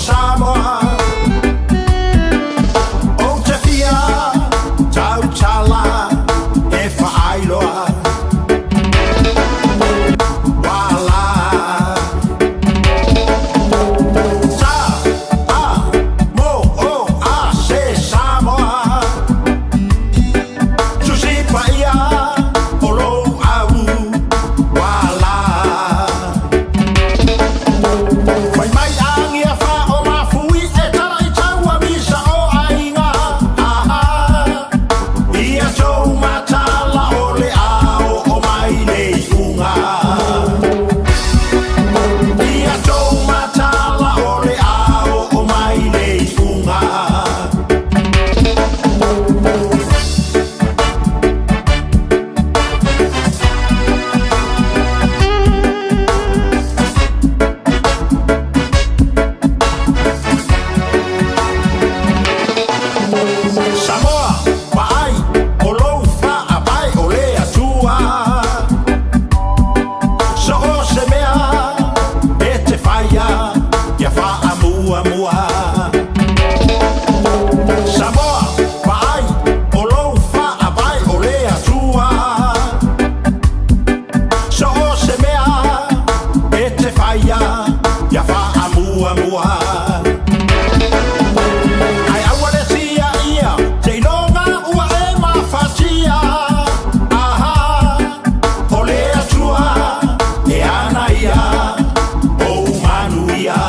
Samoa. Ou te fia tautala e faailoa Wala Sa A Mo O A Se Samoa Tusi Paia o lou au Wala Fai mai agia fa o mafui e tala i taua misa o aiga aha Ia tou matala o le ao o mai nei uga Ia tou matala o le ao o mai nei uga. Samoa, vaai, o lou faapae o le Atua. So o se mea e te whaia, ia whaamuamua. Samoa, vaai, o lou faapae o le Atua. So o se mea e te whaia, ia whaamuamua. Ai aua le tia ia, te iloga ua e mafatia. Aha, o le Atua, e ana ia, ou manuia.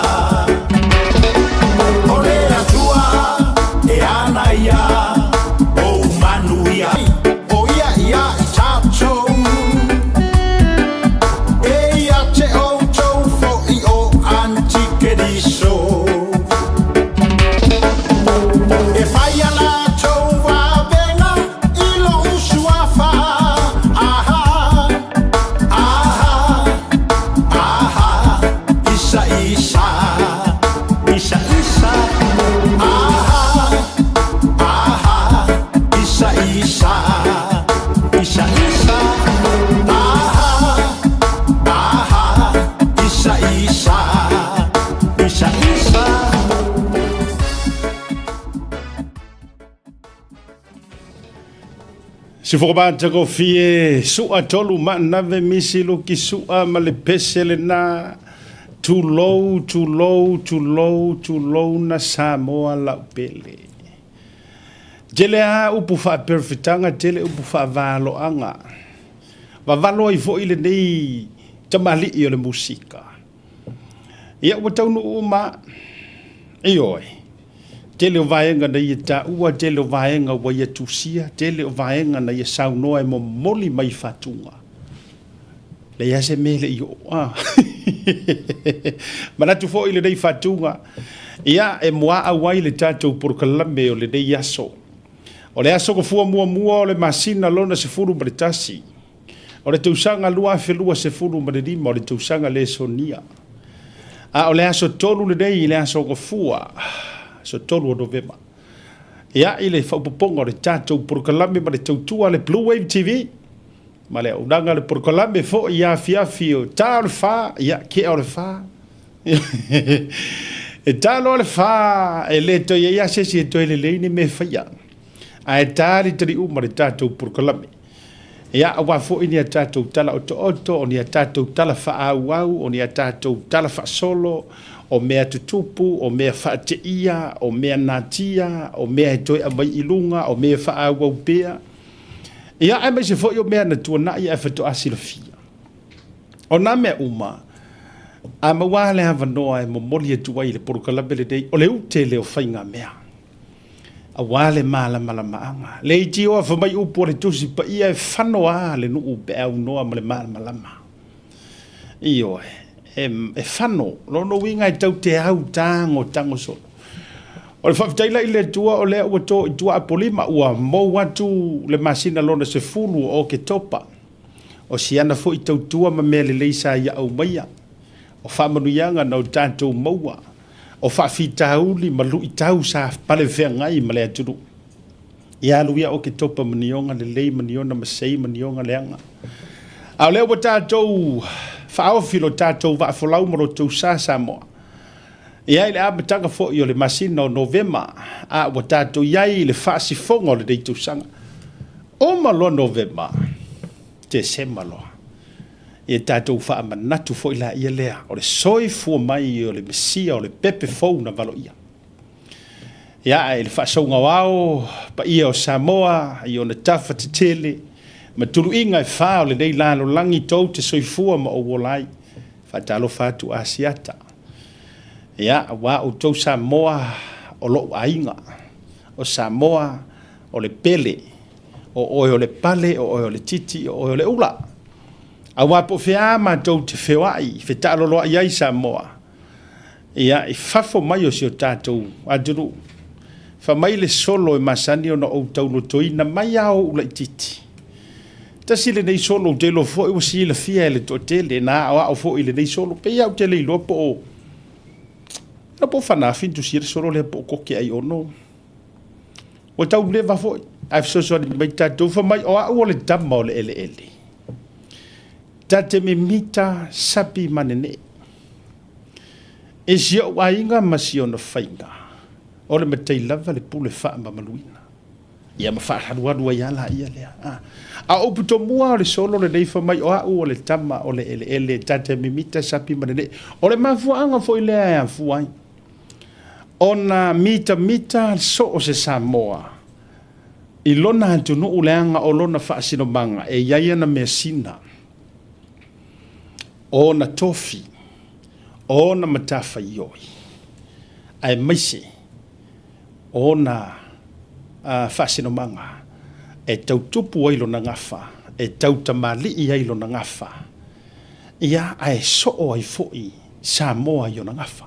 O le Atua, e ana ia, ou manuia. O ia ia i tatou, e ia te outou foi o antikeriso. E fai a latou vavega i lou suafa. Aha, aha, aha, Isa, Isa, Isa, Isa. Aha, aha, Isa, Isa, Isa, Isa. Aha, aha, Isa, Isa, Isa, Isa. Sifokomatagofie su'a tolu ma'anave misi luki su'a ma le pese lena tulou tulou tulou tulou na Samoa laupele. Tele a upu faaperefetaga, tele upu faavaloaga. Vavalo ai foi lenei tamalii o le musika. Ia ua taunuu uma, ioe, tele o vaega na ia taua, tele o vaega ua ia tusia, tele o vaega na ia saunoa e momoli mai fatuga. Leai lava se mea e le i oo. Ah. Manatu foi lenei fatuga, ia e muaau ai le tatou polokalame o lenei aso. O le aso gafua muamua o le masina lona 11, O le tausaga 2025 o le tausaga le sonia. A o le aso 3 lenei i le aso Gafua, aso 3 o Novema. Ia, i le faaopoopoga o le tatou polokalame ma le tautua a le Blue Wave TV, ma le auaunaga a le polokalame foi i afiafi o ta o le fa, ia, kea o le fa. E ta loa le fa, e le toe i ai lava se isi e toe lelei ni mea e faia. Ae talitali uma le tatou polokalame. Ia, aua foi ni a tatou tala otooto, o ni a tatou tala faaauau, o ni a tatou tala faasolo, o mea tutupu, o mea faateia, o mea natia, o mea e toe aumai i luga, o mea e faaauau pea. Ia, aemaise foi o mea na tuanai ae faatoa silafia. O nā mea uma, a maua le avanoa e momoli atu ai i le polokalame lenei, o le ute lea o faigamea. Aua le malamalamaaga. Le itioa fa mai upu o le Tusi Paia e fano a le nuu pe aunoa ma le malamalama. Ioe, e, e fano, lona uiga e tau te au tago tago solo. O le faafetai la i le Atua o lea ua to i tua Apolima, ua mou atu le masina lona 10 o Oketopa. O siana foi tautua ma mea lelei sa ia aumaia. O faamanuiaga na o tatou maua. O faafitauli ma luitau sa palefeagai ma le atunuu. Ia alu ia Oketopa ma nioga lelei ma niona masei ma nioga leaga. A o lea ua tatou faaofi lo tatou vaafolau ma lo tou sa Samoa. Ia, i le amataga foi o le masina o Novema, a ua tatou i ai i le faasifoga o lenei tausaga. Uma loa Novema, Tesema loa. Ia tatou faamanatu foi laia lea o le soifua mai o le Mesia o le pepe fou na valoia. Ia, ae i le faasauga o ao, paia o Samoa i ona tafa tetele ma tuluiga e fa o lenei lalolagi tou te soifua ma ou ola ai. Faatalofa atu Asiata. Ia, aua outou Samoa o lou aiga. O Samoa o le pele. O oe o le pale, o oe o le titi, o oe o le ula. Aua po o fea matou te feoai, fetaaloloai ai Samoa, ia, i fafo mai o si o tatou atunuu, fai mai le solo e masani ona ou taulotoina mai lava o ou laitiiti. Tasi lenei solo ou te iloa foi ua silafia e le toatele, na aoao foi i lenei solo. Pei lava ou te le iloa po o, po o Fanaafi na tusia le solo lea po o Koke Aiono. Ua tau leva foi, ae fesoasoani mai tatou, fai mai o au o le tama o le eleele. Ta te mimita sapi ma nenee. E si ou aiga ma si ona faiga, o le matai lava le pule faamamaluina. Ia ma faaalualu ai lava laia lea. A, a o upu tomua o le solo lenei fai mai o au o le tama o le eleele, ta te mimita sapi ma nenee. O le mafuaaga foi lea e afua ai ona mitamita so o se Samoa i lona atunuu leaga o lona faasinomaga e i ai ana measina, o ona tofi, o ona matafaioi, aemaise o ona faasinomaga e tau tupu ai lona gafa, e tau tamalii ai lona gafa, ia, ae soo ai foi Samoa i ona gafa.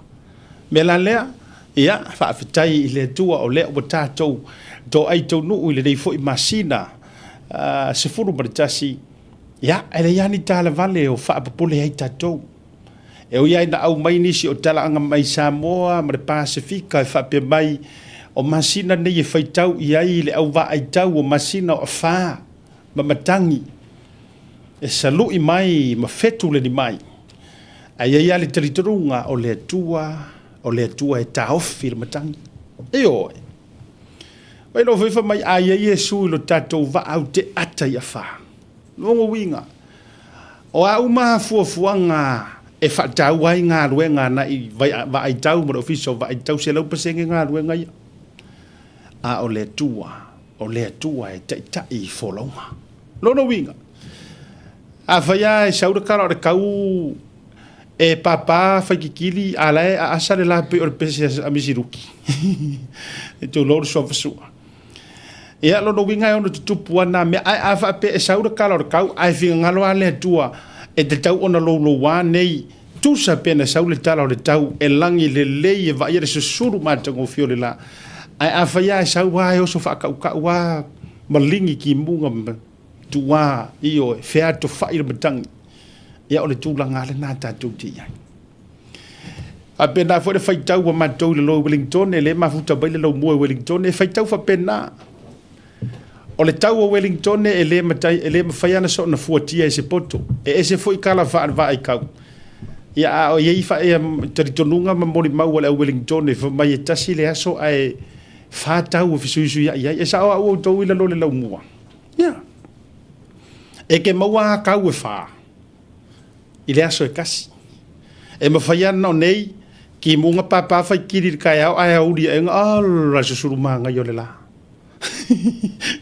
Mea la lea, ia, faafetai i le Atua o lea ua tatou toai taunuu i lenei foi masina 11, ia, e leai lava ni talavale o faapopole ai tatou. E ui lava ina aumai nisi o talaaga mai Samoa ma le Pasefika e faapea mai, o masina nei e faitau i ai le au vaaitau o masina o afa ma matagi e salu'i mai ma fetuleni mai, ae i ai lava le talitonuga o le Atua, o le Atua e taofi le matagi. Ioe. Ua iloa foi fai mai a i ai Iesu i lo tatou vaa ou te ata i afa. Lona uiga, o a uma fuafuaga e faataua ai galuega agai Vaaitau ma le Ofisa o Vaaitau, 100% galuega ia. A o le Atua, o le Atua e taitai i folauga. Lona uiga, afai lava e sau le kala o le kau e pāpā faikikili a la e aasa le la pei o le pese a Misiluki. E tulou le suafa Sua. Ia, lona uiga e ono tutupu lava na mea. Ae a faapea e sau le kala o le kau ae finagalo lava le Atua e tatau ona louloua nei, tusa pe na sau le tala o le tau e lagi lelei e vaaia le susulu matagofie o le la. Ae afai lava e sau lava e oso faakaukau lava maligi kimuga ma tuā, ioe, featofai le matagi. Ia, o le tulaga lava lena tatou te i ai. Faapena foi le faitau a matou i lalo i Wellingtone, lea e mafuta mai le laumua i Wellingtone, e faitau faapena. O le tau o Wellingtone e le matai, e le mafai ona soona fuatia e se poto. E ese foi kala faale-vaaikau. Ia, a o i ai fa, ia, talitonuga ma molimau a le au Wellingtone, fai mai e tasi le aso ae fa tau e fesuisuiai ai. E sao au outou i lalo o le laumua. Ia. E ke maua a kau e fa. i le aso e kasi. E mafai ana o nei kimuga pāpā fai kili i le taeao ae aoauli aʻega, ala susulu māngai o le lā.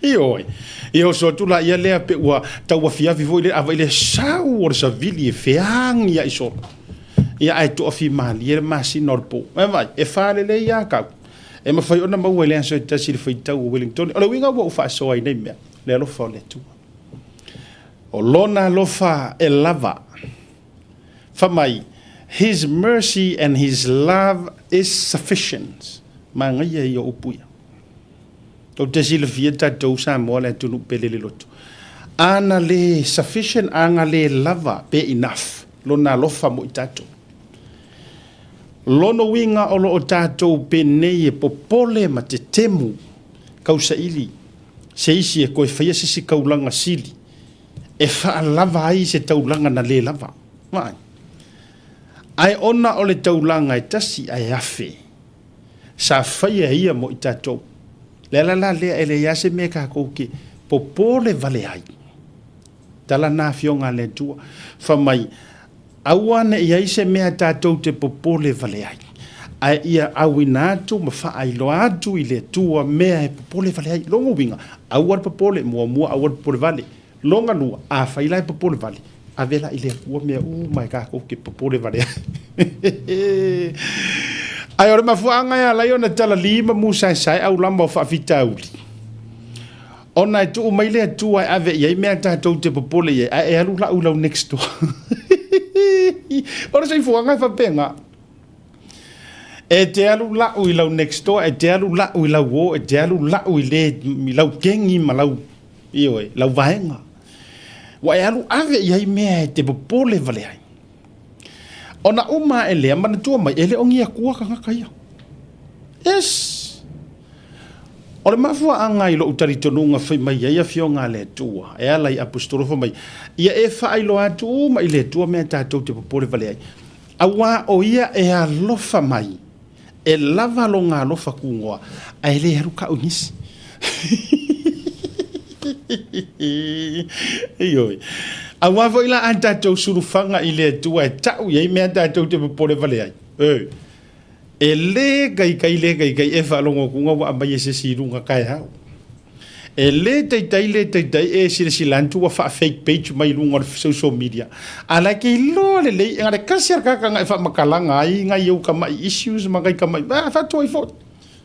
Ioe. Ia oso atu la ia lea pe ua tau afiafi foi le ava i le sau o le savili e feagi ai solo. Ia ae toafimalie le masina o le pō. E vai, e fa lelei lava kau. E mafai ona maua i le aso e tasi le faitau o Wellington. O le uiga ua ou faasoa ai nei mea, le alofa o le Atua. O Lona alofa e lava. Fai mai, His mercy and His love is sufficient. Manaia ia o upu ia. Tou te silafia tatou Samoa le atunuu pele le loto. Ana le sufficient, ana le lava pe enough Lona alofa mo i tatou. Lona uiga o lo o tatou penei e popole ma tetemu kausaili se isi e toe faia se isi taulaga sili e faalava ai se taulaga na le lava. Vaai. Ae ona o le taulaga e tasi ae afe, sa faia e ia mo i tatou. Le ala la lea e leai lava se mea tatou te popole vale ai. Tala na afioga a le Atua, fai mai, Aua ne i ai se mea tatou te popole vale ai, ae ia auina atu ma faailoa atu i le Atua mea e popole vale ai. Lona uiga, aua le popole, muamua aua le popole vale. Lona lua, afai la e popole vale, ave la i le Atua mea uma e tatou te popole vale ai. Ae o le mafuaaga e ala ai ona talalī ma musaesae aulama o faafitauli, Ona e tuu mai le Atua e ave i ai mea tatou te popole i ai, ae e alu lau i lau next door. O le soifuaga e faapena. E te alu lau i lau next door, e te alu lau i lau o, e te alu lau i, le, i lau kengi ma lau, ioe, lau vaega. Ua e alu ave i ai mea e te popole vale ai. Ona uma ae lea, manatua mai, e le o ni Atua tagata ia. Yes! O le mafuaaga i lou talitonuga fai mai ai Afioga a le Atua, e ala i Aposetolo fai mai, Ia e faailoa atu uma i le Atua mea tatou te popole vale ai, auā o Ia e alofa mai, e lava lona alofa kugoa, ae le alu kau i nisi. Ioe. Auā foi la a tatou sulufaga i le Atua e tau i ai mea tatou te popole vale ai. E. E lē kaikai lē kaikai e faalogo atu ua aumai e se isi i luga taeao. E lē taitai lē taitai e silasila atu ua faa-fake page mai luga o le social media. A la e ke iloa lelei, e na o le tasi lava le tagata na e faamatalaga ai nai ou tamai issues ma nai tamai, a faatu ai foi.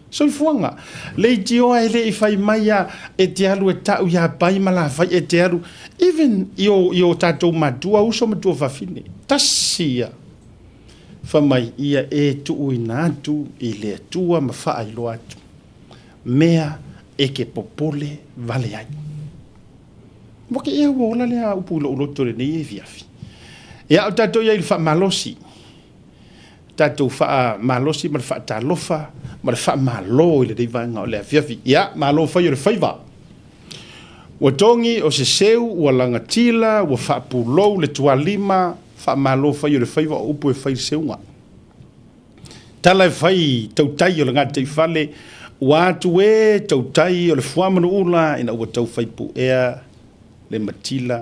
Soifuaga. Leitioa e le i fai mai a e te alu e tau ia Pai ma Lafai e te alu, even i o, i o tatou matua, uso ma tuafafine. Tasi ia. Fai mai, ia e tuuina atu i le Atua ma faailoa atu mea e ke popole vale ai. Ua ke ea ua ola lea upu i lou loto i lenei afiafi. Ia, o tatou iai i le faamalosi, tatou faamalosi ma le faatalofa ma le faamalo i lenei vaega o le afiafi. Ia, malo fai o le faiva. Ua togi o se seu, ua lagatila, ua faapulou le tualima, Faamalo fai o le faiva o upu e fai i le seuga. Tala e fai i tautai o le gataifale, ua atu e tautai o le fuamanuula ina ua tau fai puea le matila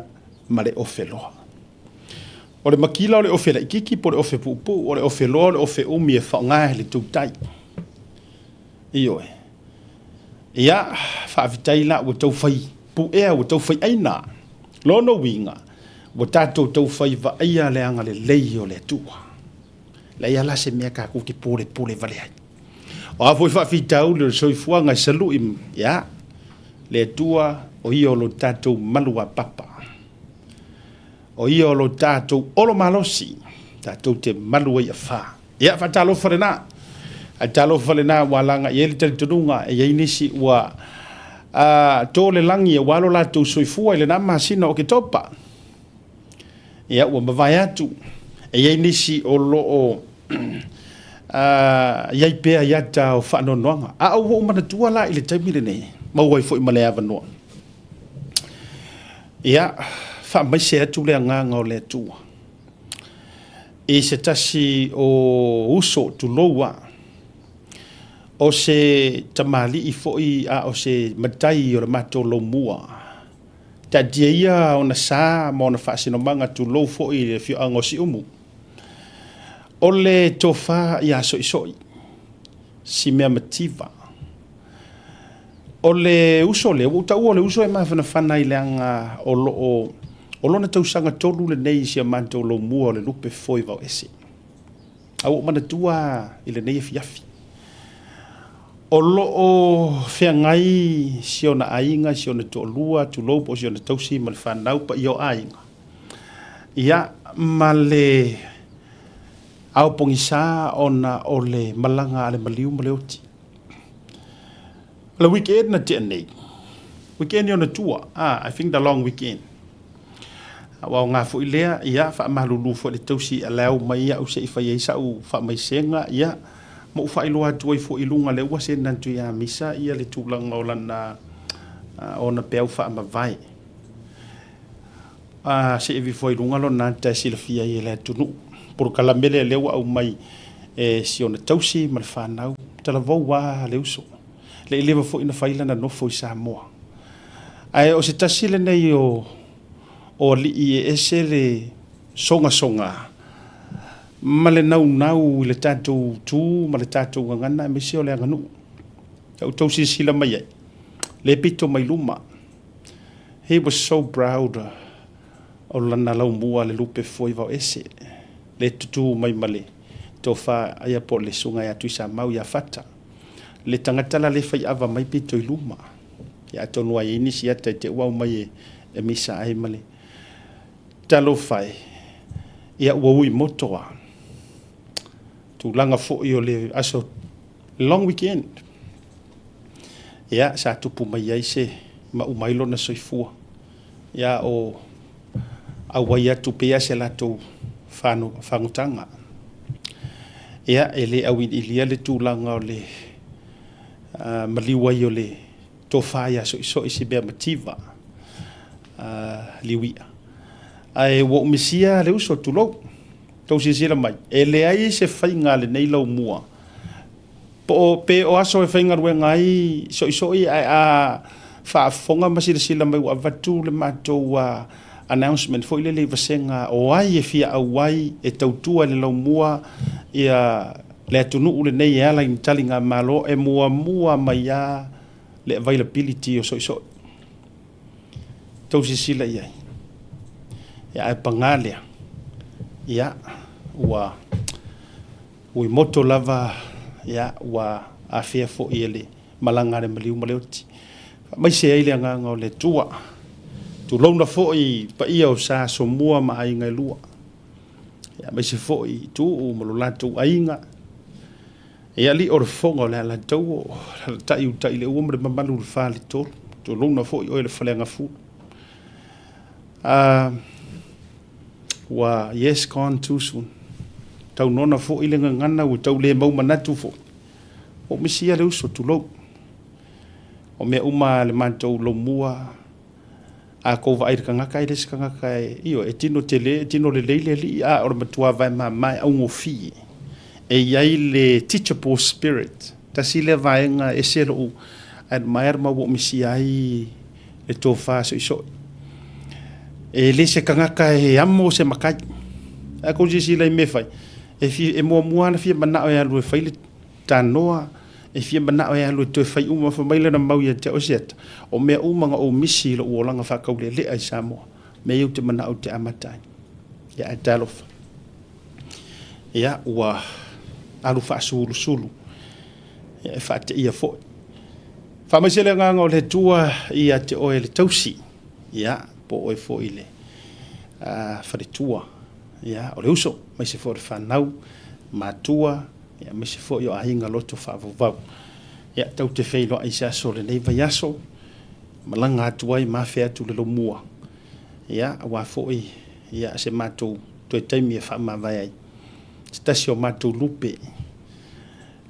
ma le ofe loa. O le matila o le ofe laititi po o le ofe puupuu, o le ofe loa o le ofe umi e faaaoga e le tautai. Ioe. Ia, faafetai la ua tau fai puea, ua tau fai aina. Lona uiga, ua tatou tau fai vaaia le agalelei o le Atua. Leai lava la se mea tatou te polepole vale ai. O a foi faafitauli o le soifuaga e salui, ia, le Atua o ia o lo tatou maluapapa. O ia o lo tatou olo malosi, tatou te malu ai afa. Ia, faatalofa lena. Faatalofa lena ua alaga i ai le talitonuga e i ai nisi ua to le lagi aua lo latou soifua i lena masina o Oketopa. Ia, ua mavae atu. E i ai nisi o lo o i ai pea i ata o faanoanoaga. A ua ou manatua la i le taimi lenei, maua ai foi ma le avanoa. Ia, faamaise atu le agaga o le Atua i se tasi o uso, tulou a, o se tamalii foi a o se matai o le matou laumua. Taatia ia ona sa ma ona faasinomaga, tulou foi i le afioaga o Siumu. O le tofa ia Soisoi, si mea mativa. O le uso lea, ua ou taua o le uso e mafanafana ai leaga o lo o, o lona tausaga tolu lenei i si a matou laumua o le lupe foi vaoese. A ua ou manatua i lenei afiafi. O lo o feagai si ona aiga, si ona toalua, tulou po o si ona tausi ma le fanau paia o aiga. Ia, ma le ao pogisa ona o le malaga a le maliu ma le oti. O le weekend na tea nei, weekend i ona tua, ah, I think the long weekend. Aua o ngā foi lea, ia, faamalulu foi le tausi a lau mai au se i fai ai sau faamaisega, ia, ma ou faailoa atu ai foi i luga lea ua send atu ia Misa ia le tulaga o lana, ona peau faamavae. A se i alu ifo ai i luga lona ata e silafia ai e le atunuu. polokalame lea lea ua aumai e si ona tausi ma le fanau. Talavou lava le uso. Le i leva foi ona fai lana nofo i Samoa. Ae o se tasi lenei o alii e ese le sogasoga ma le naunau i le tatou tu ma le tatou gagana aemaise o le aganuu. Sa outou silasila mai ai, le pito mai luma. He was so proud o lana laumua le lupe foi vao ese, le tutū mai ma le tofa ia po o le susuga ia Tuisamau ia Fata. Le tagata la le fai ava mai pito i luma. Ia atonu lava e i ai nisi ata i te i ua aumai e misa ai ma le Talofa e, ia ua ui moto lava. Tulaga foi o le aso long weekend. Ia, sa tupu mai ai se mauma ai lona soifua. Ia, o auai atu pea se latou fagotaga. Ia, e le auiliilia le tulaga o le maliu ai o le tofa ia Soisoi si mea mativa liuia. Ae ua ou misia le uso, tulou, tou silasila mai, e leai se faiga a lenei laumua Po o pe o aso e faigaluega ai soisoi ae a faafofoga ma silasila mai ua avatu le matou announcement foi lele i vasega o ai e fia auai e tautua i le laumua ia le atunuu lenei e ala i ni taligamalo e muamua mai lava le availability o soisoi. Tou silasila i ai. Ia ae paga lea, ia ua Ui moto lava, ia, ua afea foi e le malaga a le maliu ma le oti. Faamaise ai le agaga o le Atua. Tulouna foi i paia o Sa Asomua ma aiga e lua. Ia, aemaise foi i Tuuu ma lo latou aiga. Ia, alii o le fofoga o le Alataua, o alaalatai uta i le ua ma le mamalu i le Faletolu. Tulouna foi oe le Faleagafulu. Ah, Ua yes gone too soon. Tau nona foi le gagana ua tau le mau manatu foi. Ua ou misia le uso, tulou. O mea uma a le matou lomua, a kou vaai i le tagata e le se tagata e, ioe, e tino tele, e tino lelei le alii, a o le matua vae mama e augofie. E i ai le teachable spirit. Tasi lea vaega e ese lou admire ma ua ou misia ai le tofa soisoi. E le se tagata e amo se matai. A kou silasila i mea e fai, e fia, e muamua lava ona fia manao e alu e fai le tanoa, e fia manao e alu e toe fai uma, fai mai lana mau ia te au, Asiata, o mea uma na ou misi i lou olaga faataulealea i Samoa, mea ia ou te manao ou te amata ai. Ia ae talofa. Ia, ua alu faasulusulu. Ia, e faateia foi. Faamaise le agaga o le Atua ia te oe le tausi, ia, po o oe foi le faletua, ia, o le uso, aemaise foi o le fanau, matua, ia, aemaise foi o aiga loto faavauvau. Ia, tatou te feiloai i se aso o lenei vaiaso, malaga atu ai ma afe atu le lomua, ia, aua foi, ia, se matou toe taimi e faamavae ai. Se tasi o matou lupe.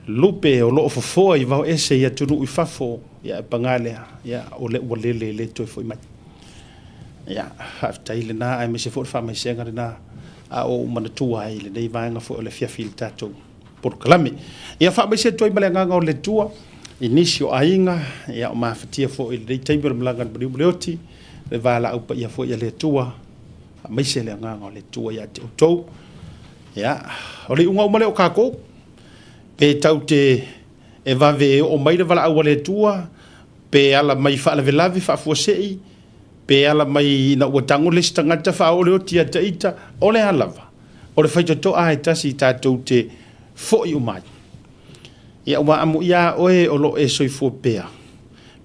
Lupe o lo o fofoa i vao ese i atunuu i fafo, ia e paga lea, ia o lea ua lele e le toe foi mai. Ia, faafetai lena aemaise foi le faamaisega lena a o ou manatua ai i lenei vaega foi o le afiafi i le tatou polokalame. Ia faamaise atu ai ma le agaga o le Atua i nisi o aiga, ia o mafatia foi i lenei taimi o le malaga a le maliu ma le oti, le valaau paia foi a le Atua, faamaise le agaga o le Atua ia te outou. Ia, o le iuga uma lea o tatou. Pe tau te e vave e oo mai le valaau a le Atua, pe ala mai faalavelave faafuasei, pe ala mai ina ua tago le isi tagata faaoo le oti ia te ita, o le a lava, o le faitotoa e tasi tatou te foi uma ai. Ia ua amuia a oe o lo o e soifua pea,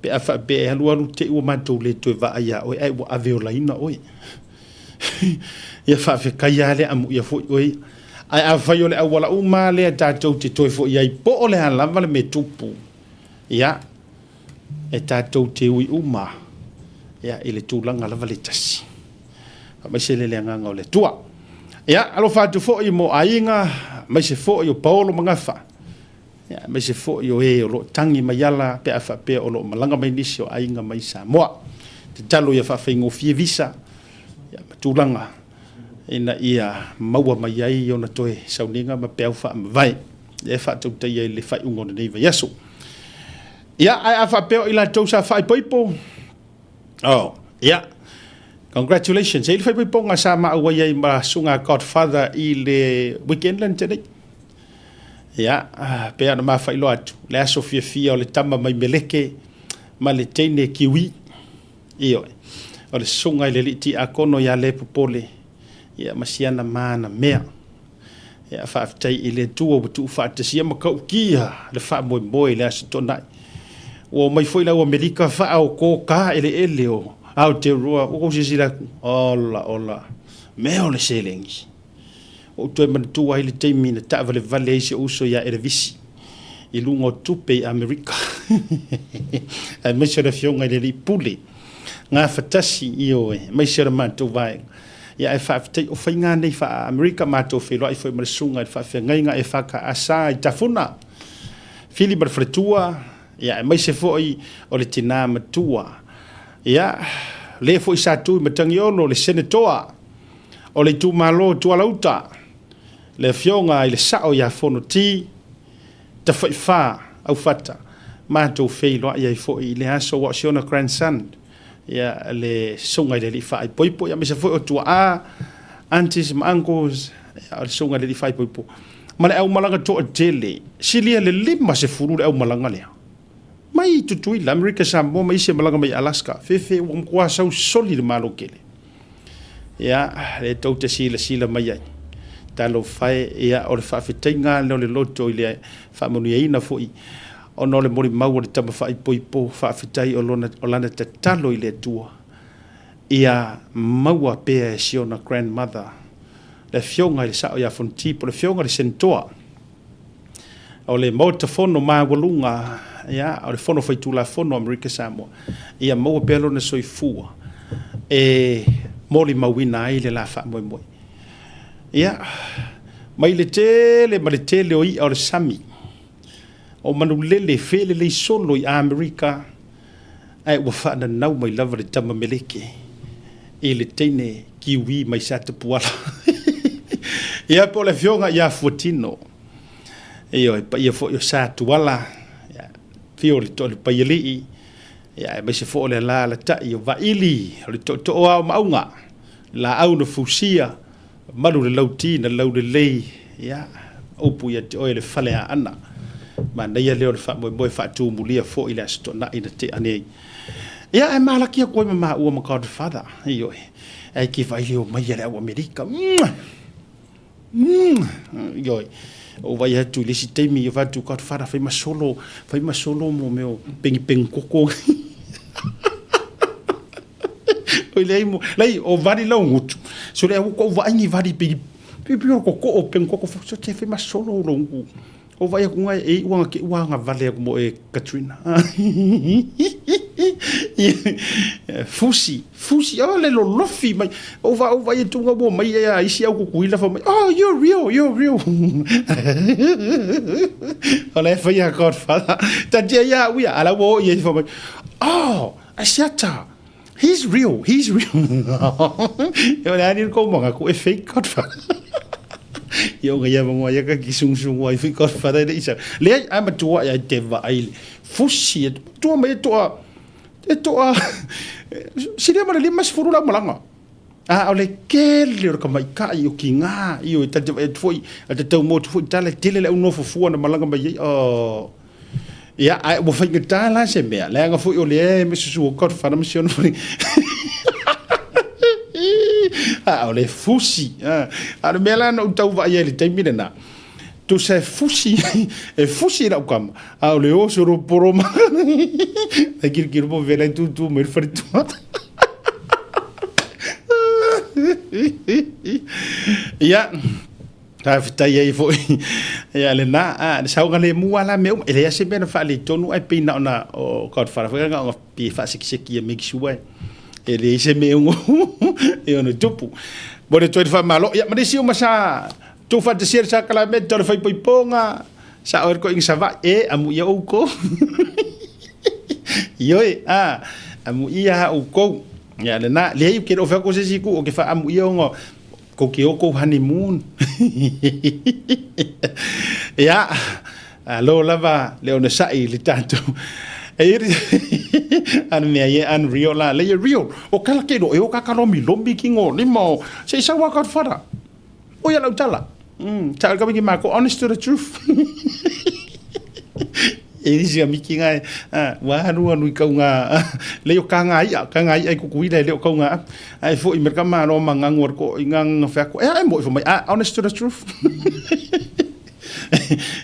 pe a faapea e alualu te i ua matou le toe vaai iā oe ae ua ave olaina oe. Ia faafetai lava lea amuia foi oe. Ae afai o le auala uma lea tatou te toe foi ai po o le a lava le mea tupu, ia, e tatou te ui uma ia, i le tulaga lava le tasi. Faamaise lea le agaga o le Atua. Ia, alofa atu foi mo aiga, aemaise foi o Paolo ma Gafa, ia, aemaise foi o e o lo o tagi mai ala pe a faapea o lo o malaga mai nisi o aiga mai Samoa. Tatalo ia faafaigofie visa ia, ma tulaga. ina ia maua mai ai ona toe sauniga ma peau faamavae lea e faatautaia i le faaiuga o lenei vaiaso. Ia, ae a faapea o i latou sa faaipoipo, oh, ia, congratulations. E i ai le faaipoipoga sa maua i ai ma Susuga Godfather i le weekend lea na tea nei. Ia, pei ona ma faailoa atu, le aso fiafia o le tama mai Meleke ma le teine Kiwi. Ioe, o le susuga i le alii tiakono ia Lepopole, ia ma siana mana mea. Ia, faafetai i le Atua ua tuufaatasia ma tautia le faamoemoe i le Aso Toonai. Ua omai foi le au Amerika faaokoka eleele o Aotearoa, ua ou silasila atu, ola ola, mea o le seleni. Ua ou toe manatua ai le taimi na taavalevale ai si ou uso ia Elevisi i luga o tupe i Amerika, aemaise o le afioga i le alii pule gafatasi, ioe, aemaise o le matou vaega. Ia ae faafetai, o faiga nei faa-Amerika matou feiloai foi ma le susuga i le faafeagaiga EFKS i Tafuna, Fili ma le faletua, ia aemaise foi o le tina matua. Ia, le foi sa tu i Matagiolo le Senetoa o le itumalo o Tualauta, le afioga i le Sao ia Fonoti Tafaifa Aufata, matou feiloai ai foi i le aso ua o si ona grandson, ia le susuga i le alii faaipoipo, ia aemaise foi o tuaa, aunties ma uncles, ia o le susuga i le alii faaipoipo ma le aumalaga toatele, silia le 50 le aumalaga lea. Mai Tutuila, Amerika Samoa ma isi e malaga mai Alaska, fefe ua matua sau soli le Malo tele. Ia, lea tou te silasila mai ai. Talofa e, ia, o le faafetaiga lea o le loto i le faamanuiaina foi ona o le molimau a le tama faaipoipo, faafetai o lona, o lana tatalo i le Atua, ia maua pea e si ona grandmother, le afioga i le Sao ia Fonoti po o le afioga i le Senetoa o le Maota Fono Maualuga, ia, o le Fono Faitulafono o Amerika Samoa, ia maua pea lona soifua e molimauina ai le la faamoemoe. Ia, mai le tele ma le tele o i'a o le sami, o manulele felelei solo i Amerika, ae ua faananau mai lava le tama meleke i le teine kiwi mai Satapuala. Ia, po o le afioga ia Fuatino. Ioe, paia foi o Satuala, ia, afio le toa le Paialii, ia, aemaise foi o le alaalatai o Vaili, o le tootoo ao Maauga, laau na fusia, malu le lauti na laulelei, ia, upu ia te oe le Faleaana. Manaia lea o le faamoemoe faatumulia foi i le Aso Toonai na tea nei. Ia, ae malaki atu ai ma maua ma Godfather, ioe, ae ke vaai le omai a le au Amerika. Mwah! Ioe, ou vaai atu i le isi taimi, fai atu Godfather, fai ma solo, fai ma solo mo mea o pengipengi koko. Oi leai mo, lei, o vali lau gutu. So le au kou vaai ni vali pengi, pipi o koko o pengi koko, so te fai ma solo lou gutu. O vaai atu ngai e iu anga ke ua anga vale aku mo e Katrina. Fusi, fusi, oh le lolofi mai. O va o vai atu nga mo mai e a isi au kukuila fa mai. Oh, you're real, you're real. O le fai a Godfather. Ta tia ia uia, ala wo ia fa mai. Oh, Asiata. He's real, he's real. E le ani ko manga ko e fake Godfather. Ia nga ia mangoa ia ka ki sung sung ai fake Godfather le isa. Le ai ma tua ia te va ai fusi e tua mai e toa e toa silia ma le 50 la malanga. A o le kele o le kamaikai o ki ngā i o e tate vai atu foi a te tau motu foi tala tele le au nofo fua na malanga mai ai. Oh. Ia, ae ua faigata la se mea, leaga foi o lea e masusu o Godfather ma si ona fale. A o le fusi. A o le mea la na ou tau vaai ai i le taimi lena, tusa e fusi, e fusi i lau kama, a o le oso ro poro ma. Ai kirikiri po vela i tūtū mai le faletua. Ia, Faafetai ai foi ia lena a le saogalemu lava la mea uma. E leai lava se mea na faaletonu ae pei na ona o Godfather foi na ona pei e faasekiseki ia make sure e leai se mea e ono tupu. Mo le toe faamalo ia ma nisi uma sa tuufaatasia le sakalamete o le faaipoipoga sa oe koʻi Savaii e amuia oukou. Ioe a amuia oukou. Ia lena leai ou te le o fai atu o se isi itu ou te faaamuia ona. Ko ke o kou honeymoon. Ia, alo lava le onosai i le tatou. E iri, an mea ia unreal la, le ia real. O kala ke ro e o kaka lomi lomi ki ngō lima o, se i sau a Godfather. O ia lau tala. Tau ka wiki mako, honest to the truth. E isi a miki ngai, ua alu alu i kau ngā, le o ka ngā ia, ka ngā ia i kukuila e le o kau ngā, ai fo i merka mā ma ngangu ar ko i ngā wheako, e a e mo i fo mai, honest to the truth.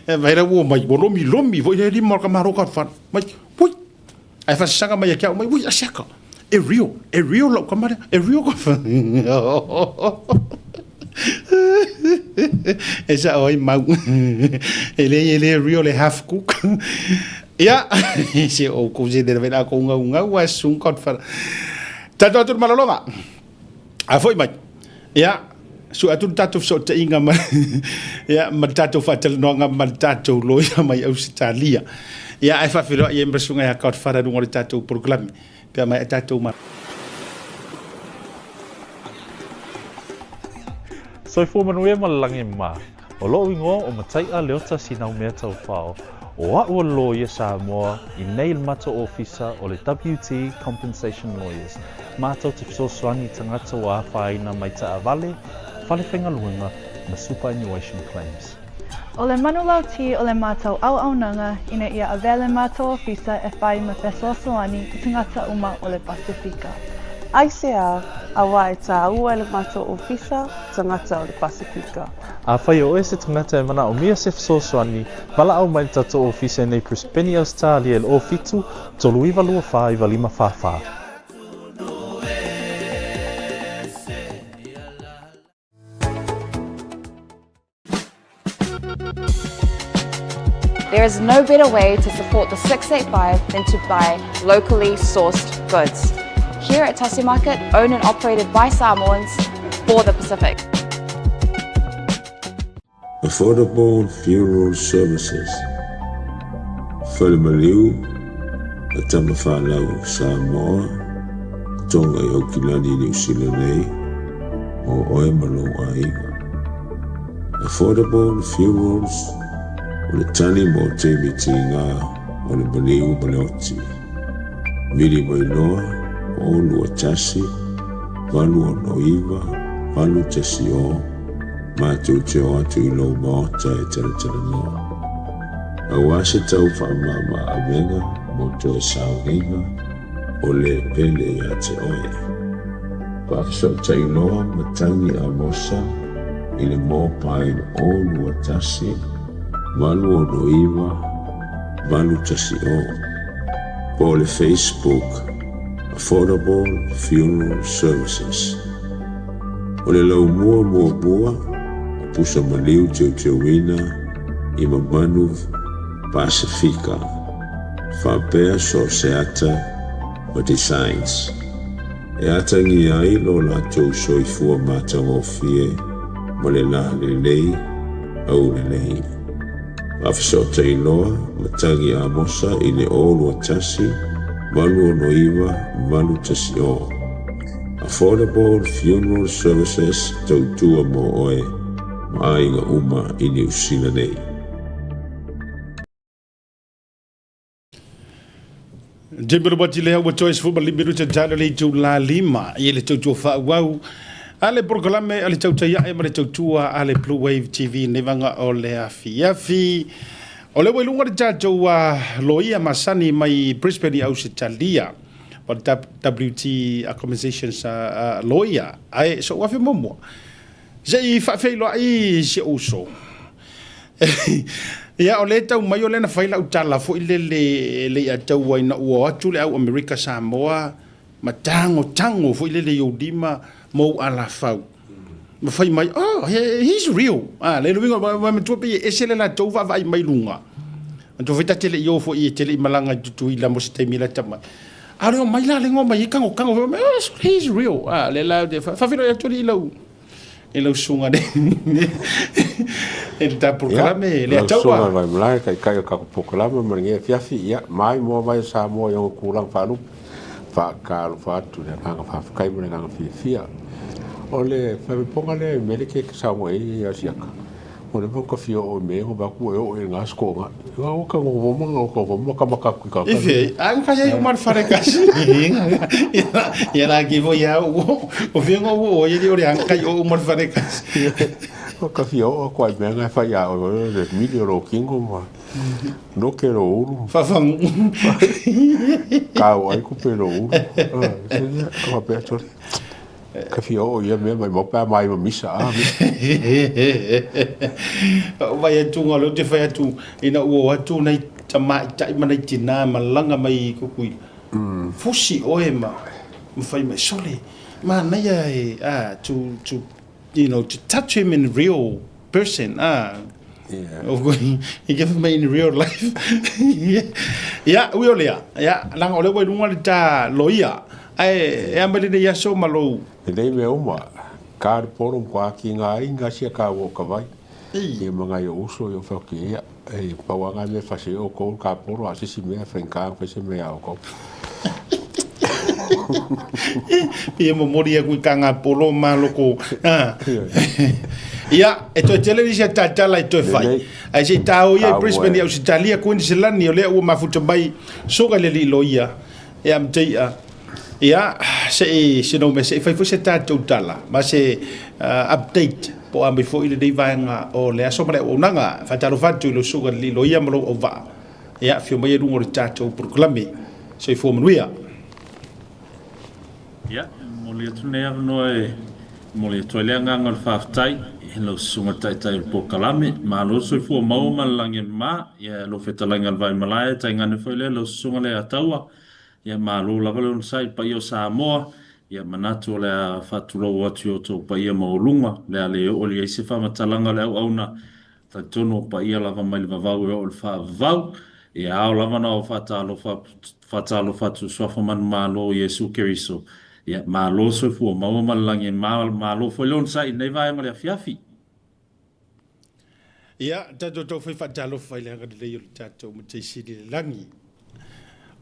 E vai ra ua mai, ua lomi lomi, fo i le lima ka maro ka whan, mai, pui, Ai whasanga mai a kia mai, ui, asiaka, e real, e real lau kamarea, e real ka E sa oi mau. E le e le real e half cook. Ia, se o kou se te vela ko ngau ngau a sun kot fa. Tatou atu malologa. A foi mai. Ia, su atu le tatou fesootaiga ma ia ma le tatou faatalanoaga ma le tatou loia mai Ausetalia. Ia, ae faafeiloai ai ma le susuga ia Godfather i luga o le tatou polokalame pe a maea tatou ma. Soifua manuia ma le lagi ma. O loʻu igoa o Mataiʻa Leota Sinaumea Taufao, o aʻu o le loia Samoa i nei le matou ofisa o le WT Compensation Lawyers, matou te fesoasoani i tagata ua afaina mai taavale, fale faigaluega ma superannuation claims. O le manulauti o le matou auaunaga ina ia avea le matou ofisa e whai ma fesoasoani i tagata uma o le Pasifika. Aisea, auā e tāua e le matou ofisa tagata o le Pasifika. Afai o oe se tagata e manaomia se fesoasoani, valaau mai le tatou ofisa i nei Brisbane, Ausetalia i le 07 39 24 95 44. There is no better way to support the 685 than to buy locally sourced goods. Here at Tasi Market, owned and operated by Samoans for the Pacific. Affordable Funeral Services, Fale Maliu a Tamafanau Samoa, Tonga i Aukilani Niu Sila nei, mo oe ma lou aiga. Affordable Funerals o le tali mo taimi tiga o le maliu ma le oti. Vili mai loa, 0 2 1 8 6 9 8 1 0, matou te o atu i lou maota e talatalanoa. Aua se tau faamama avega mo toe sauniga o le pele ia te oe. Faafesootai loa Matagi Amosa i le mobile 0 2 1 8 6 9 8 1 0 po o le Facebook Affordable Funeral Services. O le laumua muamua o pusa maliu teuteuina i mamanu Pasifika, faapea so o se ata ma designs e atagia ai lo latou soifua matagofie ma le la lelei aulelei. Faafesootai loa Matagi Amosa i le 0 2 1 8 6 9 8 1 0. Affordable Funeral Services tautua mo oe ma aiga uma i Niu Sila nei. Jimmy Wati lea ua toe 15 minute talo le itula 5 i le tautua faaauau a le polokalame a le tautai ae ma le tautua a le Blue Wave TV nei vaga o le afiafi. O le ua i luga le tatou loia masani mai Brisbane i Ausetalia o le WT Accommodations loia ae so afe muamua se i faafeiloai si ou uso. Ia, o lea e tau mai o lea na fai lau tala foi lele e le i ataua ina ua o atu le au Amerika Samoa ma tagotago foi lele i ou lima ma ou alafau. Ma fai mai, oh, he's real. Ah, le luiga, ma matua pei e ese le latou vaavaai mai luga. Matua foi ta te le i o foi e te le i malaga i Tutuila mo se taimi lata mai. A o le omai la le ngoa mai e kagokago foi mai, oh, he's real. Ah, le la, faafeiloai atu alii i lau e lau susuga le e le ta polokalame le Lau ataua. susuga Vaimalae, taitai o tatou polokalame ma lenei afiafi, ia, mai moa mai o Samoa i ona tulaga faalupe, faatalofa atu i le agaga faafetai ma le agaga fiafia. O le faamapoga lea i mea lea ke saunoa ai ia siaka. O le ka fia o me ngo ba ku e o e nga sko nga. Nga o ka ngo mo nga ka ngo ka maka ku ka. Ife, ang ka yai umar fare kasi. Ia la ki fo ia o o fia ngo o ye o le ang kai o umar fare kasi. O ka fia o ko ai me nga fa ia o le mili o kingo ma. No ke ro uru. Fafangu. Ka o ai ku pe ro uru. Ah, se ia ka pe atore. Ka fia oo ia mea maimau pe a mai ma misa a misa. Vai atu ngā leo te whai atu ina ua o atu nei tamaitai ma nei tinā malaga mai i Kukuila. Fusi oe ma ma whai mai sole manaia e ah to to you know to touch him in real person ah Yeah. He give me in real life. Ia, ui o lea. Ia, langa o lea ua i luga le ta loia. Ae, e a mai lenei aso ma lou. Lenei mea uma, ka le polo ma kua ki nga inga sia ka ua o ka vai. Ia ma ngai o uso i o whaki ia. E pau a ngai mea whasi o kou ka polo a sisi mea whenka whai se mea o kou. Ia momori aku i ka ngā polo ma loko. Ah. Ia, e toe tele nisi a tatala i toe whai. Ai se i tāo ia i Brisbane i Ausitalia, Queensland, o lea ua mafuta mai soka le li loia. E am te ia. Ia, se i, se no me, se i whai foi se tātou tala, ma se update, po a mai foi le nei vaenga o le aso ma le auaunaga, whātalo whātu i lo soka le li loia ma lou auvaa. E aafia mai ai luga o le tatou polokalame. Soifua manuia. Ia, e momoli atu lenei avanoa e momoli atu ai le agaga o le faafetai i lau susuga taitai o le polokalame. Malo le soifua maua ma le lagi e mama. Ia, lau fetalaiga le Vaimalae, tainane foi lea lau susuga le Ataua. Ia, malo lava le onosai i le paia o Samoa. Ia, manatu o le a faatulou atu i outou paia maualuga, o le a le oo i ai se faamatalaga o le auauna. Talitonu o paia lava mai le vavau e oo i le faavavau, e ao lava ona ou faatalofa, faatalofa atu i Suafa Manumalo o Iesu Keriso. Ia, malo le soifua maua ma le lagi e malo foi le onosai i lenei vaega o le afiafi. Ia, tatou taufai faatalofa i le agalelei o le tatou Matai Sili i le lagi.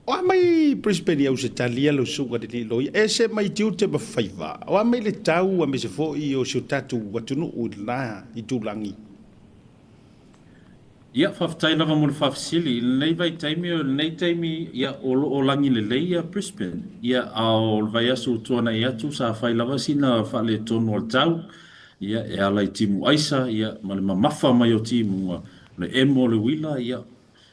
O a mai Brisbane i Ausetalia lau susuga i le alii loia, ese mai tiute ma faiva. O a mai le tau aemaise foi o si o tatou atunuu i lena itulagi. Ia, faafetai lava mo le faafesili. I lenei vaitaimi, o lenei taimi, ia, o lo o lagi lelei ia Brisbane. Ia, a o le vaiaso ua tuanai atu, sa fai lava sina faaletonu o le tau, ia, e ala i timu aisa, ia, ma le mamafa mai o timuga, o le emo o le uila, ia,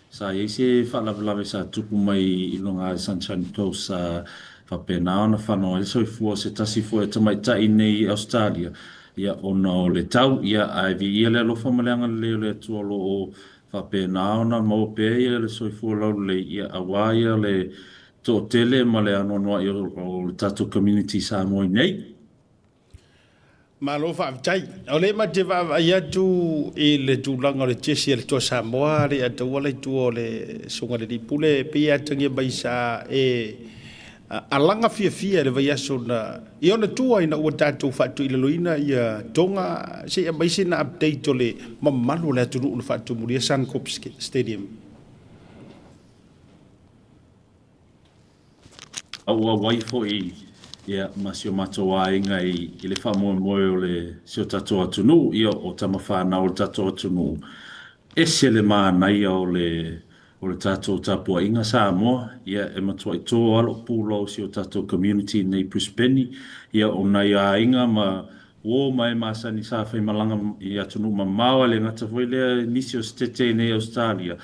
Sa i ai se faalavelave sa tupu mai i luga i Sunshine Coast sa faapena ona fano ai le soifua o se tasi foi o tamaitai nei i Australia, ia, ona o le tau, ia, ae viia le alofa ma le agalelei o le Atua o lo o faapena ona maua pea ia le soifua laulelei, ia, aua ia le toatele ma le anoanoai o le tatou community i Samoa i nei. Malo faafetai. O lea ma te vaavaai atu i le tulaga o le tiesi a le Toa Samoa, le Ataua i tua o le Susuga i le Alii Pule, e pei e atagia mai sa e alaga fiafia i le vaiaso na i ona tua ina ua tatou faatuilaloina ia Tonga se i aumai sina update o le mamalu o le atunuu na faatumulia Suncorp Stadium. Auau ai foi ia ma si o matou aiga i le faamoemoe o le si o tatou atunuu, ia o tama fanau o le tatou atunuu. Ese le manaia o le o le tatou tapuaiga Samoa, ia e matuai tō lava lou pulou i si o tatou community nei i Brisbane, ia o nai aiga ma uo ma e masani sa faimalaga i atunuu mamao, ae le gata foi lea i nisi o setete i nei Ausetalia.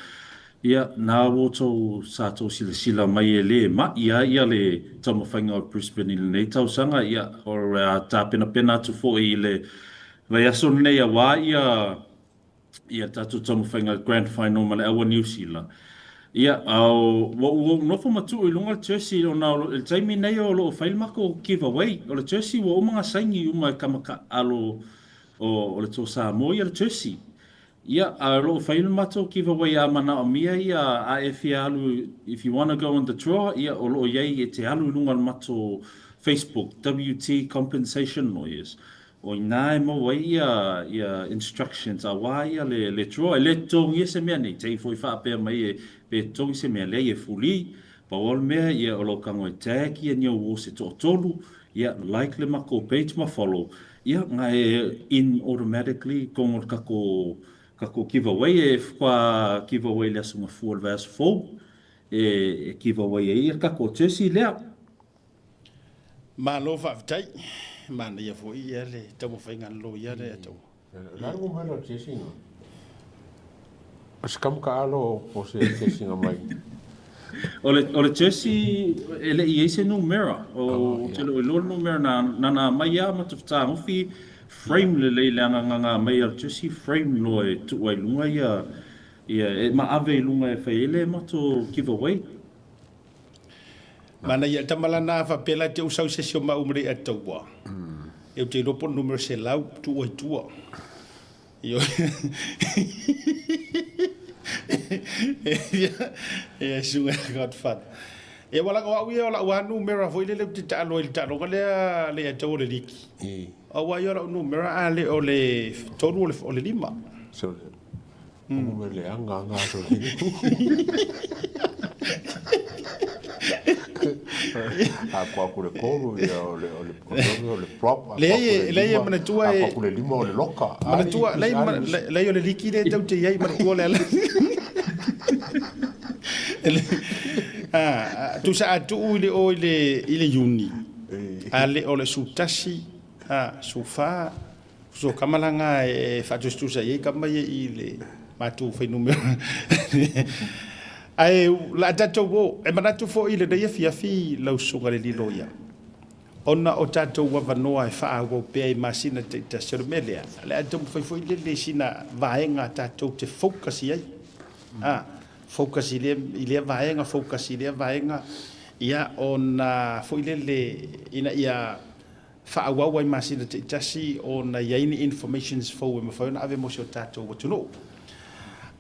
Ia, na ua outou sa tou silasila mai e le ma'i a ia le taumafaiga o Brisbane i lenei tausaga, ia, o le a tapenapena atu foi i le vaiaso lenei aua ia ia tatou taumafaiga Grand Final ma le Aua Niu Sila. Ia, a ua ou nofo ma tuu i luga le jersey ona o le taimi nei o lo o fai le makou giveaway o le jersey ua uma ona saini uma e tama taaalo o le Toa Samoa ia le jersey. Ia, a o lo o fai le matou giveaway a manaomia ia a e fia alu, if you wanna go in the draw, ia o lo o i ai e te alu i luga o le matou Facebook, WT Compensation Lawyers. O i ina e maua ai ia ia instructions aua ia le le draw. E le totogia se mea nei, te i foi faapea mai e pe totogi se mea, leai e fuli. Pau lava le mea ia o lo o tago e tag ia ni ou uo se toatolu. Ia, like le makou page ma follow, ia, nga e in automatically i totonu o le tatou, tatou giveaway e faatoa giveaway i le Aso Gafua o le vaiaso fou, e, e giveaway ai le tatou jersey lea. Malo faafetai. Manaia foi ia le taumafaiga a le loia lea tau. O le a le numera o le jersey na? O se kamuka'alo po o se jersey na mai? O le, o le jersey e le i i ai se numera. O, ou te le o iloa le numera na, na na aumai lava ma te fetagofi frame lelei leaga na na aumai lava le jersey frame loa e tuu ai i luga ia, ia e ma ave i luga e fai ai le matou giveaway. Manaia le tama lana faapea la te ou sau se isi o mau ma le ataua. E ou te iloa po o le numera 100 tuu ai tua. Ia suga Godfather. Ia wala o au ia o lau a numera foi lele ou te taalo ai i le taaloga lea le ataua o le liki. Aua ia o lau numera a le o le 3 o le 5. So, O le leaga nga so A kua ku le kolu ia o le o le o le prop. Leai leai e manatua e. A kua ku le lima o le loka. Manatua leai leai o le liki lea tau te iai manatua le ala. A tusa a tuu i le o i le i le Iuni. A le o le 11 a 14 So kama la nga e faatusatusa i ai kama ia i le matou fuainumera. Ae o le a tatou o, e manatu foi i lenei afiafi lau susuga i le alii loia, ona o tatou avanoa e faaauau pea i masina taitasi. O le mea lea, o le a taumafai foi lele i sina vaega tatou te focus i ai. A, focus i lea, i lea vaega, focus i lea vaega, ia ona foi lele ina ia faaauau ai masina taitasi ona i ai ni informations fou e mafai ona ave mo si o tatou atunuu.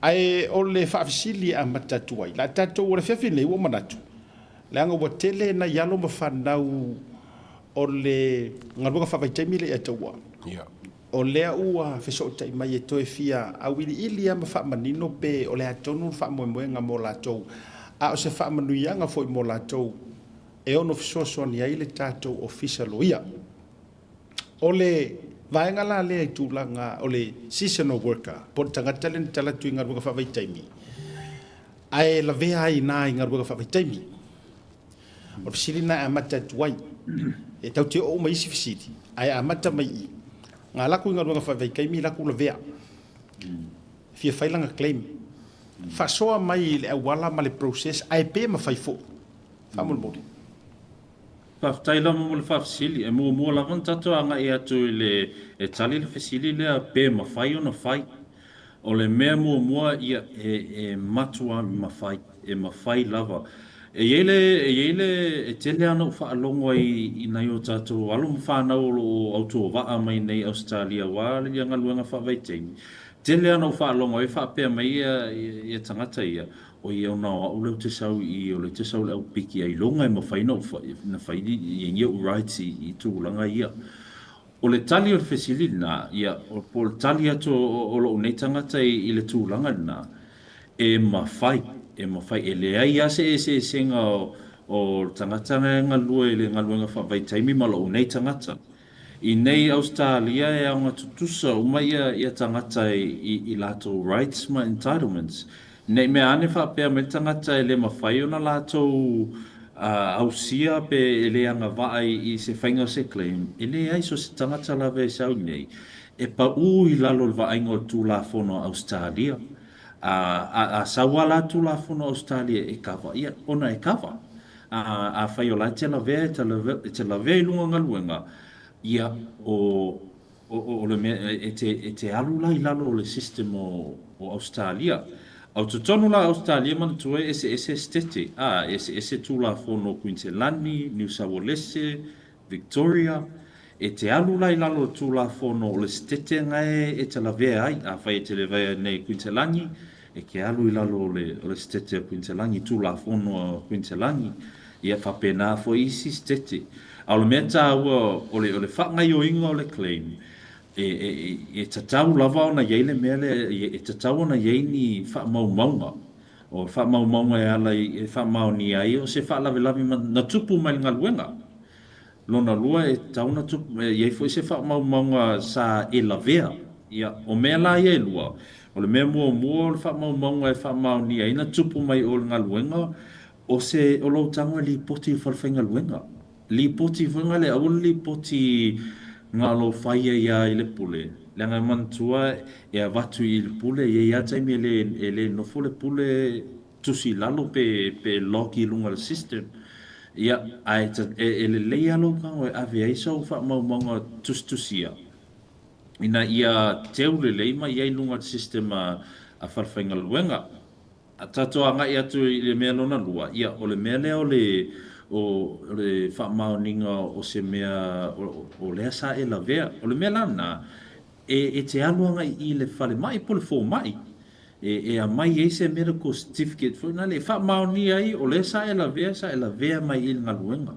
Ae o le faafesili e amata atu ai, la tatou o le afiafi nei ua manatu, leaga ua tele nai alo ma fanau o le galuega faavaitaimi lea ia taua. O lea ua fesootai mai e toe fia auiliili lava ma faamanino pe o le a tonu le faamoemoega mo latou, a o se faamanuiaga foi mo latou e ono fesoasoani ai le tatou Ofisa Loia. O le vaega la lea i tulaga o le seasonal worker, po o le tagata lea na tala atu i galuega faavaitaimi, ae lavea ai i ina i galuega faavaitaimi. O le fesili lena e amata atu ai. E tatou te oo uma i isi fesili, ae amata mai i i, nga laku i galuega faavaitaimi laku lavea. Fia fai lana claim. Faasoa mai i le auala ma le process ae pe mafai foi. Faamolemole. Faafetai lava mo le faafesili. E muamua lava ona tatou agai atu i le e tali le fesili lea pe mafai ona fai. O le mea muamua ia e e matua mafai, e mafai lava. E i ai le e i ai le e tele lava ona ou faalogo ai i nai o tatou alo ma fanau o lo o autovaa mai nei i Ausetalia aua ia galuega faavaitaimi. Tele lava ona ou faalogo ai faapea mai ia ia tagata ia, O ia ona o a'u lea ou te sau i i o lea te sau le au piki ailoga e mafai ona ou na fai i ai o'u rights i tulaga ia. O le tali o le fesili lena, ia, po o le tali atu o lo'u nei tagata i le tulaga lena, e mafai, e mafai, e leai lava se eseesega o le tagata e galue i le galuega faavaitaimi ma lo'u nei tagata. I nei Ausetalia e aoga tutusa uma ia tagata i latou rights ma entitlements. Ne i mea ane faapea mai le tagata e le mafai ona latou ausia pe e le agavaa i se faiga o se claim, e leai so se tagata lava e sau i nei e pau i lalo o le vaaiga o le Tulafono a Ausetalia. A sau lava la Tulafono a Ausetalia e kava, ia ona e kava. Ā, afai o la e te lavea, e te lavea i luga o galuega, ia, o, o, o le mea, e te, e te alu la i lalo o le system o, o Ausetalia. A o totonu la o Ausetalia, manatua e eseese setete, ā, e eseese Tulafono o Kuiniselani, Niu Saualese, Victoria, E te alu la i lalo o le Tulafono o le setete gae e te lavea ai, afai e te lavea nei i Kuinselangi, e ke alu i lalo o le, o le setete a Kuinselangi, Tulafono a Kuinselangi, ia faapena foi isi setete. A o le mea taua o le, o le faagaioiga o le claim, e, e, e tatau lava ona i ai le mea lea, e tatau ona i ai ni faamaumauga. O faamaumauga e ala i, e faamaonia ai o se faalavelave na tupu mai i le galuega. Lona lua, e tatau ona tupu, e i ai foi se faamaumauga sa e lavea. Ia, o mea la ia e lua, o le mea muamua o le faamaumauga e faamaonia ai na tupu mai o le galuega, o se, o lou tago e lipoti i le falefaigaluega. Lipoti foi nga le, aua le lipoti nga o lou fai ai lava i le pule, leaga e manatua e avatu i le pule, e i ai lava taimi e le, e le nofo le pule tusi i lalo pe, pe log i luga o le system. Ia, ae e, e lelei lava lou tago e ave ai sau faamaumauga tusitusia, ina ia teu lelei mai ai i luga o le system a, a falefaigaluega. A tatou agai atu i le mea lona lua, ia, o le mea lea o le, o, o le faamaoniga o se mea o, o lea sa e lavea. O le mea la lena, e, e te alu agai i le falemai po o le fomai, e, e aumai ai se medical certificate foi lea e faamaonia ai o lea sa e lavea, sa e lavea mai i le galuega.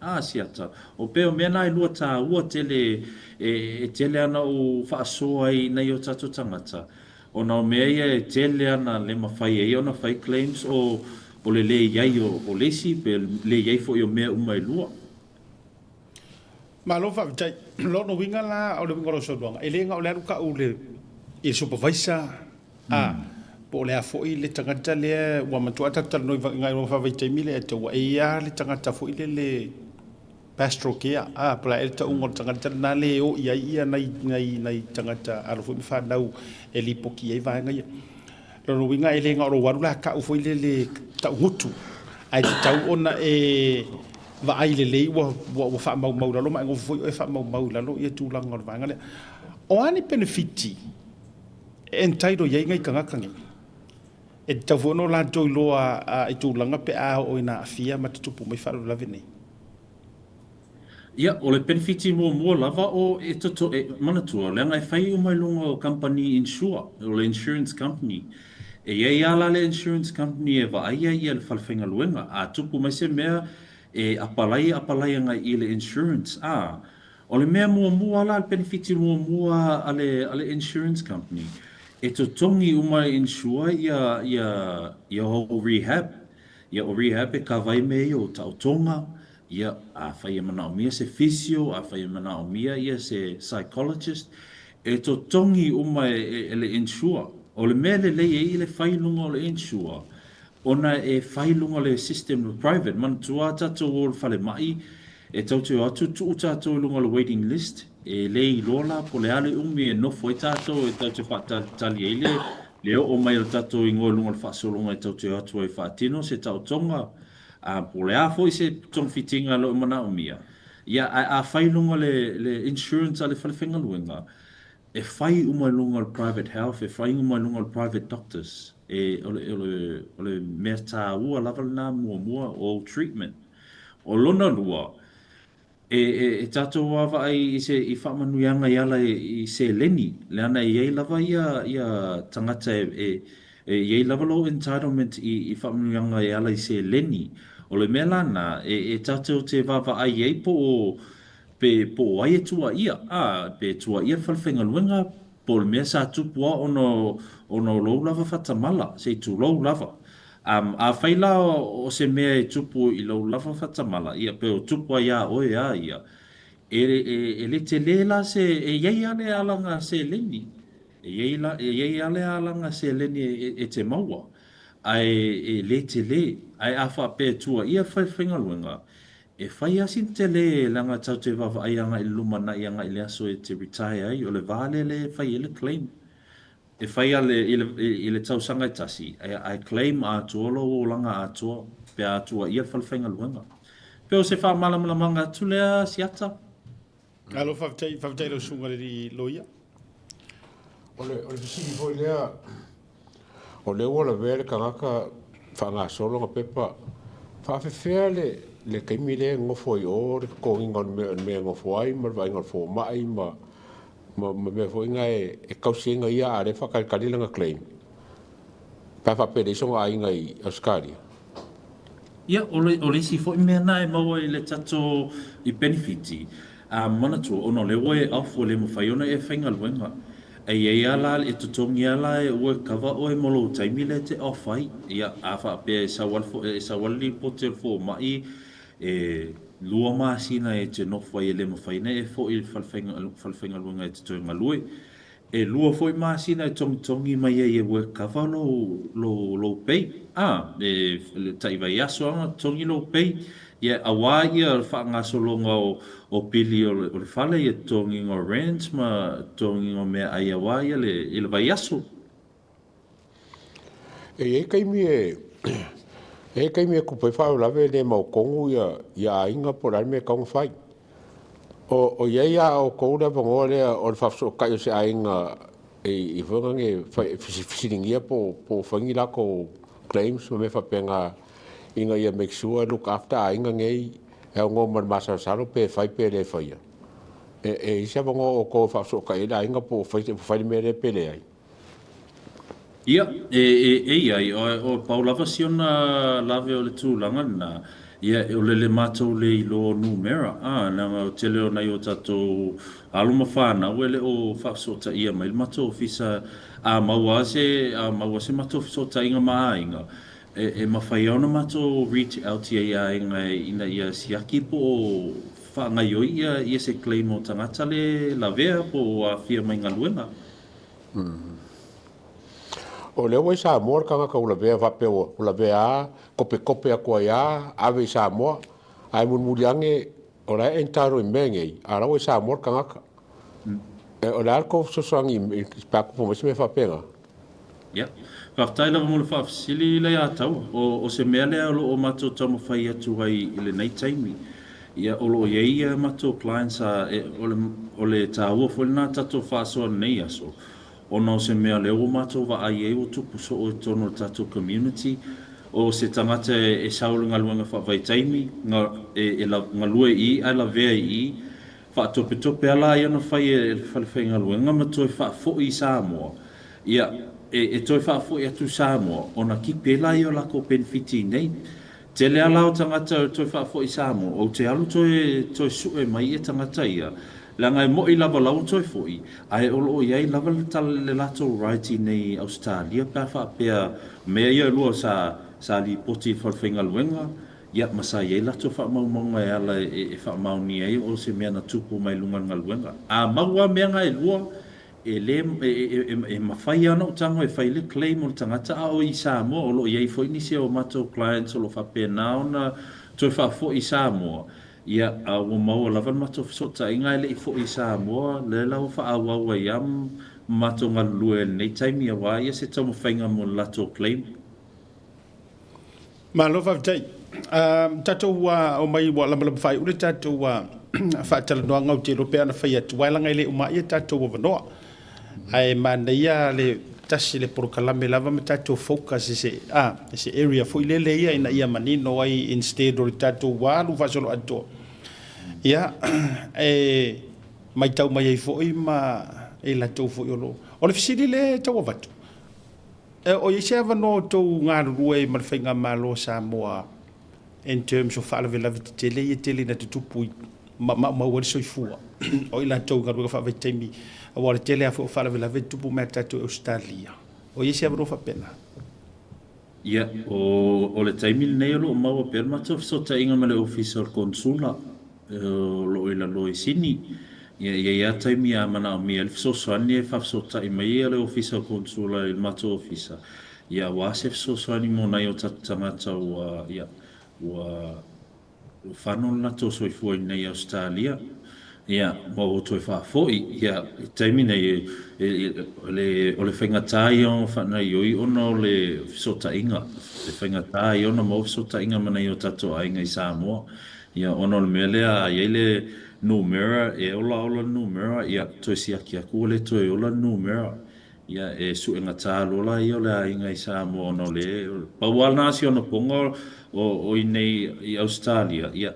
A siata. O pea o mea na e lua tāua tele e tele ana ou faasoa ai i nai o tatou tagata, ona o mea ia e tele ana le mafai ai ona fai claims o o le le iai o le isi pe le iai foi o mea uma e lua. Malo faafetai. Lona uiga la o le uiga o lau saunoaga, e le na o le alu kau i le supervisor A, po o le a foi le tagata lea ua matua tatou talanoa i nai faavaitaimi lea e taua, e i ai lava le tagata foi lele pastoral care, a, po o le a ea le tauga o le tagata lena lea e o i ai ia nai, nai, nai tagata alo foi ma fanau e lipoti i ai vaega ia. Lona uiga e le na o lou alu la tau foi lele taugutu, ae tatau ona e vaai lelei ua, ua, ua faamaumau i lalo ma e nofo foi oe e faamaumau i lalo ia tulaga o le vaega lea. O a ni penefiti E entitle i ai nai tagata nei. E tatau foi ona o latou iloa i tulaga pe a oo ina aafia ma tutupu mai faalavelave nei. Ia, o le penefiti muamua lava o e toto, e manatua, leaga e fai uma i luga o kamupani insure, o le insurance company. E i ai lava la le insurance company e vaaia ia le falefaigaluega. A tupu mai se mea, e apalai apalai agai i le insurance, a, O le mea muamua la, le penefiti muamua a le, a le insurance company, e totogi uma e insure ia, ia, ia ou rehab. Ia o rehab e kava ai mea ia o taotoga, ia, afai e manaomia se physio, afai e manaomia ia se psychologist, e totogi uma e, e, e le insure. O le mea lelei ai le fai i luga o le insure, ona e fai i luga o le system private. Manatua a tatou o i le falemai, E tou te o atu tuu tatou i luga o le waiting list, e le iloa la po o le a le umi e nofo ai tatou e tou te faatalitali ai le le oo mai o le tatou igoa i luga o le faasologa e tou te o atu ai e faatino se taotoga, a po o le a foi se togafitiga o lo o manaomia. Ia, ae a fai i luga o le le insurance a le falefaigaluega, e fai uma i luga o le private health, e fai uma i luga o le private doctors. E, o le, o le, o le mea taua lava lena muamua o ou treatment. O lona lua, e, e, e tatou vaavaai i se i faamanuiaga i ala i, i seleni, leaga e i ai lava ia, ia tagata e, e, e i ai lava lou entitlement i, i faamanuiaga e ala i seleni. O le mea la lena, e, e tatou te vaavaai i ai po o, pe, po o ai e tuuaia, a, pe tuuaia le falefaigaluega, po o le mea sa tupu lava ona, ona o lou lava faatamala, se i tulou lava. Am, afai la o se mea e tupu i lou lava faatamala, ia, pe o tupu ai iā oe a ia, e, e, e le tele la se, e i ai lava le alaga seleni, e i ai la, e i ai lava le alaga seleni e, e, e te maua, ae e le tele. Ae a faapea e tuuaia le falefaigaluega, E fai lava sina tele leaga tatou te vaavaai agai i le lumanai agai i le aso e te retire ai, o le va lea lea e fai ai le claim. E fai a le, i le, i le tausaga e tasi, ae claim atoa lou olaga atoa pe a tuuaia le falefaigaluega. Pe o se faamalamalamaga atu lea Siata? Malo faafetai, faafetai i lau susuga i le alii loia. O le, o le fesili foi lea, o lea ua lavea le tagata faagasolo ana pepa, faafefea le, le taimi lea e nofo ai i o le totogiina o le mea, le mea e nofo ai ma le vaaiga o le fomai ma, ma, ma mea foi na e, e tausi ai na ia a o lea e faatalitali lana claim, pe a faapea e leai sona aiga i Ausetalia. Ia, o le, o le isi foi mea na e maua i le tatou i penefiti, a manatua, ona o lea ua e off ua le mafai ona e faigaluega. E i ai lava la, e totogi lava la e ua e kava oe mo lou taimi lea e te off ai. Ia, a faapea e sau lava le, e sau lava le lipoti a le fomai, e. 2 masina e te nofo ai e le mafai ona e foi i le falefaigaluega e te toe galue. E 2 foi masina e togitogi mai ai e WorkCover lou, lou, lou pay. A, e, le tai vaiaso lava ona totogi lou pay. Ia, auā ia le faagasologa o, o pili o le, o le fale, ia totogiga o rent ma totogiga o meaai auā ia le, i le vaiaso. E i ai taimi e, e i ai taimi e tupu ai faalavelave e le mautonu ia, ia aiga po o le a le mea e tatau ona fai. O, o i ai a outou le avanoa lea o le faafesootai o se aiga i, i foi lea e fesiligia po, po o fai ni latou claims ma mea faapena ina ia make sure look after aiga nei e aunoa ma le masalosalo pe fai pe le faia. E, e i ai se avanoa o outou e faafesootai ai le aiga po o fai, fai le mea lea pe leai. Ia, e, e, e i ai, o, o pau lava si ona lave o le tulaga lena, ia, o le le matou le iloa o numera, a, leaga o tele o nai o tatou alo ma fanau e le o faafesootaia mai le matou ofisa, a maua lava se, a maua se matou fesootaiga ma aiga, e, e mafai lava ona matou reach out i ai aiga ina ia siaki po o faagaioi ia, ia se claim o tagata le lavea po o aafia mai galuega. O lea ua i Samoa le tagata ua lavea faapea ua lavea a kopekope atu ai a ave i Samoa ae mulimuli ane o la e entitle i mea nei a o la ua i Samoa le tagata. O le a le tou fesoasoani pe a tupu mai se mea faapena? Ia. Faafetai lava mo le faafesili Leiataua. O se mea lea o lo o matou taumafai atu ai i lenei taimi. Ia, o lo o i ai ia matou clients a, e, o le, o le taua foi lena tatou faasoa lenei aso, ona o se mea lea ua matou vaai ai ua tupu soo i totonu o le tatou community, o se tagata e, e sau i le galuega faavaitaimi, ga, e, e la, galue i i ae lavea i i, faatopetope a la ia ona fai e le fale faigaluega ma toe faafoi i Samoa, ia, e, e toe faafoi atu i Samoa, ona kipi ai laia o lakou penefiti i nei. Tele a la o tagata e toe faafoi i Samoa, ou te alu toe toe sue mai ia tagata ia, leaga e moʻi lava la ua toe foi, ae o lo o i ai lava le tala le latou right i nei Ausetalia pe a faapea mea ia e lua sa sa lipoti i le falefaigaluega, ia ma sa i ai latou faamaumauga e ala e e faamaonia ai o se mea na tupu mai luga o le galuega. A mau a mea na e lua, E le, e mafai lava ona ou tago e fai le claim o le tagata a o i Samoa. O lo o i ai foi nisi o matou clients o lo o faapena ona toe faafoi i Samoa, ia, a ua maua lava le matou fesootaiga ae le i foi i Samoa, lea la ua faaauau ai lava ma matou galulue i lenei taimi aua ia se taumafaiga mo le latou claim. Malo faafetai. Tatou ua omai ua lamalama faaiu le tatou faatalanoaga ou te iloa pe ana fai atu ae leaga e le uma ai tatou avanoa. Ae manaia le tasi le polokalame lava ma tatou focus i se a i se area foi lele ia ina ia manino ai instead o le tatou alu faasoloatoa. Ia e maitau mai ai foi ma i latou foi o lo o. O le fesili lea e tau avatu, E o i ai se avanoa o tou galulue ai ma le Faigamalo o Samoa in terms o faalavelave tetele ia e tele ina tutupu i ma maumau ai le soifua o i latou i galuega faavaitaimi aua o le tele lava foi o faalavelave e tutupu mai ia tatou i Ausetalia. O i ai se avanoa faapena? Ia, o le taimi lenei o lo o maua pea le matou fesootaiga ma le Ofisa o le Konesula. O lo o i lalo i Sini. Ia, e i ai lava taimi a manaomia ai le fesoasoani e faafesootai mai ai le Ofisa o Konesula i le matou ofisa, ia, aua se fesoasoani mo nai o tatou tagata ua, ia, ua fano le latou soifua i inei i Ausetalia, ia, ma ua toe faafoi. Ia, i le taimi nei, e, e, o le, o le faigata ia ona faagaoioi ona o le fesootaiga, le faigata ia ona maua fesootaiga ma nai o tatou aiga i Samoa. Ia, ona o le mea lea, a i ai le numera, e ola ola le numera, ia, toe siaki atu ua le toe ola le numera. Ia, e suegata loa laia o le aiga i Samoa ona o le, pau lava lena si ona poga o, o i inei i Ausetalia, ia,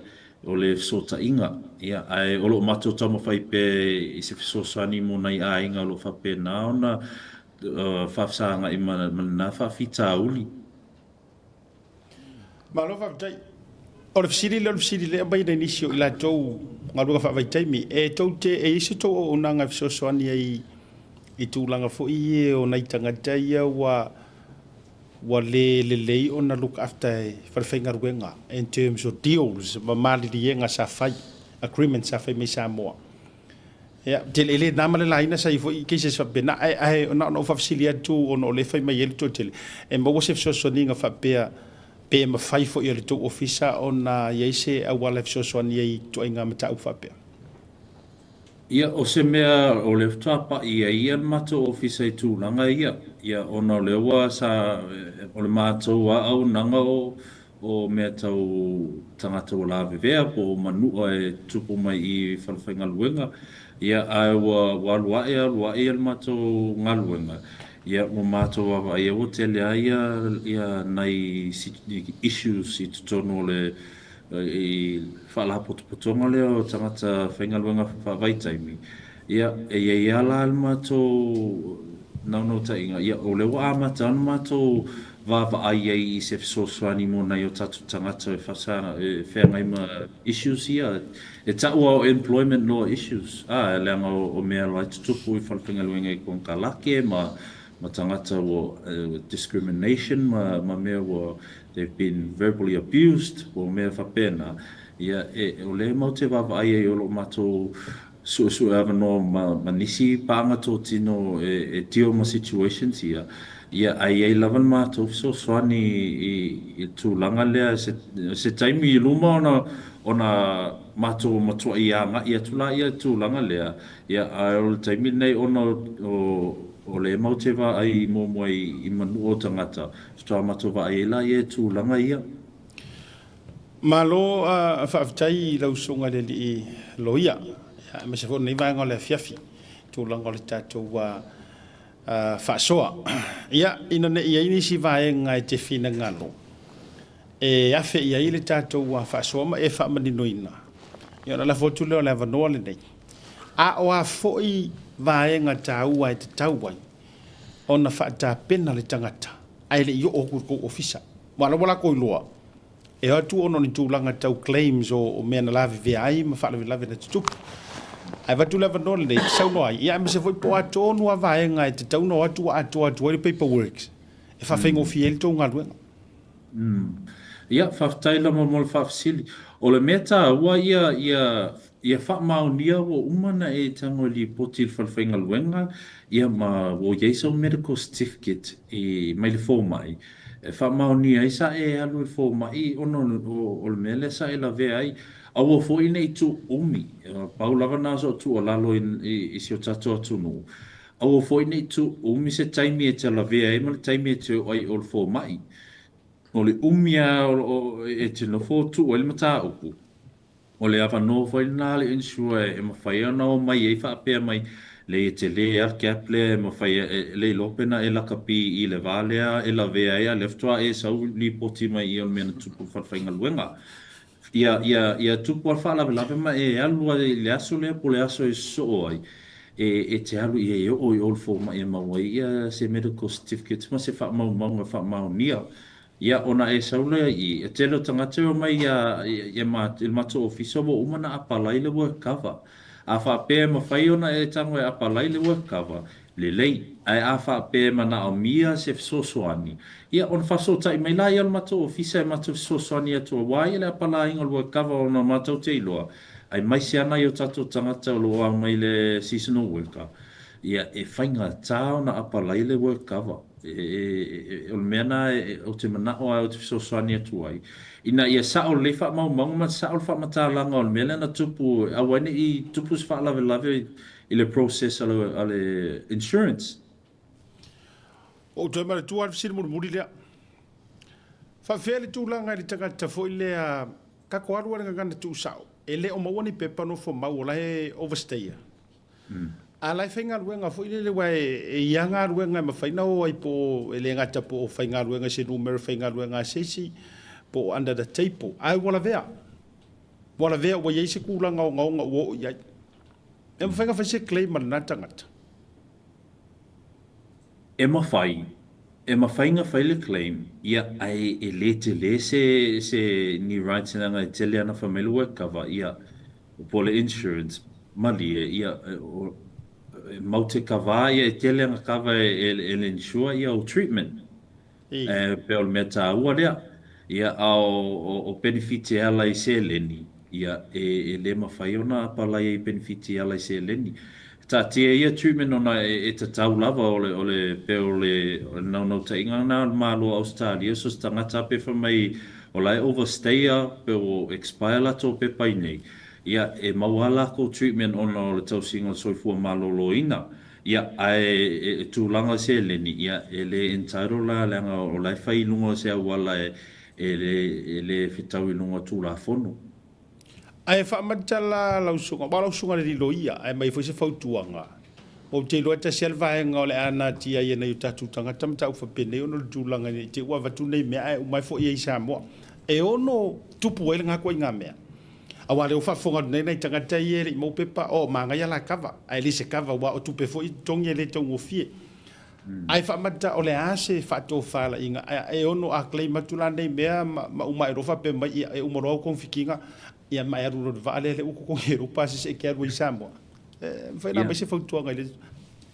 o le fesootaiga. Ia, ae o lo o matou taumafai pea i se fesoasoani mo nai aiga o lo o faapena ona faafesagai ma, ma lena faafitauli. Malo faafetai. O le fesili lea o le fesili lea e aumai e nisi o i latou galuega faavaitaimi, e tou te, e i ai se tou auaunaga e fesoasoani ai i tulaga foi ia o nai tagata ia ua Ua le lelei ona look after e falefaigaluega in terms o deals ma maliliega sa fai, agreements sa fai mai Samoa. Ia, tele, e le na ma le laina sa i foi cases faapena, ae, ae na ona ou faafesili atu ona o lea e fai mai ai le toatele, e maua se fesoasoaniga faapea pe mafai foi e le tou ofisa ona i ai se auala e fesoasoani ai i ituaiga mataupu faapea? Ia, o se mea o lea faatoa paʻi ai ia le matou ofisa i tulaga ia, ia ona o lea ua sa, o le matou auaunaga o, o mea tau tagata ua lavevea po o manua e tupu mai i falefaigaluega, ia ae ua, ua alu aʻe alu aʻe ia le matou galuega, ia ua matou vaavaai ua tele lava ia, ia nai issues i totonu o le I faalapotopotoga lea o tagata faigaluega faavaitaimi, ia, e i ai lava la le matou naunautaiga, ia, o lea ua amata ona matou vaavaai ai i se fesoasoani mo nai o tatou tagata e e feagai ma issues ia. E taua o employment law issues, ā, leaga o mea la e tutupu i falefaigaluega i konekarake ma ma tagata ua discrimination ma ma mea ua they've been verbally abused po o mea faapena, ia e o lea matou te vaavaai ai o lo o matou suesue avanoa ma ma nisi paaga totino e e deal ma situations ia, ia ae i ai lava le matou fesoasoani i i le tulaga lea se se taimi i luma ona ona matou matuai agai atu laia i le tulaga lea, ia ae o le taimi lenei ona o o lea matou te vaai muamua i manua o tagata, faatoa matou vaai ai laia i tulaga ia. Malo faafetai i lau Susuga i le Alii Loia, aemaise foi o lenei vaega o le afiafi, i tulaga o le tatou faasoa. Ia, ina ne i i ai nisi vaega e te finagalo e afe i ai le tatou faasoa ma e faamaninoina, ia ona lafo atu lea o le avanoa lenei. A o a foi vaega taua e tatau ai ona faatapena le tagata ae le i oo atu i le tou ofisa? Aua o la ua latou iloa e o atu ona o ni tulaga tau claims o mea na lavevea ai ma faalavelave na tutupu. Ae avatu le avanoa lenei e te saunoa ai, ia aemaise foi po o a tonu lava vaega e tatau ona o atu ua atoa atu ai le paperworks e faafaigofie ai le tou galuega. Ia, faafetai lava mo le faafesili. O le mea taua ia, ia, ia faamaonia ua uma ona e tago e lipoti i le falefaigaluega, ia ma ua i ai sau medical certificate i, mai le fomai, e faamaonia ai sa e alu i le fomai ona o, o le mea lea sa e lavea ai. Aua foi ne i tuu umi, pau lava na o sou tuualalo i, i, i si o tatou atunuu, Aua foi ne i tuu umi se taimi e te lavea ai ma le taimi e te oo ai i o le fomai. O le umi lava o lo o e te nofo tuu ai le mataupu, o le avanoa foi lena a le insurer e mafai ona omai ai faapea mai, leai e tele lava le gap lea e mafai e le iloa pe na e lakapi i le va lea e lavea ai a o lea faatoa e sau lipoti mai i o le mea na tupu i le falefaigaluega. Ia, ia, ia tupu lava le faalavelave ma e alu lava i le aso lea po o le aso e sosoo ai, e, e te alu ia e oo i o le fomai e maua ai ia se medical certificate ma se faamaumauga faamaonia. Ia, ona e sau lea i i, e tele o tagata e omai ia, ia, ma, i le matou ofisa ua uma ona apalai le work cover. A faapea e mafai ona e tago e apalai le work cover, Lelei, ae a faapea e manaomia se fesoasoani, ia ona faasootai mai laia o le matou ofisa e matou fesoasoani atu aua ia le apalaiga o le work cover ona matou te iloa aemaise a nai o tatou tagata o lo o ao mai le seasonal worker, ia e faigata ona apalai le work cover. E, e, e, o le mea na ou te manao lava ou te fesoasoani atu ai, ina ia sao lelei faamaumauga ma sao le faamatalaga o le mea lea na tupu, aua ai ne i tupu se faalavelave i le process a le, a le insurance. Ua ou toe manatua lava le fesili mulimuli lea. Faafefea le tulaga i le tagata foi lea, tatou alu lava i le gagana tuusao, e le o maua ni pepa nofomau o la e overstayer. A o la e faigaluega foi lele aua e i ai lava galuega e mafai ona o ai po o, e le gata po o faigaluega i se numera faigaluega a se isi, po o under the table, ae ua lavea. Ua lavea ua i ai se tulaga ogaoga ua oo i ai. E mafai ona fai se claim a lena tagata? E mafai. E mafai ona fai le claim, ia, ae e le tele se, se ni rights leaga e tele ana fai mai le work cover, ia, po o le insurance, malie, ia, e mau te kava, ia, e tele ana kava e, e, e le insure, ia, o treatment. E pei o le mea taua lea. Ia, a o penefiti e ala i seleni, ia, e le mafai ona apalai ai i penefiti e ala i seleni. Taatia ia treatment ona e tatau lava, o le, o le, pei o le naunautaiga lena o le Malo o Ausetalia, so se tagata lava pe fai mai o la e overstay-a pe ua expire latou pepa i inei, ia, e maua lava latou treatment ona o le tausiga o le soifua maloloina. Ia, ae e tulaga seleni, ia, e le entitle la leaga o la e fai i luga o se auala e e le fetau i luga o Tulafono. Ae faamatala lau susuga, aua o lau susuga le lilo ia, ae aumai foi se fautuaga. Ou te iloa e tasi lava le vaega o le a natia ai e nai o tatou tagata mataupu faapenei ona o le tulaga ina ne i te i ua avatu nei mea ae uma ai foi ai i Samoa. E ono tupu ai lena ituaiga mea. Aua o lea ua faafofoga atu nei nai tagata ia e le i maua pepa, oh, manaia la kava, ae le se kava aua o tupe foi e totogi e le taugofie. Ae faamata o le a se faatofalaiga e ono a claim atu la nei mea ma uma ae loa faapea mai, ia, e uma loa au togafitiga, ia ma e alu loa i le vaa lea, lea ua totogi e lou pasese e te alu ai i Samoa. E mafai ona aumai se fautuaga i le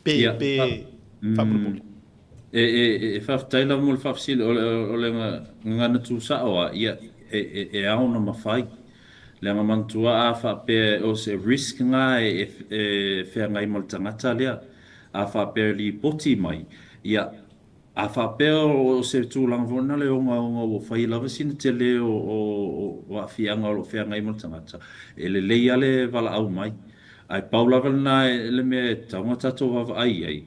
pe, pe faamolemole. E faafetai lava mo le faafesili, o le gagana tuusao lava, ia, e ao ona mafai. Leaga manatua a faapea o se risk lena e feagai ma le tagata lea, a faapea e lipoti mai, ia, a faapea o se tulaga foi lena le ogaoga ua fai lava sina tele o aafiaga o lo o feagai ma le tagata, e lelei lava le valaau mai. Ae pau lava lena le mea e tatau ona tatou vaavaai i ai,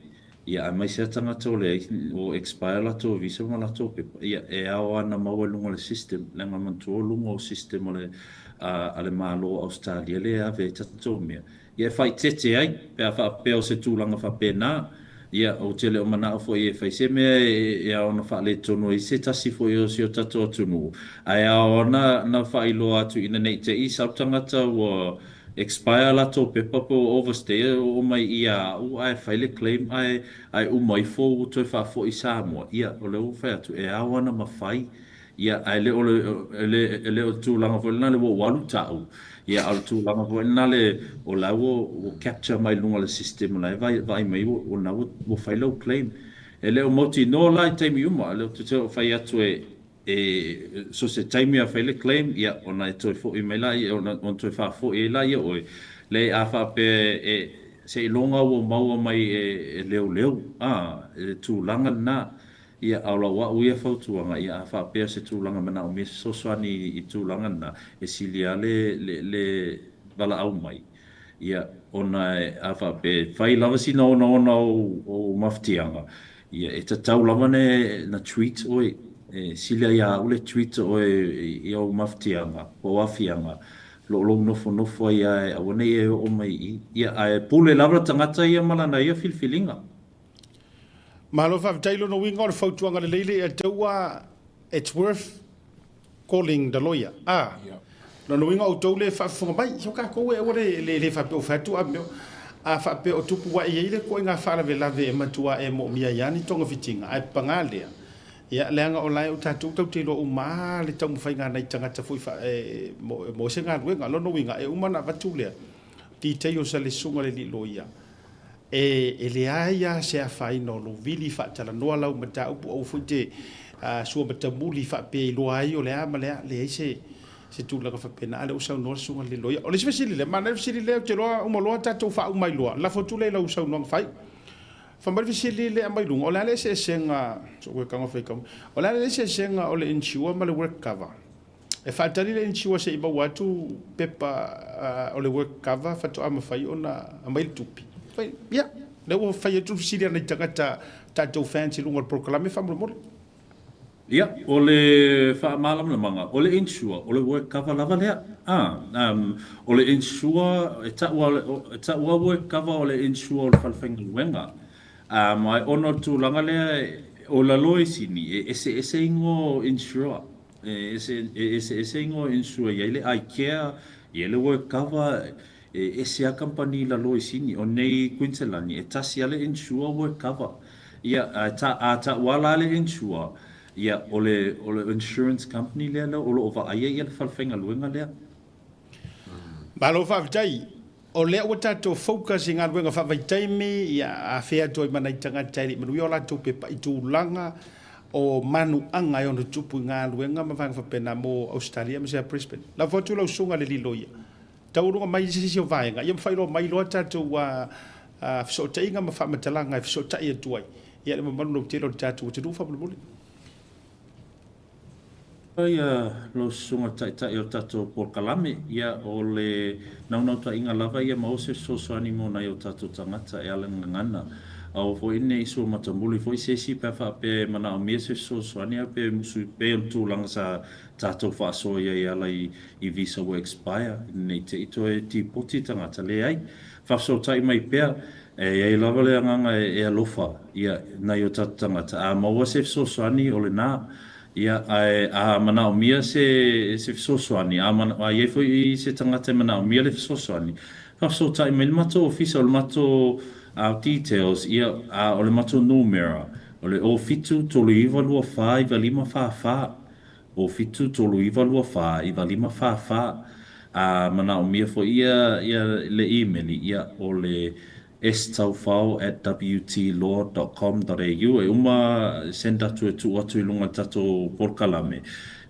Ia, aemaise lava tagata o leai, ua expire latou visa ma latou pepa, ia, e ao lava ona maua i luga o le system, leaga manatua o luga o system o le, a le Malo o Ausetalia lea e ave ai tatou mea, ia e faaeteete ai, pe a faapea o se tulaga faapena. Ia, ou te le o manao foi e fai se mea e ao ona faaletonu ai se tasi foi o si o tatou atunuu, ae ao lava ona faailoa atu ina ne i te i sau tagata ua Expire latou pepa po o overstay e oo mai ia au ae fai le claim ae ae uma ifo ua toe faafoi i Samoa ia o lea ua fai atu e ao ana mafai ia ae le o le e le e le o le tulaga foi lena le ua ou alu tau ia a o le tulaga foi lena le o la ua ua capture mai luga o le system o la e vaai mai ua o lena ua ua fai lau claim e le o mautinoa la i taimi uma o lea ou te fai atu e E, so se taimi a fai le claim, ia, ona e toe foi mai laia, ona, ona toe faafoi ai laia oe. Leai, a faapea e, seiloga ua maua mai e, e leoleo, a, e le tulaga lena. Ia, a o lau au ia fautuaga, ia, a faapea o se tulaga manaomia se fesoasoani i, i tulaga lena, e sili lava le, le, le valaau mai, ia, ona e, a faapea e fai lava sina onaona o ou mafatiaga, Ia, e tatau lava na treat oe, e sili ai ia au le treat oe i ou mafatiaga po o aafiaga, lo lou nofonofo ai ae aua ne i e oo mai i i. Ia, ae pule lava le tagata ia ma lana ia filifiliga. Malo faafetai lona uiga o le fautuaga lelei le ia te ua it's worth calling the lawyer a lona uiga outou le faafofoga mai so tatou e aua le le faapea o fai atu a mea a faapea o tupu ae i ai le ituaiga faalavelave e matua e moomia ai lava ni togafitiga ae paga lea ia leaga o la e o tatou tatou te iloa uma lava le taumafaiga a nai tagata foi e maua se galuega lona uiga e uma ona avatu lea details a le susuga i le alii loia E leai lava se afaina o lou vili faatalanoa lau mataupu, aua foi te sua matamuli faapea iloa ai o le a ma le a, leai se se tulaga faapena, a o lea ua saunoa le susuga i le loia. O le isi fesili lea, manaia le fesili lea, ou te iloa uma loa tatou faauma ai loa, lafo atu lea i lau saunoaga faaiu. Fai mai le fesili lea mai luga, o le a le eseesega, o le a le eseesega o le insure ma le work cover? E faatali le insure se i maua atu pepa o le work cover faatoa mafai ona aumai le tupe. Fai, ia, lea ua fai atu le fesili a nai tagata tatou fans i luga o le polokalame faamolemole. Ia, o le faamalamalamaga, o le insure, o le work cover lava lea. A, um, o le insure, e tau e tau lava work cover o le insure o le falefaigaluega. A, ma ona o le tulaga lea, o lalo i Sini, e eseese igoa o insure. E eseese igoa insure e i ai le iCare, e i ai le WorkCover, e ese lava kamupani i lalo i Sini. O nei i Kuiniselani, e tasi lava le insure WorkCover. Ia, a a tau lava la le insure, ia, o le o le insurance company lea o lo o vaaia le falefaigaluega lea. Malo faafetai. O lea ua tatou focus i galuega faavaitaimi, ia afea atu ai ma nai tagata e le i manuia o latou pepa i tulaga. O manuaga e ono tupu i galuega ma vaega faapena mo Ausetalia aemaise lava Brisbane. Lafo atu lau susuga i le alii loia, taualuga mai se isi o vaega ia ma faailoa mai loa tatou fesootaiga ma faamatalaga e fesootai atu ai i le mamalu lautele o le tatou atunuu faamolemole. Ia lau susuga taitai o le tatou polokalame, ia o le naunautaiga lava ia maua se fesoasoani mo nai o tatou tagata e ala i le gagana. Aua foi ne i sua matamuli foi se isi pe a faapea e manaomia se fesoasoani a pe musu pei o le tulaga sa tatou faasoa i ai e ala i visa ua expire ne i te i toe tipoti tagata. Leai. Faafesootai mai pea, e i ai lava le agaga e alofa ia nai o tatou tagata. A maua se fesoasoani o lena, ia, ae a manaomia se se fesoasoani, a a i ai foi se tagata e manaomia le fesoasoani, faafesootai mai le matou ofisa, o le matou details, ia, a o le matou numera, o le 07 39 24 95 44, 07 39 24 95 44. A manaomia foi ia ia le imeli, ia, o le staufao at wtlaw dot com dot au e uma send atu e tuu atu i luga i le tatou polokalame,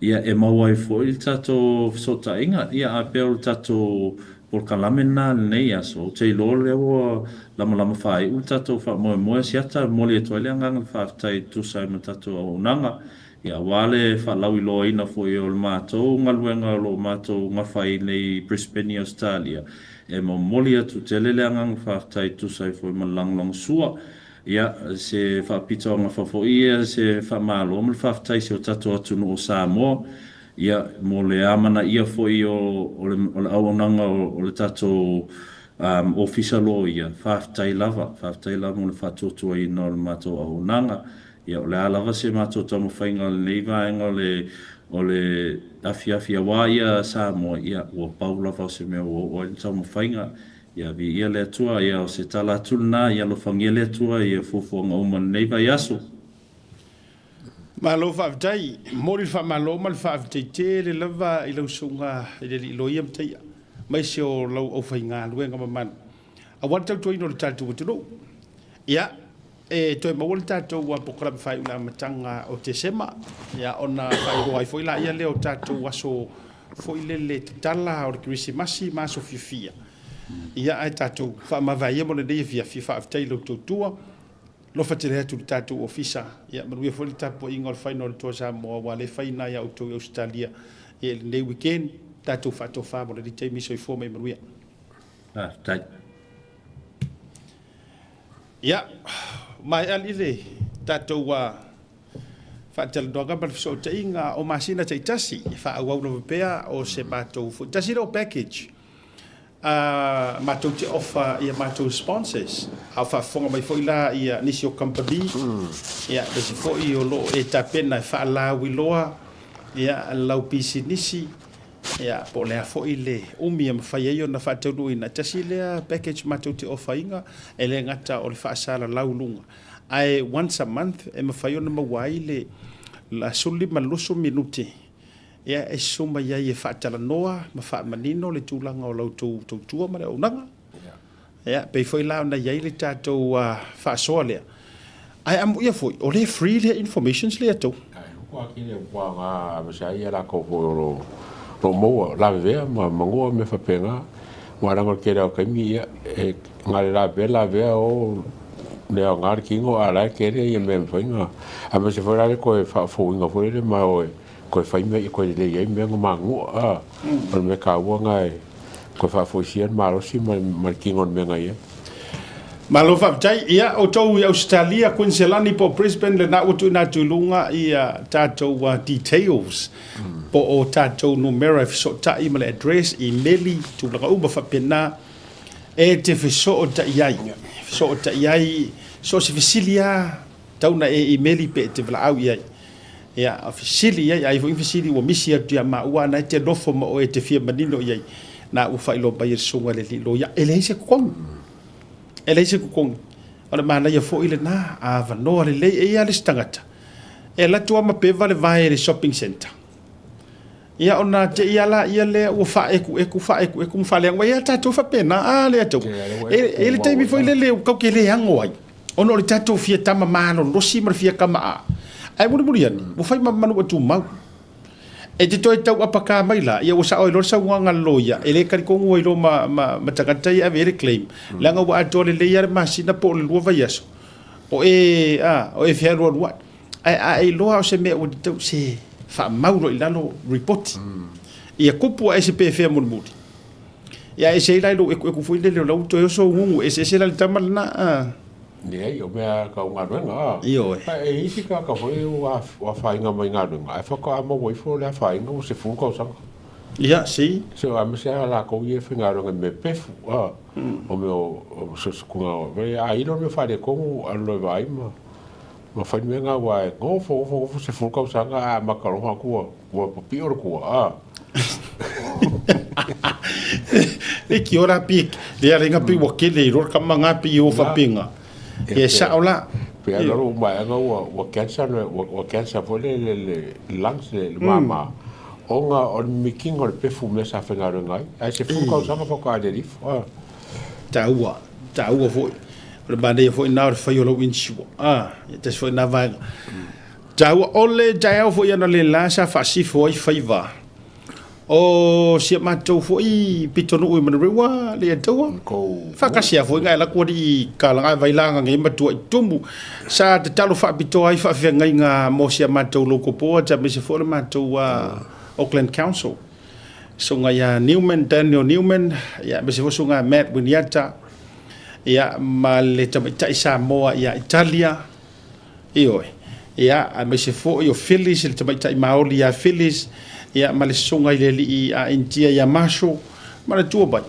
ia e maua ai foi le tatou fesootaiga, ia ae pei o le tatou polokalame lena i lenei aso. Ou te iloa o lea ua lamalama faaiu le tatou faamoemoe Asiata, e momoli atu ai le agaga faafetai e tusa ai ma le tatou auaunaga. Ia, aua le faalauiloaina foi o le matou galuega o lo o matou gafa ai nei i Brisbane i Ausetalia, e momoli atu tele le agaga faafetai e tusa ai foi ma le lagolagosua. Ia, se faapitoaugafa foi ia, se faamalo ma le faafetai i si o tatou atunuu o Samoa, ia, mo le amanaia foi o, o le, o le auaunaga o, o le tatou Ofisa Loia. Faafetai lava, faafetai lava mo le faatuatuaina o le matou auaunaga. Ia, o le a lava se matou taumafaiga o lenei vaega o le, o le afiafi aua ia Samoa, ia, ua pau lava o se mea ua oo ai le taumafaiga. Ia, viia le Atua, ia, o se tala atu lena, ia alofagia le Atua i fuafuaga uma i lenei vaiaso. Malo faafetai. Momoli le faamalo ma le faafetai tele lava i lau susuga i le Alii Loia Mataia, aemaise o lau aufaigaluega mamalu, aua le tautuaina o le tatou atunuu. Ia, E toe maua le tatou polokalame faaiu i le amataga o Tesema, ia ona faailoa ai foi laia lea o tatou aso foi lele tatala o le Kerisimasi ma aso fiafia. Ia ae tatou faamavae ia mo lenei afiafi. Faafetai i la outou tua. Alofa tele atu i le tatou ofisa. Ia manuia foi le tapuaiga o le Final o le Toa Samoa ua le fai ina ia outou i Ausetalia ia i lenei weekend. Tatou faatofa mo lenei taimi. Soifua ma ia manuia. Faafetai. Ia, maea alii le tatou faatalanoaga ma le fesootaiga o masina taitasi e faaauau lava pea o se matou foi tasi lea o package a matou te offer ia matou sponsors a o faafofoga mai foi la ia nisi o kamupani ia aemaise foi o lo o e tapena e faalauiloa ia lau pisinisi Ia, po o le a foi le umi e mafai ai ona faataunuuina, tasi lea package matou te ofaina, e le gata o le faasalalau luga, ae once a month e mafai ona maua ai le 15 20 minute ia e susu mai ai e faatalanoa ma faamanino le tulaga o la outou tautua ma le auaunaga. Ia, pei foi la ona i ai le tatou faasoa lea. Ae amuia foi, o lea e free lea informations lea tou. Ae ua kile ua nga ma sa ia la ko fo ro ro mo la vea ma mangoa me fapenga wa ranga ke ra kaimi ia e nga le la ve la ve o le o nga kingo a la ke le ia me fainga a me se fo la ko e fa fo inga fo le ma o Koe whai mea i koe lelei ai mea nga mangua, a, o le mea kaua nga e koe whaafoisia le malosi ma, ma le kingo o le mea nga i ai. Malo faafetai. Ia, outou i Ausetalia, Kuiniselani po o Brisbane, lena ua tuuina atu i luga ia tatou details po o tatou numera e fesootai ma le address, imeli, tulaga uma faapena e te fesootai ai. Fesootai ai, so o se fesili lava Tau na e imeli pe e te valaau i ai. Ia, a fesili i ai, a i foi fesili ua misi atu ia maua ana e te nofo ma oe e te fia manino i ai, na ua faailoa mai e le susuga i le alii loia, e leai se totogi. E leai se totogi. O le manaia foi lena, avanoa lelei, e i ai lava le isi tagata, e alu atu lava ma peva le vae i le shopping centre. Ia ona te i ala ia lea ua faaekueku, faaekueku ma faaleaga. Ua i ai tatou faapena, a lea tau. E i le taimi foi lele ua tau te le ago ai, ona o le tatou fia tama malolosi ma le fia kama a. Ae mulimuli ane, ua fai ma manu e tumau. E te toe tauapakā mai la, ia ua sao ai loa le saunoaga a le loia, e le talitonu ai loa ma, ma, ma tagata ia e ave i ai le claim, leaga ua atoa lelei lava le masina po o le lua vaiaso, o e, a, o e fealualuai. Ae a e iloa o se mea ua tatau, se faamau loa i lalo ripoti. Ia kupu ae se pefea mulimuli. Ia ae ese ai la i lou ekueku foi lele o la ua toe oso ou gugu, eseese la le tama lena, a. Leai, o mea tau galuega, a. Ioe. A e i ai se tagata foi ua afaina mai galuega, ae faatoa maua ifo le afaina ua 10 tausaga. Ia, si. So, aemaise lava latou ia e faigaluega i mea pefu, a. O mea o susukuga, a ilo le mea faaletonu, alu loa e vaai ma ma fai le mea lena aua e nofo nofo nofo 10 tausaga ae amata loa atu ua ua papio le tua a. E ki ora pi le ale nga pi ua kele i ror ka manga pi o fapenga. E sao la. Pe ala ro mai anga ua ua cancer le ua ua cancer foi le le le lungs le le mama. Ona o le mikinga o le pefu mea sa faigaluega ai. Ae 10 tausaga faatoa aleli ifo a. Taua, taua foi. O le manaia foi na o le fai o lau insure. Ah, e tasi foi na vaega. Taua, o le taeao foi ana le la sa faasifo ai faiva. O si a matou foi pitonuu i Manurewa, le Ataua. Whakasia foi ngai la kua i kalanga vai langa ngai matua i tumu. Sa tatalo whaapitoa ai whaawhiangaiga mo si a matou local board, sa mese foi le matou Auckland Council. Susuga ia Newman, Daniel Newman, ia aemaise foi susuga Matt Winiata, ia ma le tamaitai Samoa ia Italia, ioe, ia aemaise foi o Phyllis, le tamaitai Maoli ia Phyllis, ia ma le susuga i le alii a Initia ia Marshall, manatua mai,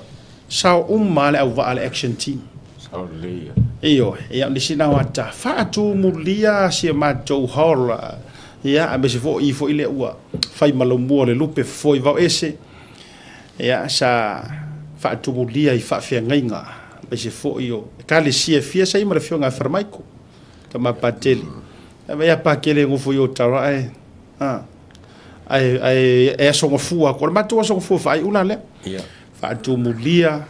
sao uma lava le auvaa a le Action Team. Sao lelei ia. Ioe, ia o nisi na o ata faatumulia si a matou hall, ia aemaise foi o i foi lea ua fai ma laumua o le lupe fofo i Vaoese, ia sa faatumulia i faafeagaiga aemaise foi o ekalesia e fia sa i ai ma le afioga ia Faramaiko, tama Patele. Ia vaai ia Patele e nofo i Otara ae a ae ae e asogafua atu. O le matou asogafua faaiu la lea. Ia. Faatumulia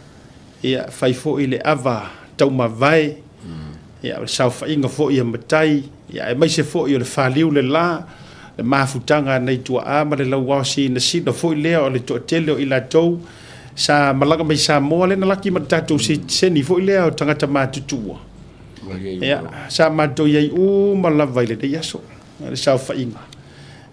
Ia, fai foi le ava taumavae, ia, o le saofaiga foi a matai, ia, aemaise foi o le faliu le la, le mafutaga a nai tuaa ma le lauao sinasina foi lea o le toatele o i latou sa malaga mai Samoa lea na laki ma le tatou sitiseni foi lea o tagata matutua. Ia, sa matou i ai uma lava i lenei aso, le saofaiga.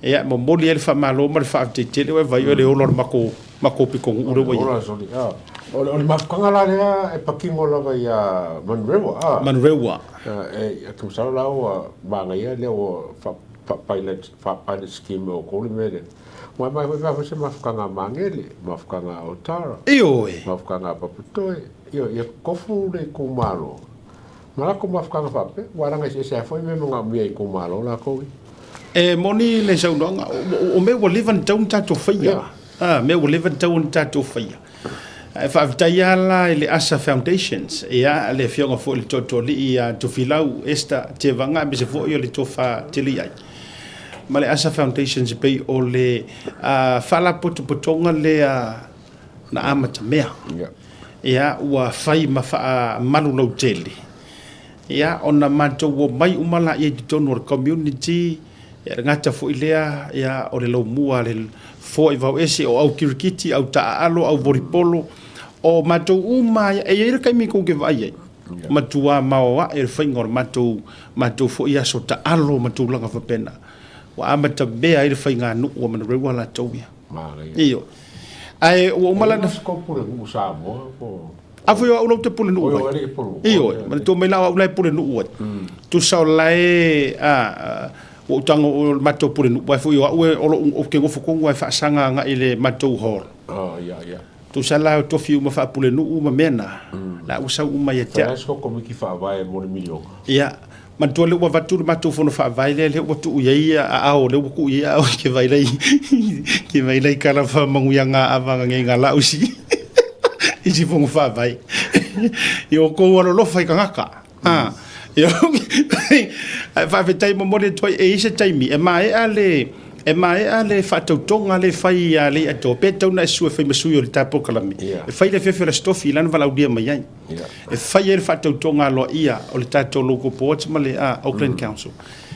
Ia, e momoli ai le faamalo ma le faafetai tele, ua e vaai oe le ola o le matou, matou pitonuu lea ua i ai. O le mafutaga la lea e patino lava ia Manurewa, a? Manurewa. E, te masalo la ua manaia lea ua faa-pilot, faa-pilot scheme e outou le mea lea. Ua mai foi pe a fai se mafutaga a Magele, mafutaga a Otara. Ioe. Mafutaga a Papatoe. Ioe, ia tofu le itumalo. Ma latou mafutaga faapea, ua laga eseese ai foi mea e manaomia e itumalo latou ia. E moni le saunoaga, o mea ua leva ona tatau ona tatou faia. A, mea ua leva ona tatau ona tatou faia. Ae faafetai lava la i le ASA Foundations, ia, le afioga foi i le Toatoalii ia Tofilau Esther Tevaga aemaise foi o le Tofa Teliai ma le ASA Foundations e pei o le faalapotopotoga lea na amatamea. Ia, ua fai ma faamalu lautele, ia, ona matou omai uma laia i totonu o le community, ia, le gata foi lea, ia, o le laumua a le foa i Vaoese, o au kirikiti, au taaalo, au volipolo, o matou uma lava ia. E i ai le taimi tou te vaai ai, matua maoae le faiga o le matou, matou foi aso taalo ma tulaga faapena. Ua amatamea ai le faiganuu a Manurewa latou ia. Ioe. Ae ua uma lana. E kou pulenuu Samoa po. A foi o au la ou te pulenuu ai. Ioe, manatua mai la o au la e pulenuu ai. Tusa o la e a ua ou tago o le matou pulenuu ae foi o au e o lou ou te nofo tonu lava e faasaga agai i le matou hall. Oh, ia, ia. Tusa la o tofi uma faapulenuu ma mea na, la ua sau uma ia te au. Fai lava si komiti faavae mo le miliona. Ia, Manatua lea ua avatu le matou fono faavae lea, lea ua tuu i ai aao, lea ua tuu i ai aao ke vai lai, ke vai lai kala fa manguianga avanga nge nga lau si, i si fono faavae. I o kou alolofa i kangaka. Ha. I o, ai faafetai momoli atu ai, e i ai se taimi, e maea le, e maea le faatautoga le fai ia Leiatoa, pe tatau ona e susu e fai ma sui o le ta polokalame, e fai le afiafi o le Aso Tofi, lana valaaulia mai ai. E fai ai le faatautoga aloaia o le tatou Local Boards ma le Auckland Council.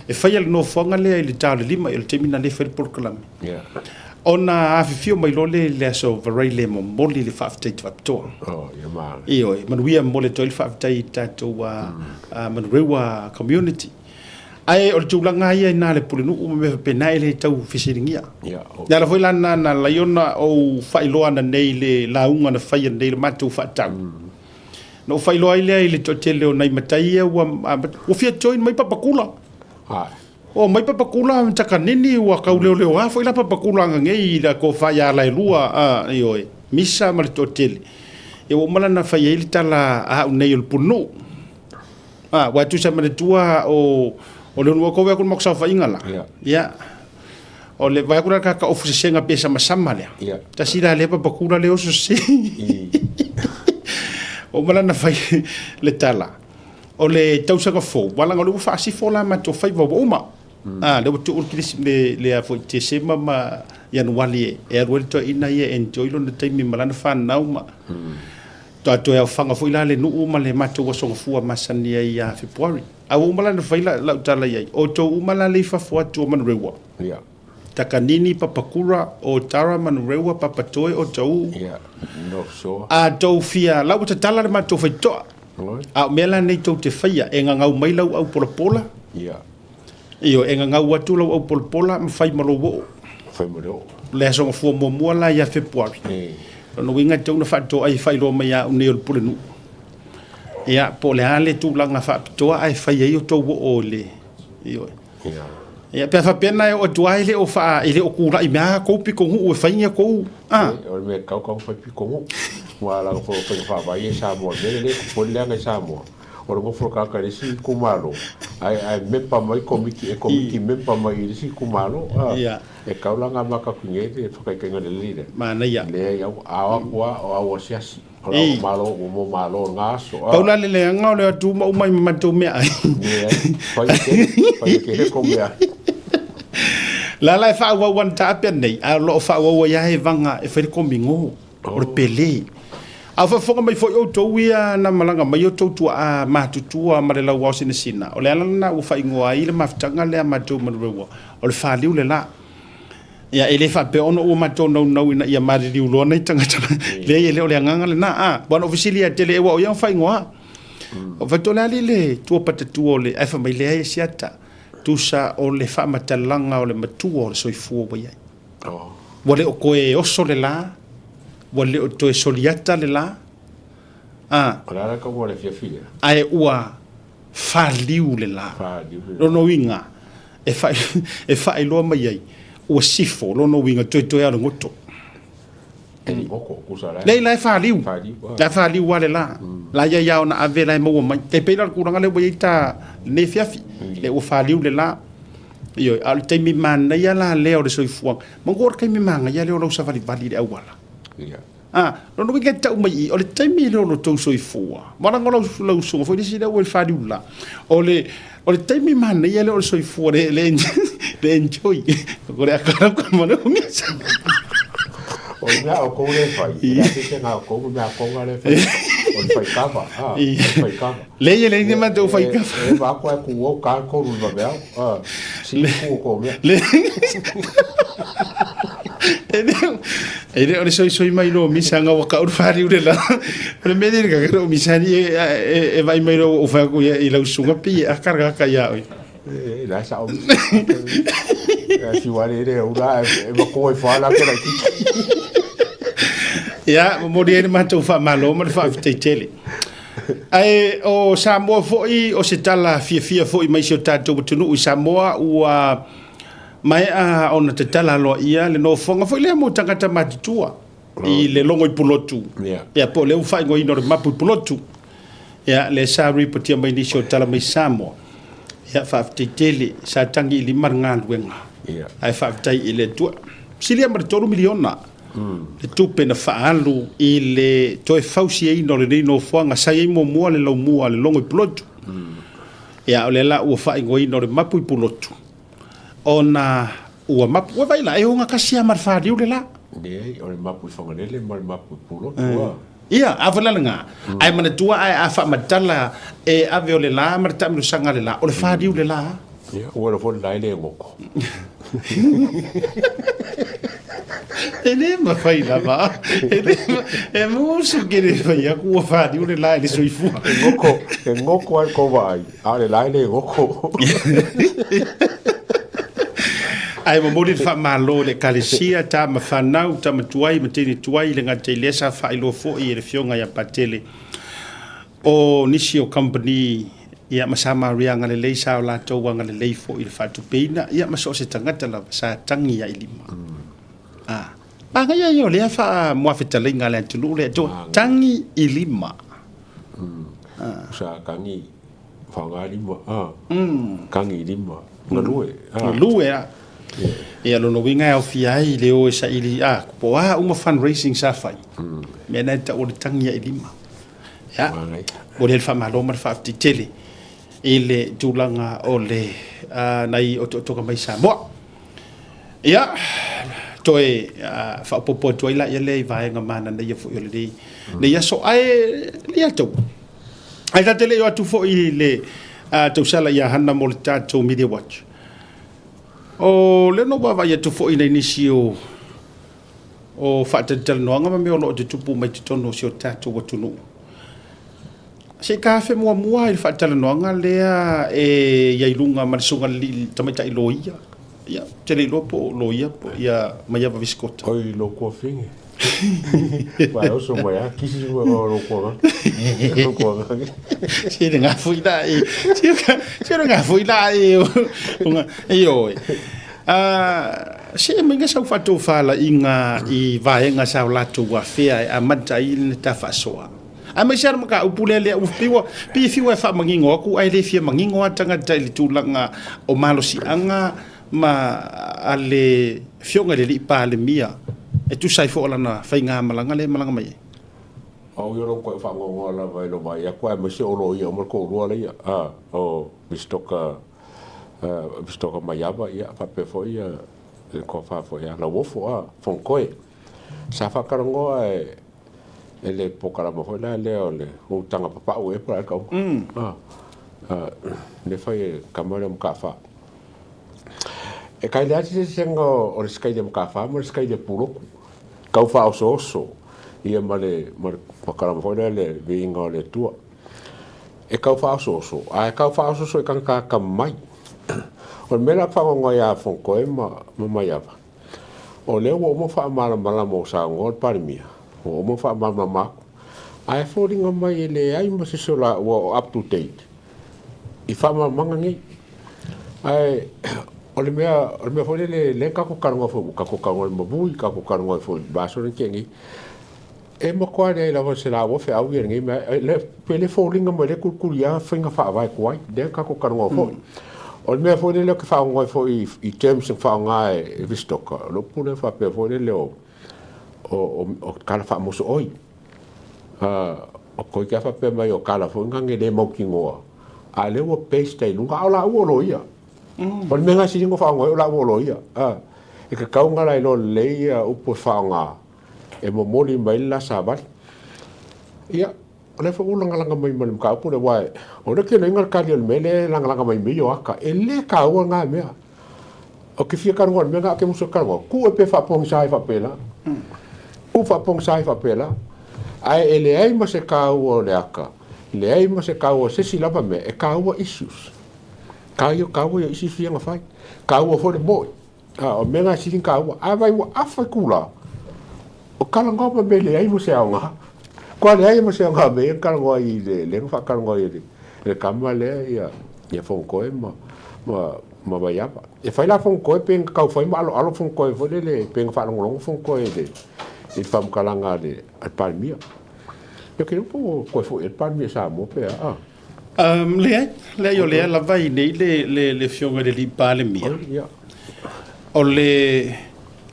E faia le nofoaga lea i le ta o le 5, o le taimi lena lea e fai le polokalame. Ona afifio mai loa lea i le aso Varaile e momoli le faafetai faapitoa. Oh, ia maga. Ioe, manuia momoli atu ai le faafetai i le tatou Manurewa community. Ae o le tulaga lava ia i ina le pulenuu ma mea faapena e le tau fesiligia. Ia, O le ala foi la lena na ala ai ona ou faailoa ananei i le lauga na fai ananei i le matou faatau. Na ou faailoa ai lea i le toatele o nai matai ia ua, ua fia join mai Papakula. Ua omai Papakula ma Takanini ua tau leoleoa foi la Papakula ananei i la tofa ia Alaelua, a, ioe, Misa ma le toatele. Ia ua uma la ona fai ai le tala a au nei o le pulenuu. A, ua tusa ma le tua o, o le ua kove aku le matou saofaiga la. Ia. Ia. O le vaai aku la kaka ofu sesega pe samasama lea. Ia. Tasi la lea papakula le oso sese. I. O ma lana fai le tala. O le tausaga fou, wala o le ua faasifo la matou faiva ua uma. A, le ua tuu le kilisi, le, le a foi Tesema ma Ianuali e, e alu ai le toeaina ia e enjoy lona taimi ma lana whanau ma. Toa toe aofaga foi la le nuu ma le matou aso gafua masani ai ia Fepuari. A ua uma la ona fai lau tala i ai, outou uma la le i fafo atu o Manurewa. Ia. Takanini, Papakura, Otara, Manurewa, Papatoe, Otauu. Ia, North Shore. A tou fia, la ua tatala le matou faitotoa. Oi. A o mea la nei tou te faia, e gagau mai lau aupolapola. Ia. Ioe, e gagau atu lau aupolapola ma fai ma lou oo. Fai ma le oo. Le aso gafua muamua la ia Fepuari. E. Lona uiga e tatau ona faatoa ai e faailoa mai ia au nei o le pulenuu. Ia, po o le a le tulaga faapitoa ae fai ai outou oo i le, ioe. Ia. Ia, pe a faapea na e oo atu lava e le o faa, e le o kula'i mea a kou pitonuu e faingia kou, a. E, o le mea tatau tatau ona fai pitonuu. Aua leaga foi o faiga faavae ia i Samoa, o le mea lea e tupu ai le leaga i Samoa. O le nofo o le tagata i le isi itumalo, ae, ae memba mai komiti, e komiti memba mai i le isi itumalo. A, Ia. e tatau la ona amata atu i inei le whakaitainga lelei lea. Manaia. Leai, au, a o atu lava o au asiasi, o le Ei. au malo, ua mo malo o lena aso. A. Pau la le leaga o le o atu uma uma i ma matou meaai. Leai, fai e tele, fai e tele kou meaai. La la e faaauau ana taape nei, a o lo o faaauau ai lava e vaga e fai le komigo. O le pele. A o faafofoga mai foi outou ia na malaga mai outou tuaa matutua ma le lauao sinasina, o le ala lena ua faaigoa ai le mafutaga lea a matou Manurewa, o le faliu le la. Ia, e le faapea ona ua matou naunau ina ia maliliu loa nai tagata, leai e le o le agaga lena. A, aua na ou fesili ia te le aua o ia na faaigoa. Ou fai atu, o le a alii le tua patatua o le, ae fai mai, leai e siata, tusa o le faamatalaga o le matua o le soifua ua i ai. Ua le o toe oso le la, ua le o toe soliata le la, a. O le a la tau le fiafi lea? Ae ua faliu le la. Faliu le la. Lona uiga, e fa, e faailoa mai ai, ua sifo, lona uiga, toetoe lava o le goto. E le goto, tusa la e. Leai, la e faliu. Faliu, a. La e faliu lava le la. La e ia ia ona ave, la e maua mai. E pei la o le tulaga lea ua i ai ta lenei afiafi, lea ua faliu le la. Ioe, a o le taimi manaia la lea o le soifuaga, manatua o le taimi manaia lea o lau savalivali i le auala. Ia. A, lona uiga e tau mai i i, o le taimi lea o lo tou soifua, ma leaga o lau, lau usuga foi le isi lea ua i le faliu la, o le, o le taimi manaia lea o le soifua, le, le, le enjoy, o le akalauka ma le umisa. O le mea a outou lea e fai, o le a se eseesega a outou ma mea a Tonga lea e fai, o le fai kava, a, o le fai kava. Leai e leai ni matou fai kava. E va atu ae tu au ka tolu i vaveao, a, sili tu o tou mea. E le o le soisoi mai lo misa nga waka uru whari ure la. O le mea le kaka o misa ni e vai mai lo o whai ku i lau sunga pi e akara kaka ia oi. E la sa o misa. E si wale re ura e mako e whala ke lai tiki. Ia, momoli ai le matou faamalo ma le faafetai tele. Ae o Samoa foi, o se tala fiafia foi mai si o tatou atunuu i Samoa, ua maea ona tatala aloaia le nofoaga foi lea mo tagata matutua i le logo i Pulotu. Ia, po o lea ua faaigoaina o le mapu i Pulotu. Ia, lea sa ripotia mai nisi o tala mai Samoa. Ia, faafetai tele, sa tagi i lima le galuega. Ae faafetai i le Atua. Silia ma le $3 miliona. le tupe na faaalu i le toe fausiaina o lenei nofoaga sa i ai muamua le laumua a le Logo i Pulotu. Ia, o lea la ua faaigoaina o le mapu i Pulotu, ona ua mapu. Ua vaai la, e ogatasi lava ma le faliu le la. Leai, o le mapu i Fagalele ma le mapu i Pulotu, a. Ia, a foi la lena. Ae manatua ae a faamatala e ave o le la ma le taamilosaga a le la, o le faliu le la. Ia, ua iloa foi le la e le goto. E le mafai lava. E le, e musu ke le fai aku ua faliu le la i le soifua. E goto, e goto lava i le tou vaai, a o le la e le goto. Ae momoli le faamalo i le Ekalesia, tama fanau, tama tuai ma teine tuai, le gata i lea sa faailoa foi e le Afioga ia Patele o nisi o kamupani ia ma Samaria agalelei sa o latou agalelei foi i le faatupeina ia ma so o se tagata lava sa tagi ia i lima. A manaia ia o lea faamuafetalaiga a le atunuu lea to tagi i lima. Sa tagi faaaoga lima a tagi i lima galue a galue a. Ia lona uiga e aofia ai le o e saili a po o a uma fundraising sa fai. Mea na e tau o le tagi ia i lima. Ia, momoli ai le faamalo ma le faafetai tele i le tulaga o le nai otootoga mai Samoa. Ia, toe faaopoopo atu ai laia lea i vaega mananaia foi o lenei, lenei aso. Ae le atou. Ae ta te le i o atu foi i le tausala ia Hana mo le tatou Media Watch. O lea na ou vaavaai atu foi i nai nisi o o faatalatalanoaga ma mea o lo o tutupu mai totonu o si o tatou atunuu. Se i tafe muamua i le faatalanoaga lea e i ai luga ma le susuga i le tamaitai loia. Ia, ou te le iloa po o loia po ia Maiava Visikota. Oi, lou tuafine. Vai oso mai a kisi sua o lou tuagage. Lou tuagage. Se le ngafui la e. Se le ngafui la e. Ioe. Se aumai sau faatofalaiga i vaega sa o latou afea e amata ai le ta faasoa. Aemaise lava le mataupu lea lea ua pei ua pei e fiu e faamanino atu ae le fia manino lava tagata i le tulaga o malosiaga ma a le Afioga i le Alii Palemia e tusa ai foi o lana faigamalaga lea e malaga mai ai. Au ia lou toe faanoanoa lava i lou vaai atu aemaise o loia uma le toalua lea, o Mistoka Pistoka Maiava, ia, faapea foi ia le tofa foi ia Lauofo, a, Fonotoe. Sa faatalanoa e, e le polokalama foi la lea o le utaga papau ea po o le a le tauga. A, a, lea fai e tama lea o Mataafa. E kai leai se eseesega o le sikaili a Mataafa ma le sikaili a Pulotu. Tau faaosooso ia ma le, ma le polokalama foi lea le viiga o le Atua. E tau faaosooso, ae tau faaosooso i tagata atamamai. O le mea la faanoanoa ia Fonotoe ma Maiava, o lea ua uma faamalamalama ua saunoa le Palemia, ua uma faamalamalama atu, ae foliga mai e leai ma se isi o laua o up to date i faamalamalamaga nei. Ae o le mea, o le mea foi lele, lea tatou talanoa foi, tatou talanoa i le mavui, tatou talanoa foi i le vaiaso lea na tea nei, E matua leai lava se laua feau ia lenei mea, pe le foliga mai lea tulituli a faiga faavae tuai, lea tatou talanoa foi. O le mea foi lele ou te faaaoga ai foi i terms e faaaoga e Vistoka, o le upu lea faapea foi lele o o tala faamosooi. O toeitiiti lava faapea mai o tala foi na e le mautinoa, a o lea ua paste ai i luga, a o laua o loia. O le mea na sili ona faaaoga ai o laua o loia. E tatau ona lailoa lelei ia upu e faaaoga e momoli mai ai le la savali. Ia, o lea foi ua lagalaga mai ma le mataupu lea, aua o le kenoiga le tali o le mea lea e lagalaga mai mea ia o ata, e le taua na mea. Ou te fia talanoa i le mea lena, ou te musu e talanoa, tuu e pe faapogisa ai faapela, tuu faapogisa ai faapela, ae e leai ma se taua o le ata, leai ma se taua o se isi lava mea, e taua issues. Taua ia issues ia na fai. Taua foi le moi. A, o mea na e sili ona taua. A vai ua afa i kula, o talanoa ma mea leai mo se aoga. Kua leai ma se aoga mea ia na talanoa ai i le, lea na faatalanoa ai e le, le tama lea ia, ia Fonotoe ma, ma, ma Vaiava. E fai la Fonotoe pe na tau fai maaloalo Fonotoe foi lele, pe na faalogologo Fonotoe i le, i le faamatalaga a le, a le Palemia. Ia ou te iloa po ua toe foi ea le Palemia i Samoa pe a, a. Leai, leai o lea lava e i inei le, le, le Afioga i le Alii Palemia. O le,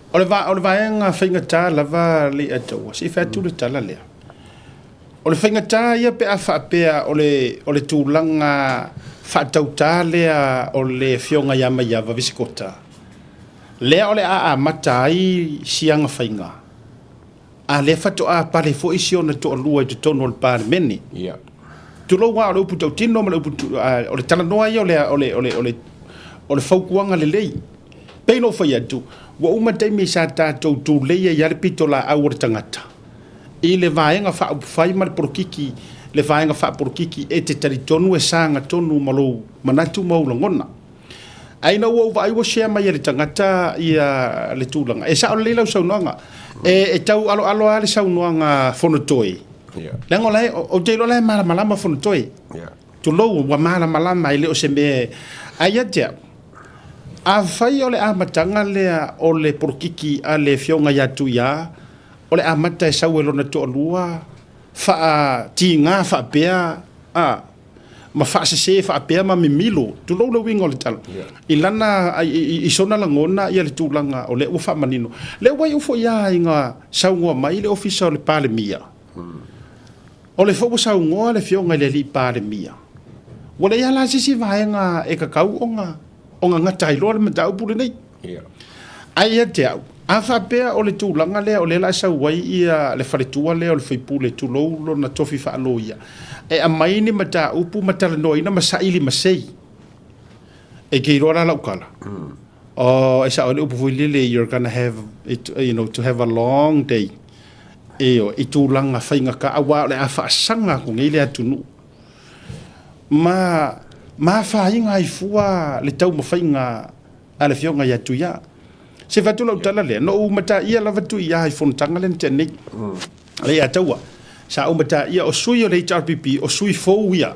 o le, o le vaega faigata lava le ataua, se i fai atu le tala lea. O le faigata ia pe a faapea o le, o le tulaga faatautā lea o le Afioga ia Maiava Visikota, lea o le a amata ai siaga faiga, A lea faatoa pale foi si ona toalua i totonu o le Palemene. Ia. Tulou lava, o le upu tautino ma le upu, o le talanoa ia o le, o le, o le, o le, O le fautuaga lelei. Pei ona ou fai atu, ua uma taimi sa tatou tulei ai lava le pitolaau a le tagata i le vaega faaupufai ma le polokiki, le vaega faapolokiki e te talitonu e sagatonu ma lou manatu ma ou lagona. Ae ina ua ou vaai ua share mai e le tagata ia le tulaga, e sao lelei lau saunoaga. E tau aloalo lava le saunoaga a Fonotoe, leaga o la e, ou te iloa o la e malamalama Fonotoe. Tulou, ua malamalama e le o se mea e... Ae ia te au, afai o le amataga lea o le polokiki a le Afioga ia Tuia, o le amata e sau e lona toalua, faatiga faapea, a, ma faasese faapea ma mimilo, tulou le uiga o le tala, i lana, i sona lagona ia le tulaga o lea ua faamanino. Lea ua iu foi lava ina saunoa mai le Ofisa o le Palemia, O le foi ua saunoa le Afioga i le Alii Palemia, ua leai lava la se isi vaega e tatau ona ona gata ai loa le mataupu lenei. Ae ia te au, a faapea o le tulaga lea o lea o le a sau ai ia le faletua lea o le faipule, tulou lona tofi faaloia, e aumai ni mataupu ma talanoaina ma saili masei, e te iloa la lau tala, oh, e sao ai le upu foi lele, you're gonna have it, you know, to have a long day. Ioe, i tulaga faigata aua o le a faasaga atu nei le atunuu ma ma afaina ai fua le taumafaiga a le Afioga ia Tuia. Se fai atu lau tala lea, na ou mataia lava Tuia i fonotaga lea na tea nei. Le ia taua, sa ou mataia o sui o le HRPP, o sui fou ia,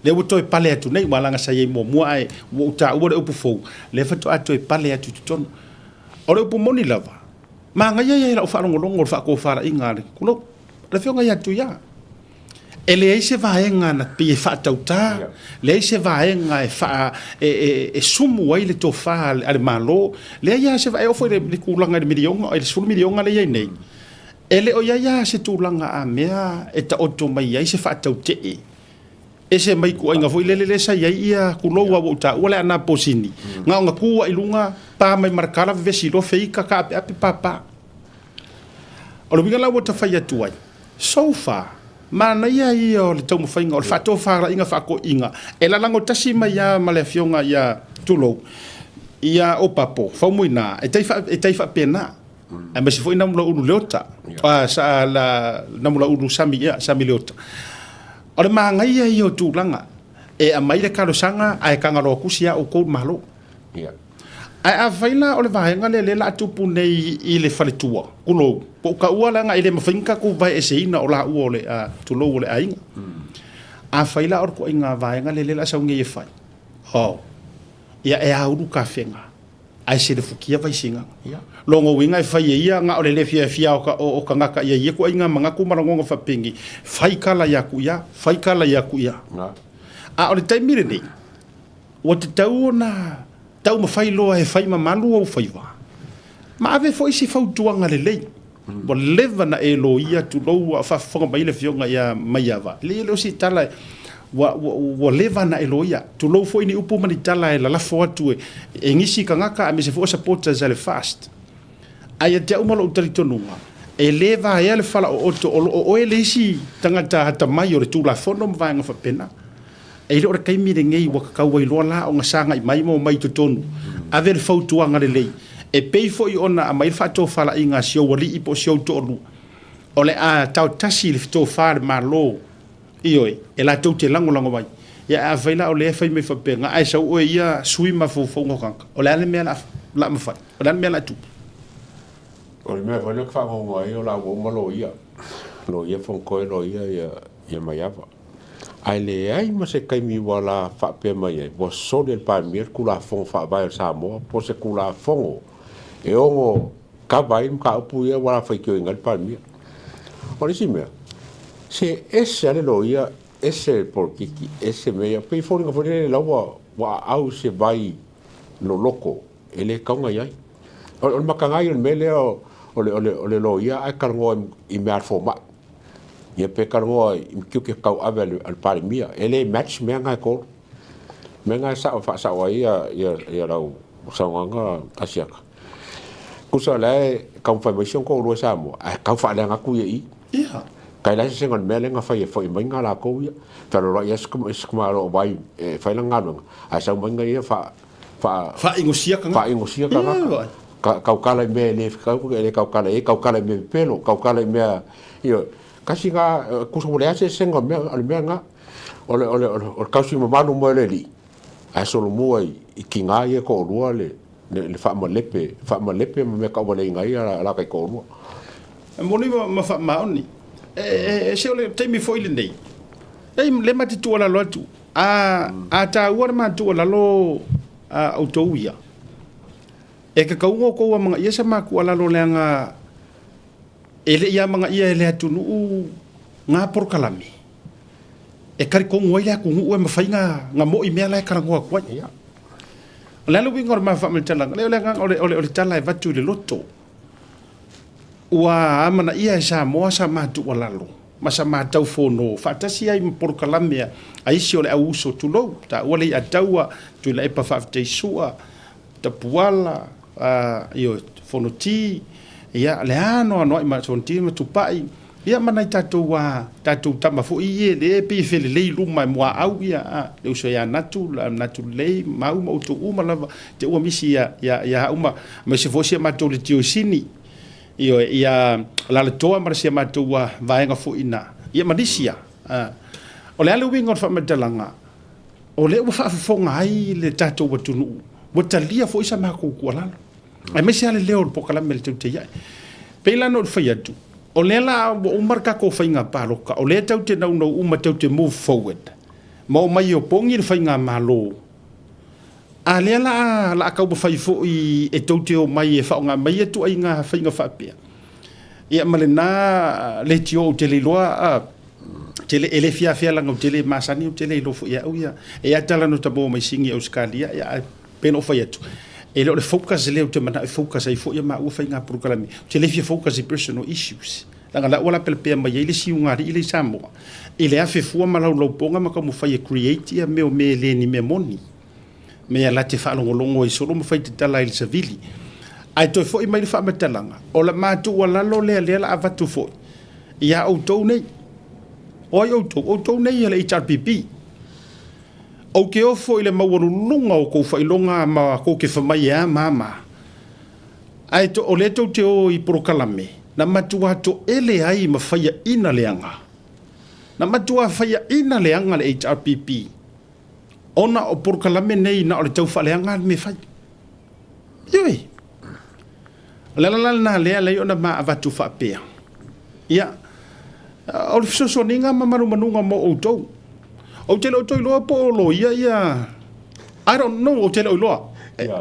lea ua toe pale atu nei, aua leaga sa i ai muamua ae ua ou taua le upu fou, lea faatoa toe pale atu i totonu. O le upu moni lava, Manaia ia i lau faalogologo o le faatofalaiga a le, tulou, le Afioga ia Tuia. E leai se vaega na pei e faatauta, leai se vaega e, faa, e, e, e sumu ai le tofa a le Malo, leai lava se, e oo foi i le tulaga i le miliona, i le 10 miliona lea e i ai nei, e le o i ai lava se tulaga a mea e taoto mai ai se faatautee. Ese mai ituaiga foi lele lea sa i ai ia, tulou lava ua ou taua le Aana Posini, na ona tu lava i luga, pa mai ma le tala, vevesi loa, feita, taapeape, papa. O le uiga la ua ta fai atu ai, so far, manaia ia o le taumafaiga o le faatofalaiga faatoeaiina e lalago tasi mai lava ma le afioga ia, tulou, ia Opapo, Faumuina, e tai, e tai faapena. Aemaise foi Namulauulu Leota, sa, la, Namulauulu Sami, ia, Sami Leota. O le manaia ia o tulaga e aumai le talosaga ae tagaloa tusi lava outou le Malo. Ae afai la o le vaega lea lea la a tupu nei i le faletua, tulou, po o taua leaga e le mafai ona tatou vaeeseina o laua o le, tulou, o le aiga. Afai la o le ituaiga vaega lea lea la a sau nei e fai, oh, ia e aulu tafega. Ae selefutia Vaisigano. Lona uiga e fai e ia na o le le fiafia o tagata ia ia ituaiga manatu ma lagona faapenei, fai tala ia ku ia, fai tala ia ku ia. A o le taimi lenei, ua tatau ona taumafai loa e fai mamalu ou faiva, ma ave foi se fautuaga lelei. Ua leva na e loia, tulou, a o faafofoga mai le Afioga ia Maiava, e le o se tala ua, ua, ua leva na e loia. Tulou foi ni upu ma ni tala e lalafo atu e, e nisi tagata aemaise foi o supporters a le FAST. Ae ia te au ma lou talitonuga, e le vaea le falaooto o lo o oe le isi tagata atamai o le Tulafono ma vaega faapena. E le o le taimi lenei ua tatau ai loa la ona sagai mai ma omai i totonu, ave le fautuaga lelei, e pei foi ona aumai le faatofalaiga a si ou alii po o si ou toalua, o le a taotasi le tofa a le Malo, ioe, e latou te lagolago mai. Ia ae afai la o lea e fai mai faapena, ae sau oe ia sui mafaufauga o tagata, o le a le mea o le a mafai? O le a le mea o le a tupu? O le mea foi lea ou te faanoanoa ai o la ua uma loia, loia Fonotoe loia ia Maiava. Ae leai ma se taimi ua la faapea mai ai, ua soli e le Palemia le Tulafono Faavae o Samoa po o se Tulafono e ono kava ai mataupu ia ua la faitioina ai le Palemia. O le isi mea, se ese lava le loia, ese le polokiki, ese mea ia. E pei e foliga foi lele la ua aau se vai loloto e le tatau ona i ai. O le mataga ia o le mea lea o le loia ae talanoa i mea a le fomai. Ia pe talanoa i tiute tauave a le Palemia. E le match mea na e tolu. Mea na e sao e faasao ai ia lau saunoaga Asiata. Tusa o la e taumafai mai si ona toalua i Samoa, ae tau faaleaga atu ia i i. Kai la se o le mea lea na fai e foi mai na latou ia. Fealoaloai lava si tamaloa vai e fai lana galuega, ae sau mai na ia Faa Faaigosiaka gata. Faaigosiaka gata. Ka kaukala i mea e le fekau, e le kaukala i ai, kaukala i mea pepelo, kaukala i mea, ioe. Kasi ga, kusa ua leai se eseesega o le mea, o le mea lena. O le, o le, o le kausi mamalu mo le alii, ae solomua i, i tiga ia e toalua le, le, le faamalepe, faamalepe ma mea tauvaleina ai a la taitoalua. E moni ma, ma faamaoni. E, e, e se o le taimi foi lenei, e, le ma te tuualalo atu, a, a taua le ma tuualalo a outou ia, e tatau ona outou amanaia sa ma tuualalo leaga e le i amanaia e le atunuu ngā polokalame e talitonu ai le atunuu e mafai ona moi mea la e talanoa atu ai. O le a le uiga o le ma faamatalaga? Leai, o le agaga, o le tala e avatu i le loto. Ua amanaia e Samoa sa ma tuualalo ma sa ma taufono faatasi ai ma polokalame a isi o le au uso, tulou, taua le i'a taua, Tuilaepa Faafetaisua, Tapuala, ioe, Fonoti, ia, le anoanoai ma Fonoti ma Tupai, ia ma nai tatou a tatou tama foi ia lea e pei e felelei i luma e muaau ia, a, le uso ia Natu, Natu Lelei, Mau ma outou uma lava, te ua misi ia, ia, ia au ma, aemaise foi si a matou Letioisini, ioe, ia Lalatoa ma si a matou vaega foi ina, ia ma nisi a. O le a le uiga o le faamatalaga? O lea ua faafofoga ai le tatou atunuu, ua talia foi sa matou tuualalo, aemaise lava le leo o le polokalame a le Teuteiae. E pei la ona ou fai atu, o lea la ua uma le tatou faiga palota, o lea tatou te naunau uma tatou te move forward, ma omai e opogi le faigamalo, a lea la a taumafai foi e tou te omai e faaaoga mai ia ituaiga faiga faapea, ia ma lena leitio ou te le iloa tele e le fia afea leaga ou te le masani ou te le iloa foi e au ia e ia tala no tamo mai sini Ausetalia ia ae pei ona ou fai atu e le o le focus lea ou te manao e focus ai foi ia maua faiga polokalame ou te le fia focus i personal issues leaga la ua lapelapea mai ai le siugalii lea i Samoa i le afe fua ma laulaupoga ma taumafai e create ia mea o mea e le ni mea moni mea la te faalogologo ai solo ma fai tatala ai i le savili. Ae toe foi mai le faamatalaga, o le ma tuualalo lea lea la avatu foi ia outou nei. O ai outou? Outou nei ia le HRPP. Ou te ofo i le maualuluga o kou faailoga ma kou te fai mai e a ma a ma. Ae to, o lea tou te o i polokalame na matua toele ai ma faiaina leaga. Na matua faiaina leaga le HRPP. Ona o polokalame nei na o le tau faaleaga le mea fai. Ioe. O le ala la lena lea lea ona ma avatu faapea. Ia, o le fesoasoaniga ma manumanuga mo outou. Ou te le o toe iloa po o loia ia I don't know, ou te le o iloa.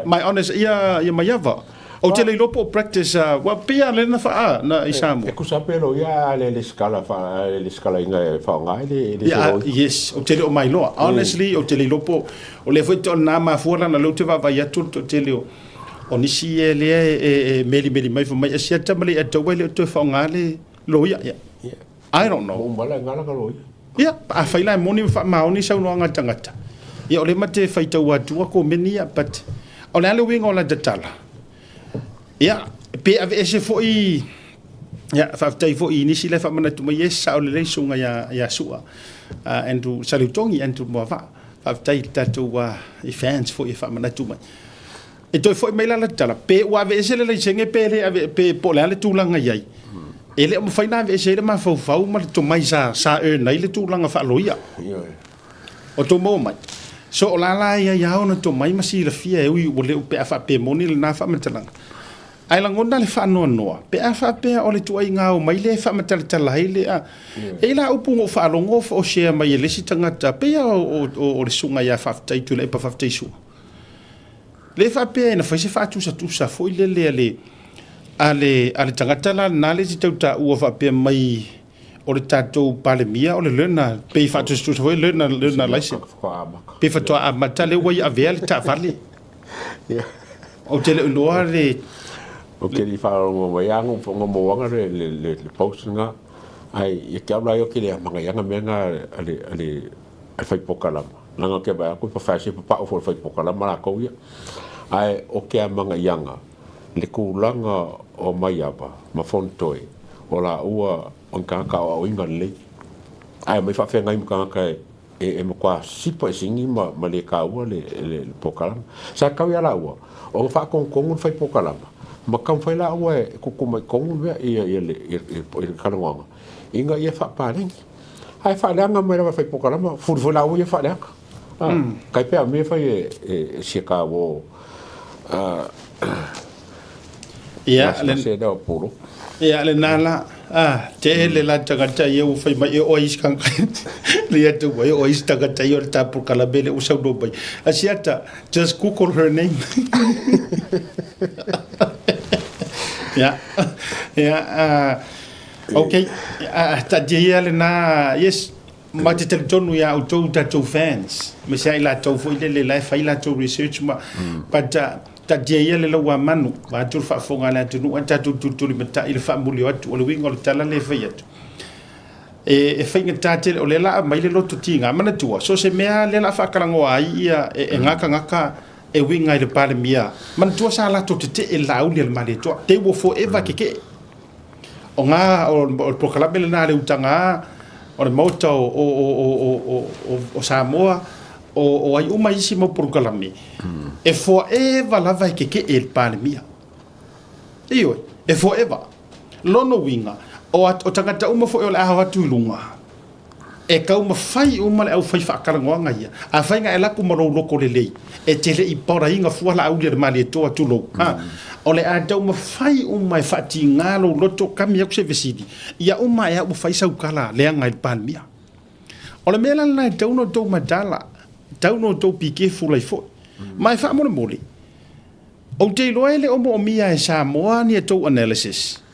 My honest, ia, ia Maiava. Ou te le iloa po o practice, ua pei lava lea na faa, na i Samoa. E tusa pe loia a le lesitala, le lesitalaina e faaaoga ai le le se loia. Yes, ou te le o mailoa. Honestly, ou te le iloa po o lea foi na mafua lana lea ou te vaavaai atu le toatele o o nisi e lea e melimeli mai fai mai e sia tama le ataua e le o toe faaaoga le loia. Yeah. I don't know. Ua uma la lana loia. Ia, afai la e moni ma faamaoni saunoaga a le tagata, ia o lea ma te faitau atua komeni ia, but o le a le uiga o lata tala? Ia, pe aveese foi, ia, faafetai foi i nisi la e faamanatu mai, yes, sao lelei susuga ia, ia Sua, Andrew Saleutogi, Andrew Moavaa, faafetai i le tatou i fans foi e faamanatu mai. E toe foi mai la lata tala, pe ua aveese le laisene pe le ave, pe po o le a le tulaga i ai. E le o mafai ona aveese ai le mafaufau ma le tomai sa, sa earn ai le tulaga faaloia. O tou maua mai. So o la la e i ai lava ona tomai ma silafia e ui ua le pe a faapea e moni lena faamatalaga. Ae lagona le faanoanoa pe a faapea o le ituaiga ao mai lea e faamatalatala ai le a. E i ai la upu na ou faalogo o share mai e le isi tagata, pei lava o le susuga ia Faafetai Tuilaepa Faafetai Sua. Le faapea na fai se faatusatusa foi lele a le a le a le tagata la lena le te tau taua faapea mai o le tatou Palemia o le learner pei faatusatusa foi learner learner license pei faatoa amata lea ua ia avea le taavale. Ou te le o iloa le Ou te le i faalogo mai lava na maua le le le post lena ae ia te au la ia ou te le amanaia mea na a le a le a le fai polokalama. Leaga ou te vaai atu e fai se papau foi o le fai polokalama latou ia. Ae o ke amanaiaga le tulaga o Maiava ma Fonotoe o laua o ni tagata aoaoina lelei. Ae omai faafeagai ma tagata e. e matua sipa i sigi ma ma le taua le le polokalama. Sa tau ia laua ona faatogitogi le fai polokalama ma taumafai laua e tutu mai totonu le mea ia ia le ia le talanoaga ina ia faapaleni. Ae faaleaga mai lava e fai polokalama, fuli foi laua ia faaleaga. Tai pei a o mea e fai e e sia taua o Ia, gasegase lea o Polo. Ia, lena la, a, tele la tagata ia ua fai mai e o ai isi tagata, le ia tau mai e o ai isi tagata ia o le ta polokalame lea ua saunoa mai. Asiata, just google her name. Ia, ia, okay, taatia ia lena, yes, Ma te talitonu iā outou tatou fans, aemaise lava i latou foi lele la e fai latou research ma, but taatia ia le lauamanu, vaeatu le faafofoga a le atunuu ae tatou tulitulimatai i le faamuli o atu. O le uiga o le tala lea e fai atu, e faigata tele, o lea la aumai le loto tiga. Manatua, so o se mea lava lea la a faatalanoa ai ia e gakagaka e uiga i le Palemia, manatua sa latou tetee i le Laauli a le Malietoa, they were forever tetee. O ngā, o le polokalame lena a le utaga o le Maota o, o, o, o, o, o, o, o Samoa, o, o ai uma isi mau polokalame, e forever lava e keke'e i le Palemia. Ioe, e forever. Lona uiga, o, o tagata uma foi o le a o atu i luga, E taumafai uma le aufai faatalanoaga ia. Afai na e alu atu ma lou loto lelei, e te le i paoraina fua Laauli a le Malietoa, tulou, a, o le a taumafai uma e faatiga lou loto, kami atu se fesili, ia uma ea ua fai sau tala leaga i le Palemia? O le mea la lena e tatau ona outou mataala, tatau ona outou be careful ai foi. Ma e faamolemole, ou te iloa e le o moomia e Samoa ni a tou analysis.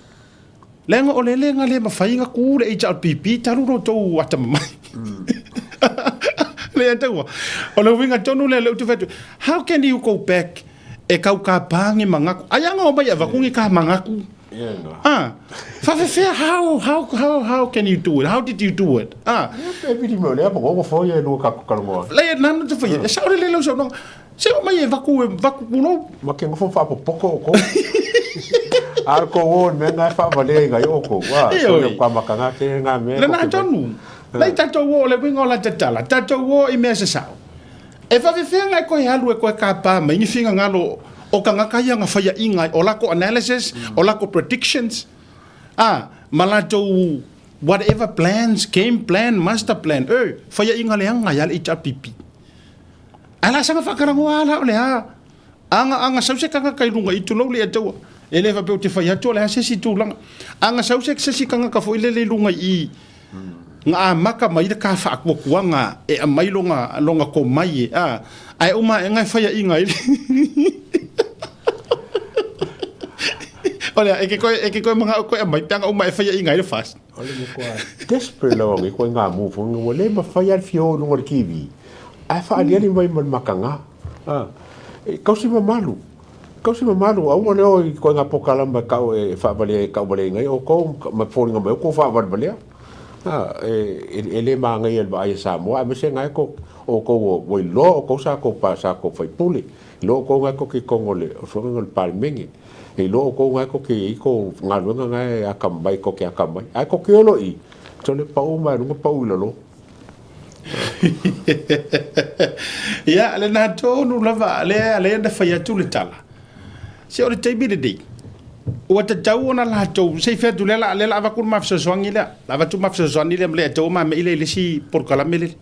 Leaga o le lega le mafai na ku le HRPP talu lo tou atamamai. Le ataua. O le uiga tonu lea lea ou te fai atu, how can you go back e kau kāpā ni mangaku? Ai anga o mai avaku ni kā mangaku. Ah, whawhewhea, how, how, how, how can you do it? How did you do it? Ah. Pe vili me o lea mongongo foi e lua ka kalongoa. Le nana te whai, e sao le le lau sau Se o mai e vaku e vaku pulou. Ma ke ngofo whaapopoko o kou. Ar ko o me ngai whaavalea i ngai o kou. Wa, so le kwa makanga te ngā mea. Le nā tonu. Lei tatou o le winga o la tatala. Tatou o i mea se sao. E whawhewhea ngai koe halu e koe kāpā mai ni whinga ngalo o ka ngaka ia nga whaia ingai o lako analysis, o lako predictions. Ah, ma latou whatever plans, game plan, master plan. E, whaia inga le anga ia le HRPP. Ae la saga faakalagoa la o le a aga aga sau se tagata i luga i tulou le Atua. E le faapea ou te fai atu o le a se isi tulaga. Aga sau se isi tagata foi lele i luga i i nga amata mai le ka faakuakuaga e aumai lona lona komai e a ae uma ae e faiaʻiga ai le o le a e ke koe e ke koe manao koe aumai pe aga uma e faiaʻiga ai le FAST. O le matua desperate lava ngi koe ngā move ua le mafai a le fia o i luga o le TV. Ae faaliali mai ma le makaga. A, e kausi mamalu. Kausi mamalu, aua le o i koe ngā pokalama e kau e faavalea e kauvaleaina ai outou ma foliga mai outou faavalevalea. A, e, e, e le māgaia i le vaai a Samoa, aemaise ngae ko outou ua iloa outou sa kou pa sa kou faipule. Iloa outou ngae ko ke tonu o le o le Palemene. E iloa outou ngae ko ke i kou galuega ngae akamai ko ke akamai. Ae ko ke olo i, tole pau mai luga pau i lalo. Ia, lena tonu lava, lea, lea na fai atu le tala. Se o le taimi lenei, ua tatau ona latou, se i fai atu lea la, lea la avatu le ma fesoasoani lea, la avatu ma fesoasoani lea ma le ataua ma mei lea i le isi polokalame lea.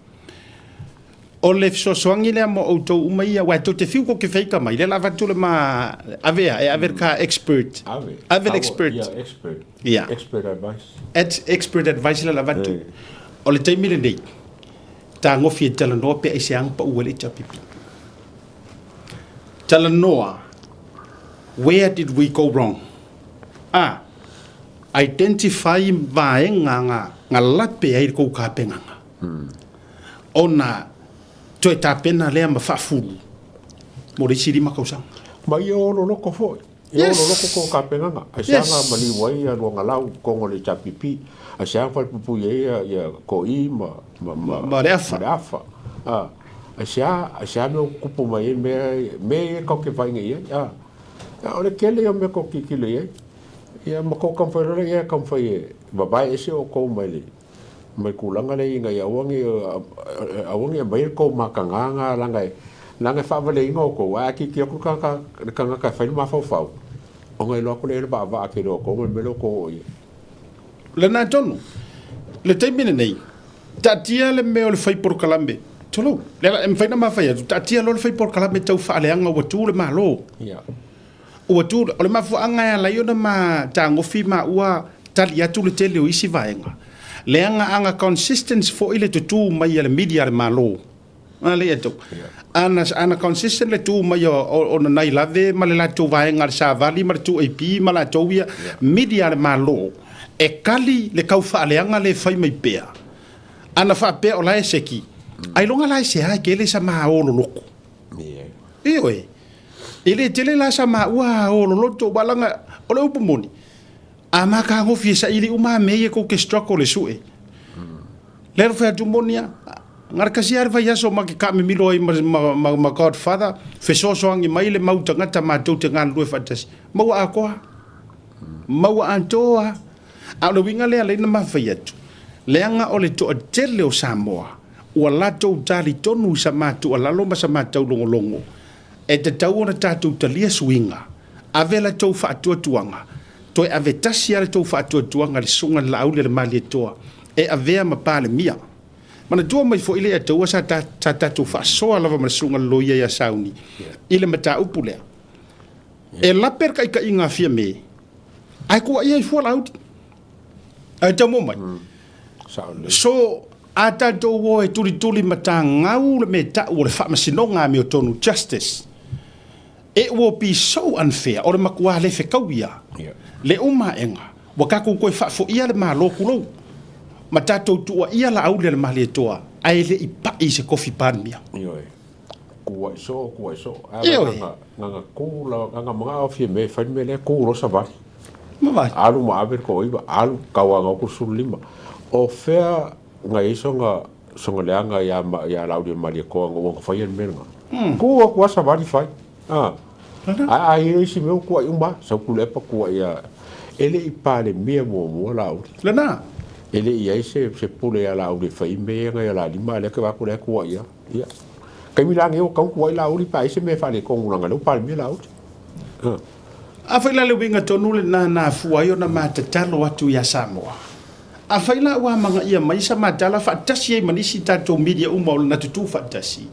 O le fesoasoani lea mo outou uma ia, aua e tou te fiu tou te feita mai, lea la avatu le ma, ave a, e ave le ka expert. Ave. Ave le expert. Yeah, expert. Yeah. Expert advice. At expert advice lea la avatu. O le taimi lenei, tagofi e talanoa pe aisea na pau ai le HRPP. Talanoa, where did we go wrong? A, identify vaega nga, nga lape ai le kou kapenaga. Ona toe tapena lea ma faafulu mo le isi 5 tausaga. Ma ia olo loko foi. Ia olo loko ko kapenaga. Ai se anga maliu ai ia Luagalau kongo le HRPP. Ai se anga falepupui ai ia ia Koʻi ma ma ma Ma le afa. Ma le afa. A ai se a ai se a mea ua kupu mai ai mea mea ia kau ke vaai nei ai. A a o le kele ia o mea kou kikilo i ai. Ia ma kou taumafai loa lea ia taumafai e vavae ese outou mai le. Ma le tulaga lea ina ia aua ne i aua ne i aumaia le tou matagaga leaga e leaga e faavaleina outou, ae a tilotilo atu le tagata le tagata e fai le mafaufau, ona iloa atu lea i ai le vaavaa tele o outou ma le mea lea ua outou oo i ai. Lena tonu, le taimi lenei, taatia le mea o le fai polokalame, tulou, le ala e mafai ona ma fai atu, taatia loa le fai polokalame tau faaleaga ua tu le Malo. Ua tu, o le mafuaaga e ala ai ona ma tagofi maua tali atu le tele o isi vaega, leaga ana consistence foi le tutu mai a le media a le Malo. A lea e tau. Ana, ana consistent le tu mai o, o, o Nanai Lave ma le latou vaega a le Savali ma le 2AP ma latou ia, media a le Malo, e kali le kau faaleaga le fai mai pea. Ana faapea o la e seki, ailoga la e sea e kele sa ma o loloko. Ioe. E le tele la sa maua o loloto, wa langa, o le upu moni, a matagofie saili uma mea ia kou te struggle le sue. Le alo fai atu moni a, ngara kasi a le vaiaso ma ke kaamimilo ai ma, ma, ma, ma Godfather, fesoasoani mai le mau tagata matou te galulue faatasi. Maua atoa. Maua atoa. A o le uiga lea lea na mafai atu, leaga o le toatele o Samoa, ua latou talitonu i sa ma tuualalo ma sa ma taulogologo, e tatau ona tatou talia suiga, ave la tou faatuatuaga, toe ave tasi lava le tou faatuatuaga i le Susuga i le Laauli a le Malietoa e avea ma Palemia. Manatua mai foi le Ataua sa sa tatou faasoa lava ma le Susuga i le Loia ia Sauni i le mataupu lea. E lape le taitaiga a Fiame, ae tuuaia ai fua Laauli. Ae tau mai. So, a tatou o e tulituli matagau le mea tau o le faamasinoga amiotonu, justice, it will be so unfair, o le matua le fetau ia, le uma aega, ua tatou toe faafoia le Malo tulou, ma tatou tuuaia Laauli a le Malietoa, ae le i pai i se tofi Palemia. Ioe. Kuai soo, kuai soo. Ae Ioe. nanga, nanga ku la, nanga mga o fie me, fai me le ku ro savali. Mavae. Alu ma ave ko iwa, alu kauanga o ku lima. O fea nga i songa, songa leanga ia, ma, ia Laauli a le Malietoa nga ua fai le mea nga. Ku o kua savali fai. Ah. A a i isi mea ua kuai uma, sau Tuilaepa kuai ia. E le i Palemia muamua Laauli. Lena. E le i ai se, se pule ia Laauli e fai mea ia nga ia la lima, lea ke vaku lea kuai ia. Ia. Taimi la nei ua tau kuai Laauli pe a i se mea e faaletonu leaga o lea ua Palemia Laauli. Afai la le uiga tonu lena na afua ai ona ma tatalo atu ia Samoa. Afai la ua amanaia mai sa ma tala faatasi ai ma nisi tatou media uma o lena tutu faatasi.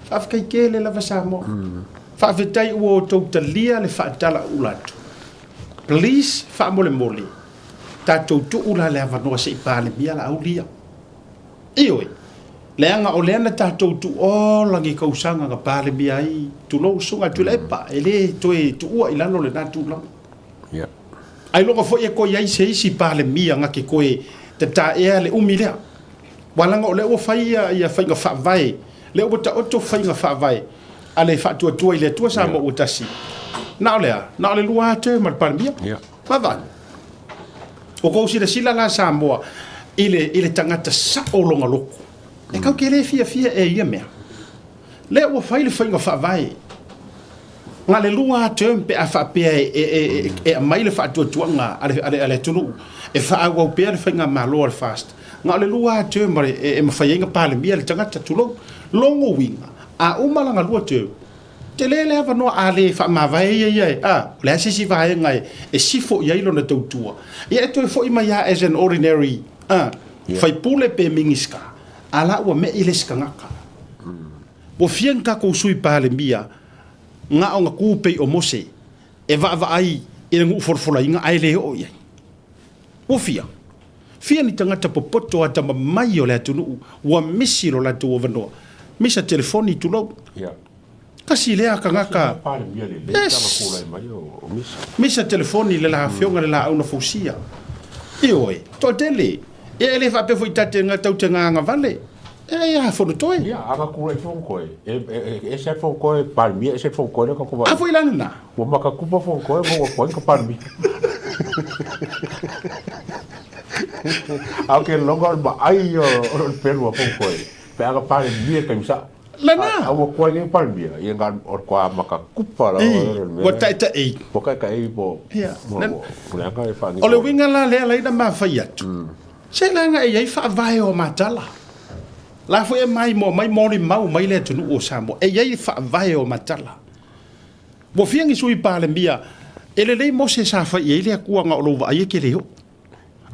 Faafetai tele lava Samoa. Faafetai ua outou talia le faatala ula atu. Please faamolemole tatou tuu la le avanoa se i Palemia Laauli ia. Ioe, leaga o lea na tatou tuuola ni kausaga na Palemia ai, tulou Susuga Tuilaepa, e le toe tuua i lalo lena tulaga. Yeah. Ailoga foi e toe i ai se isi Palemia na te toe tataea le umi lea. Aua leaga o lea ua fai ia, ia faiga faavae, lea ua taoto faiga faavae a le Faatuatua i le Atua Samoa ua tasi. Na o le a? Na o le lua term a le Palemia. Yeah. Vaavaai. O kou silasila la Samoa i le, i le tagata sao lona loto. E kau te le fiafia e ia mea. Lea ua fai le faiga faavae. Na le lua term pe a faapea e, e, e, e aumai le faatuatuaga a le, a le, a le atunuu e faaauau pea le faigamalo a le FAST. Na o le lua term e, e mafai ai ona Palemia le tagata, tulou. Logo uiga, a uma lana lua term, Tele le avanoa a le faamavae ia ia e, a, o le a se isi vaega e, e sifo i ai lona tautua. Ia e toe foi mai lava as an ordinary, a, faipule pe Minisita, a la ua me'i le isi tagata. Ua fia ni tatou Sui Palemia na ona tu pei o Mose e vaavaai i le nuufolafolaina ae le oo i ai. Ua fia? Fia ni tagata popoto atamamai o le atunuu ua misi lo latou avanoa. Misa telefoni tulou. Yeah. Kasi lea tagata. Yes. Misa telefoni le la afioga le laau na fausia. Ioe, toatele. Ia e le faapea foi ta te tau te gagavale. E ia fono toe. Ia, aga kula i fono koe. E, e, e, ese fono koe Palemia, ese fono koe le ka A foi la lena. Ua makakupa fono koe, ua koe ka Palemia. A ke longa o le maai o o le pelu a fono koe. Pe aga Palemia taimi sa. Lena. A ua koe nei Palemia, ia nga o koa makakupa la. Ua taetaei. Ua taetaei po. Ia. Mo le anga e whaangi. O le uiga la lea laina mafai atu. Se leaga e i ai faavae o matala. La foi e maimoa mai molimau mai le atunuu o Samoa, e i ai faavae o matala. Ua fia ni Sui Palemia e lelei mo se sa fai i ai le Akua na o lou vaai e te le oo.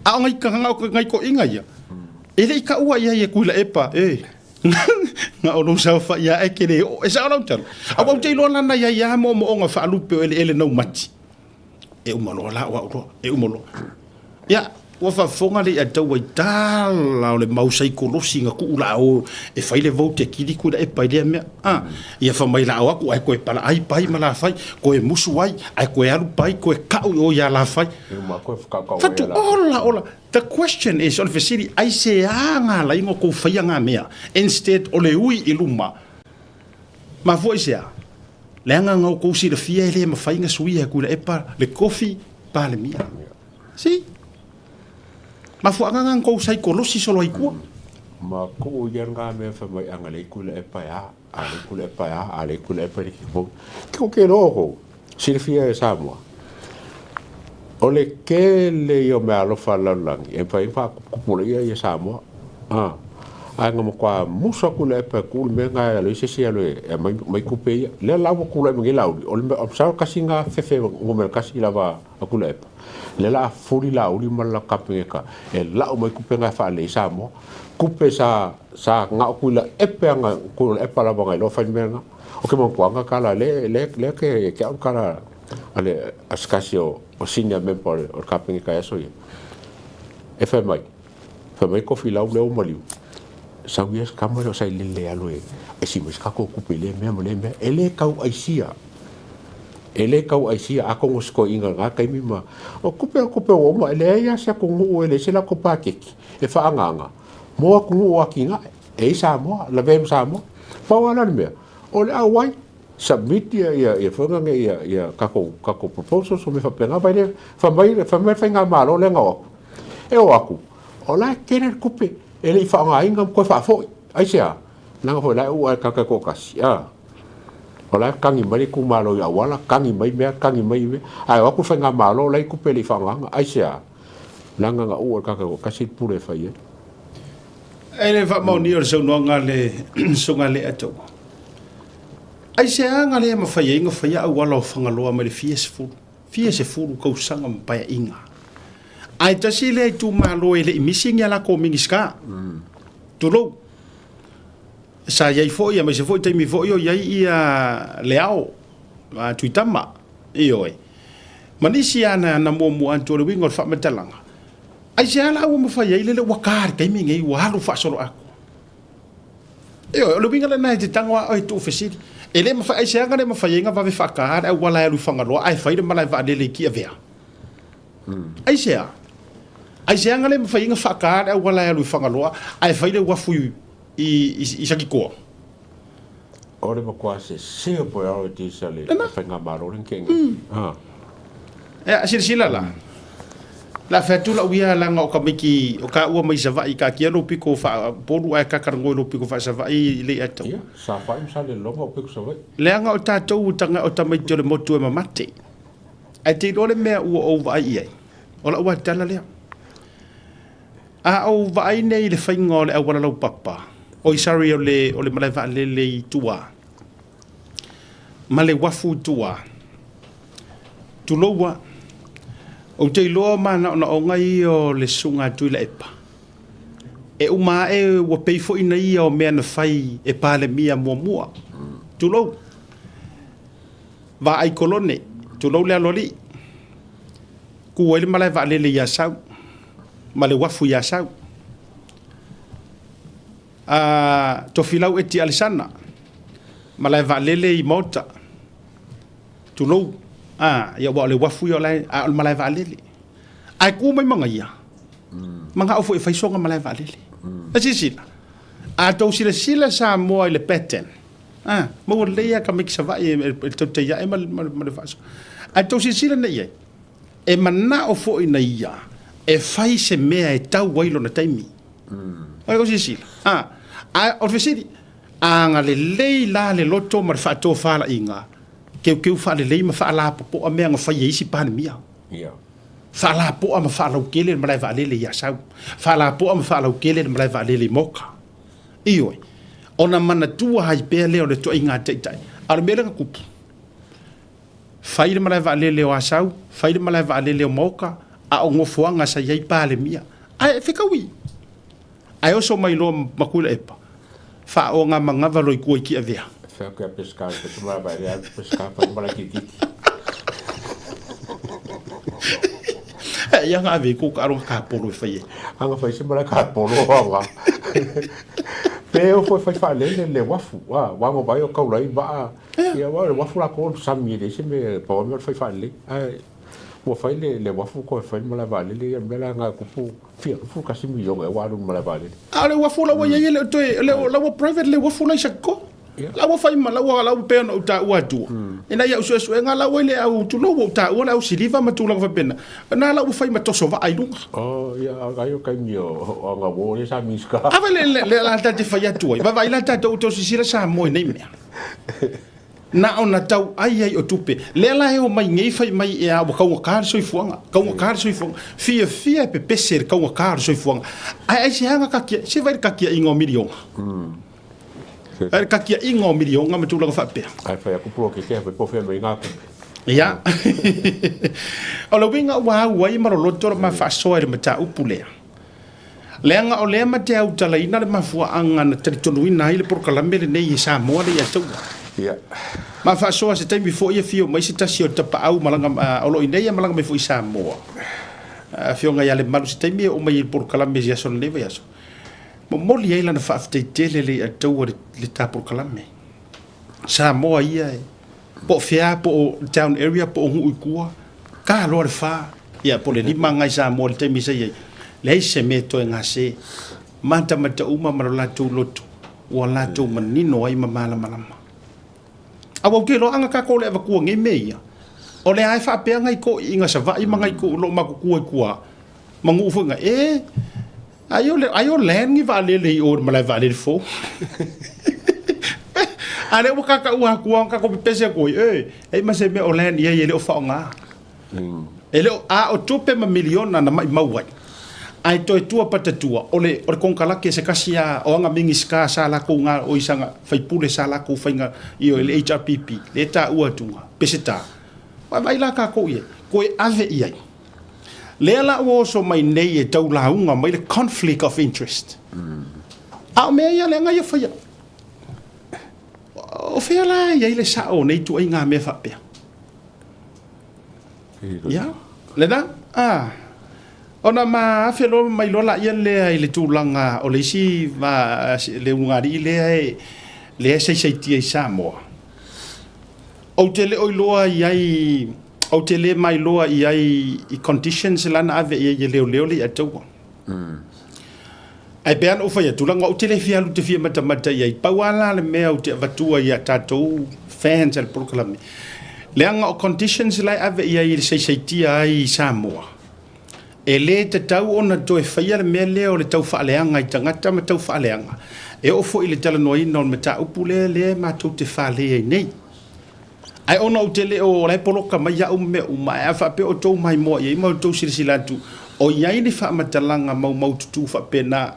A o nai toeaiina ia, e le i taua i ai e Tuilaepa, e, na o lou saofai lava e te le oo. E sao lau tala? Aua ou te iloa la na i ai lava moomooga faalupe o eleele naumati. E uma loa la o au loa, e uma loa. Ia, ua faafofoga le Ataua i tala o le mau saikolosi na tuu la o e fai le vote e kili Tuilaepa i lea mea. A, ia fai mai la o atu ae toe palaai pai ma Lafai, toe musu ai, ae toe alu pai, toe kau i o ia Lafai. Fatu ola ola. The question is, o le fesili, aisea ngā lai ngo kou whaia ngā mea, instead o le ui i luma. Mafua i sea? Leaga nga outou silafia e le mafai na suia e Tuilaepa le tofi Palemia. Si? Mafuaaga nga tou saikolosi solo ai tua. Ma kuu ia nga mea fai mai anga lei Tuilaepa e a, a lei Tuilaepa e a, a lei Tuilaepa e le kiko. Kiko ke loa kou, silafia e Samoa. O le tele ia o meaalofa a le lalolagi e mafai ai ona faakupukupu ia ia Samoa. A, ae na matua musu atu le epa e tuu le mea lena e alu ai se isi e alu e aumai mai tupe ia. Lea la ua tulai mai nei Laauli, o le mea, masalo tasi lena fefe numera tasi lava a Tuilaepa. Lea la a fuli Laauli ma le latou Kapeneta e lau mai tupe na e faalelei ai Samoa. Tupe sa sa na o Tuilaepa ana Tuilaepa lava na iloa fai le mea lena. O ke manatua tala lea lea lea ke ke au le tala a le a se tasi o o senior member o le o le Kapeneta i aso ia. E fai mai, fai mai Tofilau lea ua maliu, sau ia se tama lea o Sailele e alu e aisi mai se tatou tupe i lea mea ma lea mea. E le tau aisia, e le tau aisia atonu o se toeaina i lena taimi ma, o tupe o tupe ua uma, e leai lava se atunuu e leai se latou paketi e faaagaaga mo atunuu o atinae. E i ai Samoa, lavea ai ma Samoa. Pau lava la le mea, o le auai, submit ia ia ia foi lea ia ia tatou tatou proposals o mea faapena vai lea fai mai fai mai le faigamalo lea na o atu e o atu o la e tele le tupe e le i faaaogaina ma toe faafoi aisea leaga foi la e u'a e tagata e toatasi a o la e tagi mai le itumalo i auala tagi mai mea tagi mai mea ae o atu le faigamalo la e i tupe e le i faaaogaina aisea leaga na u'a e le tagata e toatasi le pule e fai ai. E le faamaonia o le saunoaga a le Susuga a Leataua. Aisea na le mafai ai ona faia auala o Fagaloa mai le fia sefulu, fia sefulu tausaga ma paeaiga? Ae tasi lea itumalo e le i misi ni a latou Minisita. Tulou. Sa i ai foi, aemaise foi taimi foi o i ai ia Leao Tuitama, ioe, ma nisi lava na muamua atu o le uiga o le faamatalaga. Aisea la ua mafai ai lele ua ta i le taimi lenei ua alu faasoloatoa? Ioe, o le uiga lena e te tago a oe e tuufesili. E le mafai, aisea na le mafai ai na vave faata le auala e alu i Fagaloa ae fai le malae vaalele i Tiavea? Aisea? Aisea na le mafai ai na faata le auala e alu i Fagaloa ae fai le uafu i, i, i, i Satitoa? O le matua sese o priorities a le faigamalo lea na tea nei. Ea, silasila la. La fai atu lau ia leaga o tamaiti o taua mai Savaii taatia lou pito faa-Upolu ae tatalanoa i lou pito faa-Savaii le i Ia, sa fai ma sa leloma o pito Savaii. Leaga o tatou o tamaiti o le motu e mamate. Ae te iloa le mea ua ou vaai i ai, o lau lava tala lea. A ou vaai nei i le faiga o le auala laupapa, oi sorry o le, o le malae vaalele i tua, ma le uafu i tua, tulou a, ou te iloa manaonaoga ia o le Susuga a Tuilaepa, e uma ae ua pei foi na ia o mea na fai e Palemia muamua, tulou, vaai kolone, tulou le aloalii, Ku ai le malae vaalele i Asau ma le uafu i Asau. A Tofilau Eti Alesana, malae vaalele i Maota. Tulou. A, ia aua o le uafu ia o la e, a o le malae vaalele. Ae ku mai Magaia, manao foi e fai soga malae vaalele. A silasila, a tou silasila Samoa i le pattern, a, maua lelei lava tamaiti Savaii e tautai ae ma le faasoa. Ae tou silasila nei i ai, E manao foi na ia e fai se mea e tau ai lona taimi. Oi o silasila. A, a o le fesili, a agalelei la le loto ma le faatofalaiga, keukeu faalelei ma faalapopoa mea na fai e isi Palemia. Ia. Faalapoa ma faalautele le malae vaalele i Asau. Faalapoa ma faalautele le malae vaalele i Moka. Ioe. Ona manatua ai pea lea o le toaiga taitai. A o le mea lea na tupu, fai le malae vaalele o Asau, fai le malae vaalele o Moka, a o nofoaga sa i ai Palemia. Ae fetaui. Ae oso mai loa ma Tuilaepa, faaogamanava loa i tua i Tiavea. Fai atu ia Pesca, fai se malae vaalele, alu Pesca fai malae kilikiti. Ia na ave i kou taaloga kapolo e fai ai. Aga fai se malae kapolo aga. Pe o foi fai faalele le uafu, a, wago vai o kaulai vaa. Ia aua o le uafu lakou o le sami e leai se mea, pau lava mea o le fai faalelei. Ae ua fai le le uafu toe fai le malae vaalele, ia o le mea la lena e tupu fia 11 miliona ea ua alu i le malae vaalele. A o le uafu la ua i ai e le o toe, le o la ua private le uafu la i Satiko. La ua fai ma la ua la ua pei ona ou taua atua. Ina ia au suesuega la ua i le au tulou ua ou taua le au siliva ma tulaga faapena. Na la ua fai ma toso vaa i luga. Oh ia ai o taimi o o anga uo lea sa Minista. A vai le le la ta te fai atu ai. Vaavaai la tatou o silasila Samoa i nei mea. Na ona tau ai ai o tupe. Lea la e omai nei fai mai ea ua kaugata le soifuaga, kaugata le soifuaga. Fiafia e pepese i le kaugata o le soifuaga. Ae aisea na kakia, se vai le kakiaiga o miliona. Ai le kakiaiga o miliona ma tulaga faapea. Ae fai atu polokete fai po fea mai ngā tupe. Ia. O le uiga ua au ai ma loloto le ma faasoa i le mataupu lea. Leaga o lea ma te autalaina le mafuaaga na talitonuina ai le polokalame lenei e Samoa le ia taua. Ia. Ma faasoa se taimi foi e fio mai se tasi o tapaau malaga o lo o inei e malaga mai foi i Samoa. Afioga ia Lemalu se taimi e oo mai ai i le polokalame i se aso o lenei vaiaso. Momoli ai lana faafetai tele le ia taua le ta polokalame. Samoa ia e po o fea po o town area po o nuu i tua, ta loa le fa, ia po o le 5 ngai Samoa i le taimi sa i ai, leai se mea e toe gase. Matamata uma ma lo latou loto, ua latou manino ai ma malamalama. Aua ou te iloa ana tatou le avatua nei mea ia, o lea lava e faapea nai toeaiina Savaii ma nai o lo o matutua i tua ma nuu foi na, e, ai o, ai o land ni vaalele i o i le malae vaalele fou. A lea ua tataua atu lava tatou pepese atu ai, e, leai ma se mea o land i ai e le o faaaoga. E le o, a o tupe ma miliona na maimau ai, ae toe tua patatua, o le, o le konekarate se tasi a, o ana Minisita sa latou ga, oi sana faipule sa latou faiga, ioe, le HRPP, lea e taua atuga, Peseta. Vaavaai la tatou i ai, toe ave i ai. Lea la ua oso mai nei e tau lauga mai le conflict of interest. A o mea ia leaga ia faia. O fea la e i ai le sao o nei ituaiga mea faapea? Ia, lena, a, ona ma afe loa mai loa laia lea i le tulaga o le isi va, le ulugalii lea e, lea e saisaitia i Samoa. Ou te le o iloa i ai, ou te le mailoa i ai i conditions la na ave i ai e leoleo le iataua. Ae pei lava ona ou fai atu, leaga ou te le fia alu ou te fia matamata i ai. Pau lava la le mea ou te avatua i a tatou fans a le polokalame, leaga o conditions la e ave i ai e saisaitia ai i Samoa, e le tatau ona toe faia le mea lea o le tau faaleaga i tagata ma tau faaleaga. E oo foi i le talanoaina o le mataupu lea, lea matou te fale ai nei. Ae ona ou te le o la e poloka mai au ma mea uma, ae a faapea o outou maimoa i ai ma outou silasila atu, o i ai ni faamatalaga maumaututu faapena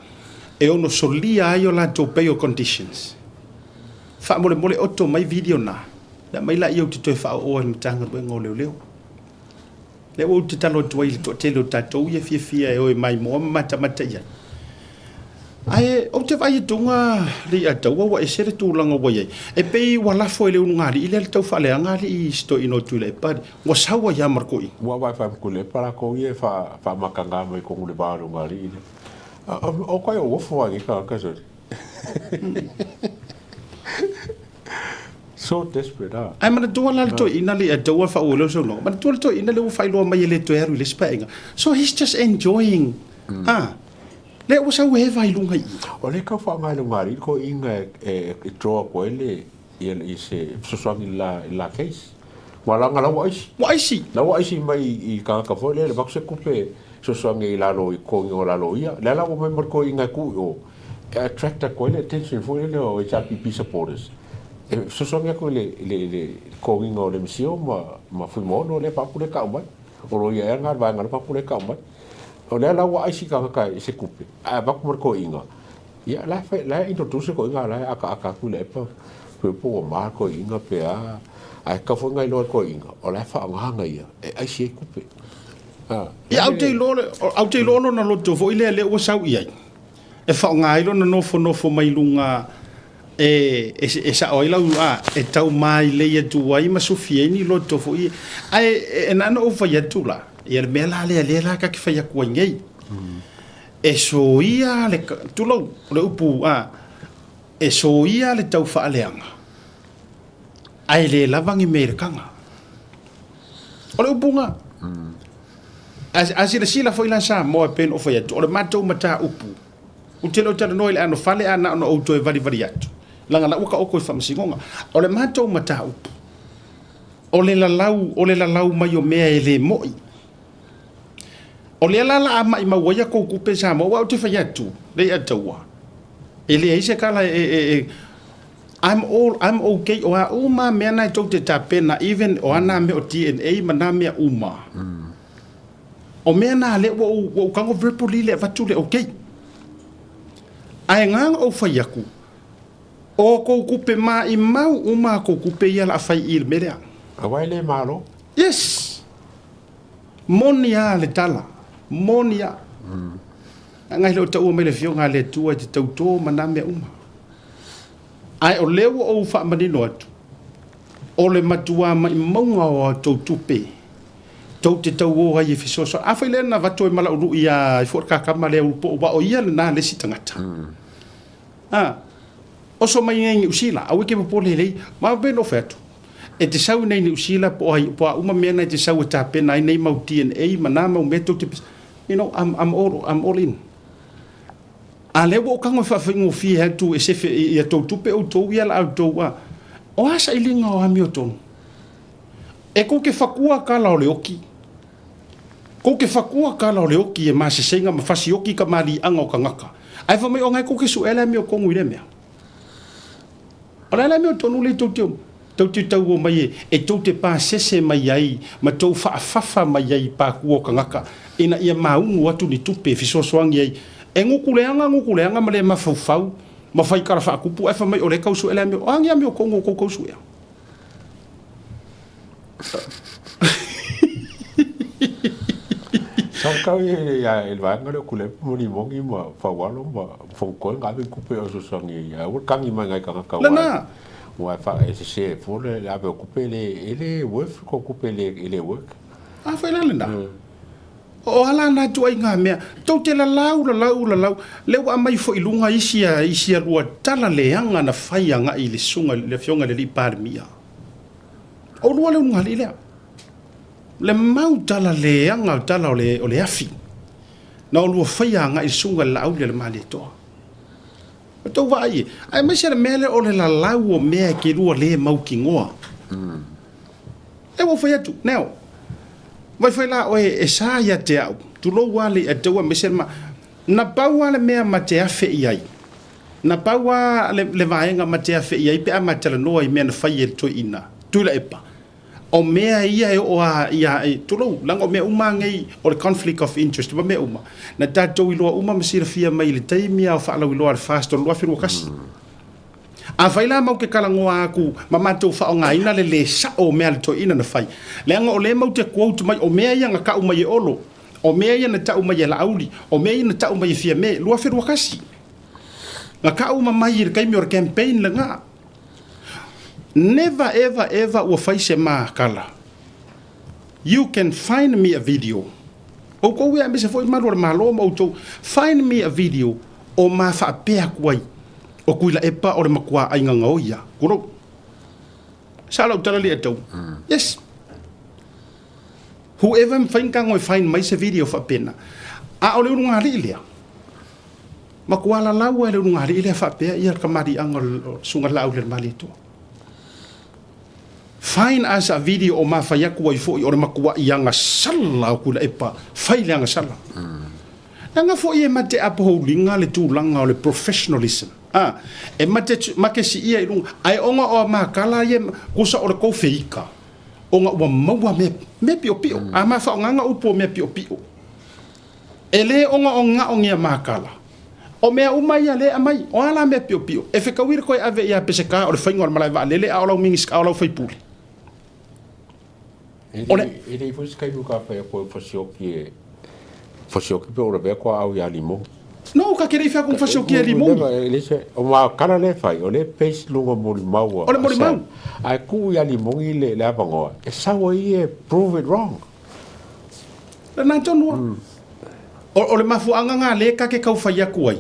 e ono solia ai o latou bail conditions. Faamolemole oto mai video na, na aumai laia ou te toe faaooa i le Matagaluega o Leoleo. Lea ua ou tatalo atu ai i le toatele o tatou ia fiafia e o e maimoa ma matamata i ai. Ae ou te vaai atu le i'a taua ua ese le tulaga ua i ai. E pei ua lafo e le ulugalii lea le tau faaleaga alii i si toeaina o Tuilaepa alii. Ua sau ai lava ma le toeaina. Ua vaai faamatulepa latou ia e faamatagā mai totonu i le va o le ulugalii lea. O kai o ofo lava i nei tagata sole. So desperate ah. Ae manatua la le toeaina le taua faaauau lea o saunoaga. Manatua le toeaina lea ua faailoa mai e le toe alu i le isi paeaiga. So he's just enjoying ah. Lea ua sau eva i luga i i. O lea e tau faaaoga e le ulugalii le toeaina e draw atu ai le ia se fesoasoani i le la case. Aua leaga la ua aisi. Ua aisi. La ua aisi mai i tagata foi lea e avatu se tupe e fesoasoani i lalo i totogi o la loia. Lea la ua omai ma le toeaina e tuu i o e attract atu ai le attention foi lele o HRPP supporters e fesoasoani atu i le totogiina o le MCIL ma Fuimaono lea faaupu lea e tau mai. O loia ea lena le vaega lea matou le tau mai. O lea la ua ai si tagata i se tupe ae avatu ma le toeaina, ia la e fai, la e introduce le toeaina la e ataata atu i le epa pe po ua ma le toeaina pe a, ae tatau foi ona iloa e le toeaina o la e faaaoga ana ia e aisi ai tupe. A, Ia, ae ou te iloa, ou te iloa lona loto foi lea lea ua sau i ai, e faaaoga ai lona nofonofo mai luga e, e, e sao ai lau a, e tau mailei atu ai ma sufi ai ni loto foi ia. Ae e, e na ona ou fai atu la, ia le mea la lea lea la ka ke fai atu ai nei. E soia le, tulou, le upu a, e soia le tau faaleaga, ae le lava ni mea i le kaga. O le upu na. A, a silasila foi la Samoa e pei ona ou fai atu, o le matou mataupu, Ou te le o talanoa i le anofale a na ona ou toe valivali atu, leaga la ua taoto i faamasinoga. O le matou mataupu, o le lalau, o le lalau mai o mea e le mo'i. O lea la la a maimau ai a tou tupe Samoa, aua ou te fai atu, Leiataua, e leai se tala e, e, e, I'm all, I'm okay, o a uma mea na e tou te tapena, even o a na mea o DNA ma na mea uma. O mea na lea ua ou, ua ou tago verbally le avatu le okay. Ae na ona ou fai atu, o kou tupe maimau uma a kou tupe ia la fai i le mea lea. Aua e le malo. Yes! Moni a le tala. Moni a. Leaga e le o taua mai le Afioga a le Atua e te tauto ma na mea uma. Ae o lea ua ou faamanino atu, o le matuā maimauga o a outou tupe, tou te tauō ai e fesoasoani. Afai lea na avatu ai ma lau lui ia ifo le kakama lea ulu po aua o ia lena le isi tagata. A, oso mai nei Niu Sila, aua e te popole lei, ma pei ona ou fai atu, e te sau i nei Niu Sila po o ai, po o a uma mea na e te sau e tapena ai nei mau DNA ma na mau mea tou te, you know, I'm, I'm all, I'm all in. A lea ua ou tago e faafaigofie atu e sefe i a tou tupe outou ia la outou a, o a sailiga o amiotonu? E kou te whakua kala o le oki. Kou te whakua kala o le oki e maseseinga ma fasi oki ka malianga o kangaka. Ae fa mai o ngai kou ke suʻe le amiotonu i le mea. O le a le amiotonu le tou te tou te tau o mai e, e tou te pasese mai ai ma tou faafafa mai ai i pakua o kangaka ina ia maunu atu ni tupe e fesoasoani ai e gukuleaga gukuleaga ma le mafaufau ma fai kala faakupu ae fa mai o le kau suʻe le amio o a ni amiotonu o kou kau suʻea. Sa kau i le vaega lea o Tuilaepa ma Limoni ma Faualo ma Fonotoe na ave i tupe o fesoasoani ai. Aua le tagi mai nai tagata Lena. aua e fa e sese ai fua le ave o tupe e le e le worth ko tupe e le e le work. A foi la lena. O a la na ituaiga mea, tou te lalau, lalau, lalau, lea ua aumai foi i luga isi a, isi a lua tala leaga na fai agai i le susuga i le Afioga i le Alii Palemia. O lua le ulugalii lea. Le mau tala leaga o tala o le, o le afi na o lua faia agai i le susuga i le Laauli a le Malietoa. O tou vaai e, aemaise le mea lea o le lalau o mea e te lua le mautinoa. E ua ou fai atu, Neo, vai fai la oe e sa ia te au, tulou a le ataua aemaise le ma, na pau a le mea ma te afe i ai, na pau a le, le vaega ma te afe i ai pe a ma talanoa i mea na fai e le toeaina, Tuilaepa, o mea ia e oo a ia, e, tulou, leaga o mea uma nei o le conflict of interest ma mea uma, na tatou iloa uma ma silafia mai i le taimi a o faalauiloa a le FAST o le 2021. Afai la matou te talanoa atu ma matou faaaogaina le lē sa'o o mea a le toeaina na fai, leaga o lea matou te quote mai o mea ia na ta'u mai e Olo, o mea ia na ta'u mai e Laauli, o mea ia na ta'u mai e Fiame, 2021. Na ta'u uma mai i le taimi o le campaign lena. Never ever ever ua fai se makala. You can find me a video. Outou ia aemaise foi malu o le Malo ma outou, find me a video o ma faapea atu ai o Tuilaepa o le matua aiga gaoia. Tulou. Sa lau tala lia tau. Yes. Whoever mawhai ona tago e find mai se video faapena. A o le ulugalii lea, matua lalau lava e le ulugalii lea faapea ia le kamaliaga o le Susuga Laaulialemalietoa. Find us a video o ma fai atu ai foi o le matuai agasala o Tuilaepa, fai le agasala. Leaga foi e mate upholding-a le tulaga o le professionalism. A, e mate, make siia i luga, ae ona o a makala ia, kusa o le tou feika. Ona ua maua mea, mea piopio. A ma faaaogaina upu o mea piopio. E le ogaogaogia makala. O mea uma ia lea e aumai, o a la mea piopio? E fetaui le toe ave ia Peseta o le faiga o le malae vaalele a o lau Minisita, a o lau sui usufono. O le. E le i foi se taimi ka fai atu e fasioki e fasioki pe o le vea toa au ia Limogi. No, ka ke le i fai atu fasioki ia Limogi. E le se, o makala le fai, o le paste luga molimau a. O le molimau. Ae tuu ia Limogi le avanoa, e sau ai e prove it wrong. Lena tonu a. O le mafuaaga na lea ta te tau fai atu ai,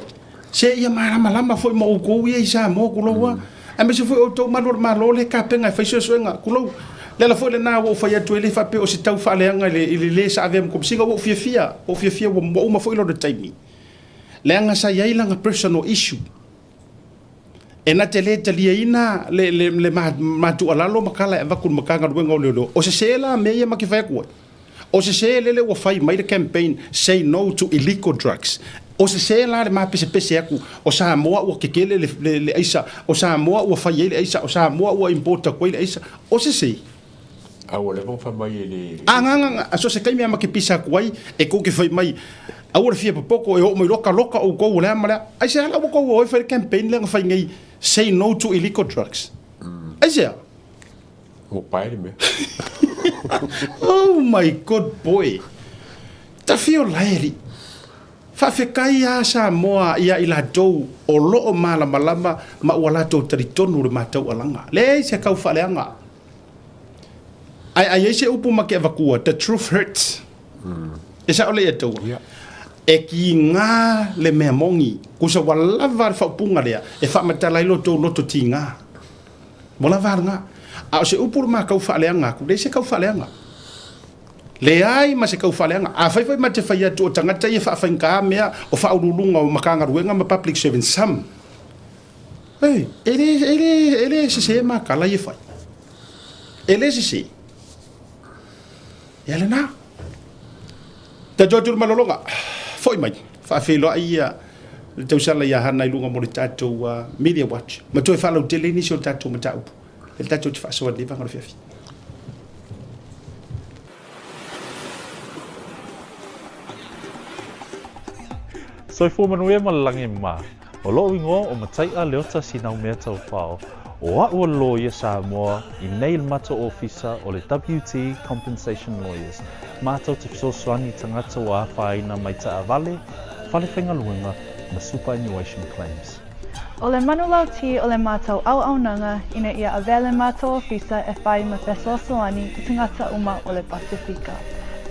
se ia malamalama foi ma outou ia i Samoa, tulou a, aemaise foi outou malu o le Malo lea e tapena e fai suesuega, tulou. Le ala foi lena ua ou fai atu ai, e le faapea o se tau faaleaga i le le sa avea ma Komesina, ua ou fiafia, ua ou fiafia ua uma foi lona taimi, leaga sa i ai lana personal issue. E na te le taliaina le ma tuualalo ma tala e avatu i le Matagaluega o Leoleo, o sese la mea ia ma te fai atu ai. O sese lele ua fai mai le campaign say no to illegal drugs. O sese la le ma pesepese atu o Samoa ua kekele le aisa, o Samoa ua fai ai le aisa, o Samoa ua import atu ai le aisa. O sese. A ua leva ona fai mai e le. A nga nga nga, so se taimi a ma ke pisa atu ai, e kou ke fai mai, aua le fia popoto e oo mai loa ka loka outou o le a ma le a. Aisea la ua tou o ai fai le campaign lea na fai nei, say no to illegal drugs. Aisea? Ua pae le mea. Oh my good boy. Tafio lae alii. Faafetai a Samoa ia i latou o loo malamalama ma ua latou talitonu le matou alaga. Leai se kau faaleaga. Ae a iai se upu ma ke avatua, the truth hurts. E sao lea ia taua. E kiga le mea moni, kusa ua lava le faaupuga lea e faamatala ai lo tou loto tiga. Ua lava lena. A o se upu le ma kau faaleaga atu, leai se kau faaleaga. Leai ma se kau faaleaga. Afai foi ma te fai atu o tagata ia faafaigata mea o faauluuluga o Matagaluega ma public servants, some. Ei, e le, e le, e le sese makala ia fai. E le sese. Ia lena. Tatou atu le malologa. Foi mai. Faafeiloai ia le tausala ia Hana i luga mo le tatou Media Watch. Ma toe faalautele nisi o tatou mataupu. Le tatou te faasoa i lenei vaega o le afiafi. Soifua manuia ma le lagi ma. O loʻu igoa o Mataiʻa Leota Sinaumea Taufao, o aʻu o le loia Samoa i nei le matou ofisa o le WT Compensation Lawyers, matou te fesoasoani i tagata ua afaina mai taavale, fale faigaluega ma superannuation claims. O le manulauti o le matou auaunaga ina ia avea le matou ofisa e fai ma fesoasoani i tagata uma o le Pasefika.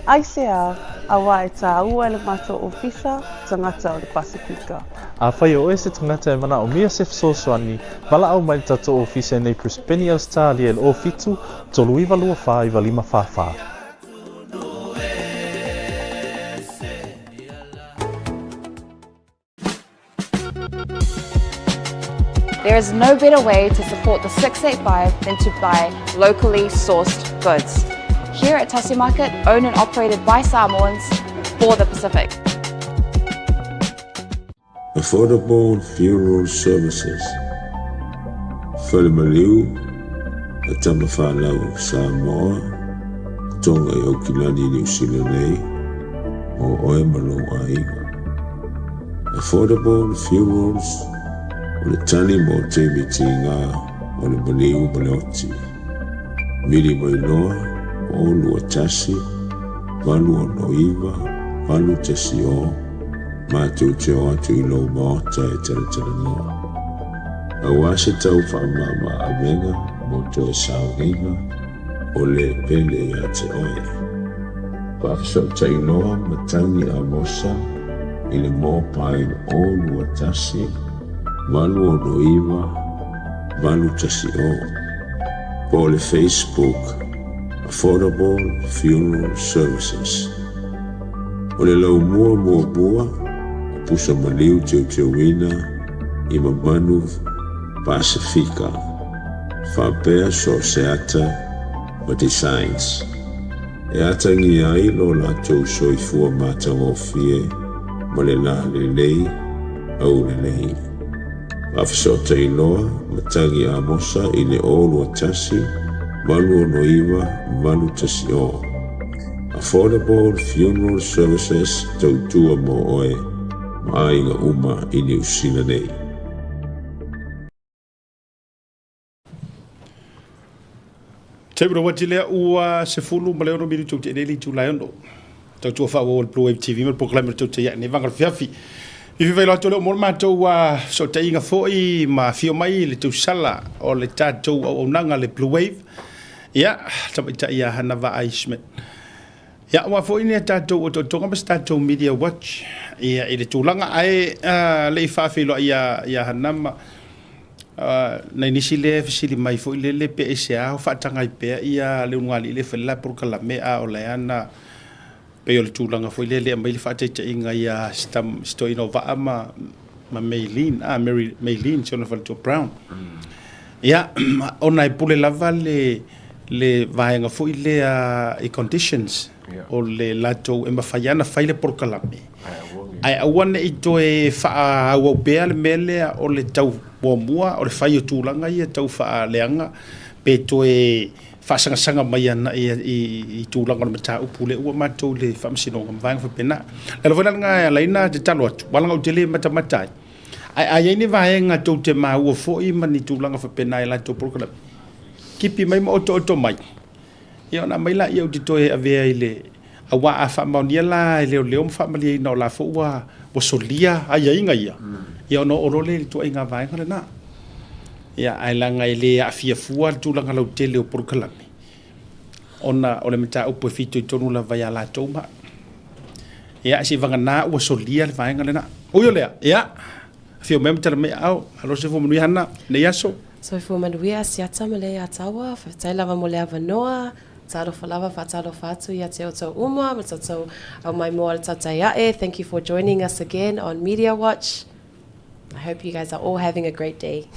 Aisea, auā e tāua e le matou ofisa tagata o le Pasefika. Afai o oe se tagata e manaomia se fesoasoani, valaau mai le tatou ofisa i nei Brisbane, Ausetalia i le 07 39 24 95 44. There is no better way to support the 685 than to buy locally sourced goods. Here at Tasi Market, owned and operated by Samoans for the Pacific. Affordable Funeral Services, Fale Maliu a Tamafanau Samoa, Tonga i Aukilani Niu Sila nei, mo oe ma lou aiga. Affordable Funerals, o le tali mo taimi tiga o le maliu ma le oti. Vili mai loa, 0 2 1 8 6 9 8 1 0, matou te o atu i lou maota e talatalanoa. Aua se tau faamama avega mo toe sauniga o le pele ia te oe. Faafesootai loa Matagi Amosa i le mobile 0 2 1 8 6 9 8 1 0 po o le Facebook Affordable Funeral Services. O le laumua muamua o pusa maliu teuteuina i mamanu Pasefika faapea so o se ata ma designs e atagia ai lo latou soifua matagofie ma le lalelei aulelei. Faafesootai loa Matagi Amosa i le 0 2 1. 869 810. Affordable Funeral Services tautua mo oe ma aiga uma i Niu Sila nei. Taimi rawati lea ua 16 minutu ua tea nei le itula e ono. Tautua faaauau a le Blue Wave TV ma le polokalame o le Tautai Ae nei Vaga o le Fiafi. Fifi failoa atu o lea ua maua le matou fesootaiga foi ma afio mai le tausala o le tatou auaunaga le Blue Wave. Ia, tamaitai ia Hana Vaai Schmidt. Ia, aua foi ni a tatou otootoga ma se tatou Media Watch ia, i le tulaga ae le i faafeiloai ia, ia Hana ma nai nisi lea e fesili mai foi lele pe aisea o faataga ai pea ia le ulugalii lea e fai le la polokalame a o la e na pei o le tulaga foi lea e aumai le faataitaiga ia si toeaina o Vaa ma ma Maylene, ah, Mary Maylene, si ona faletua Brown. Ia, ona e pule lava le le vaega foi lea i conditions o le latou e mafai lava ona fai le polokalame, ae aua ne i toe faaauau pea le mea lea o le tau muamua o le fai o tulaga ia tau faaleaga pe toe faasagasaga mai ana i tulaga o le mataupu lea ua matou i le faamasinoga ma vaega faapena. O le ala foi la lena e ala ai ona tatalo atu, aua leaga ou te le matamata ai, ae a i ai ni vaega tou te maua foi ma ni tulaga faapena i latou polokalame, kipi mai ma otooto mai, ia ona aumai laia ou te toe avea i le, aua a faamaonia la e leoleo ma faamalieina o la foi ua ua solia aiaiga ia, ia ona oo loa lea i le ituaiga vaega lena. Ia, ae leaga e le aafia fua le tulaga lautele o polokalame, ona o le mataupu e fitoitonu lava ia latou ma au. Ia, seivagana ua solia le vaega lena. Ui o lea, ia, afio mai ma tala mai aao, malo le soifua manuia Hana, lenei aso. Soifua manuia Asiata ma Leiataua, faafetai lava mo le avanoa, talofa lava faatalofa atu ia te outou uma ma tatou aumai moa le tautai ae, thank you for joining us again on Media Watch, I hope you guys are all having a great day.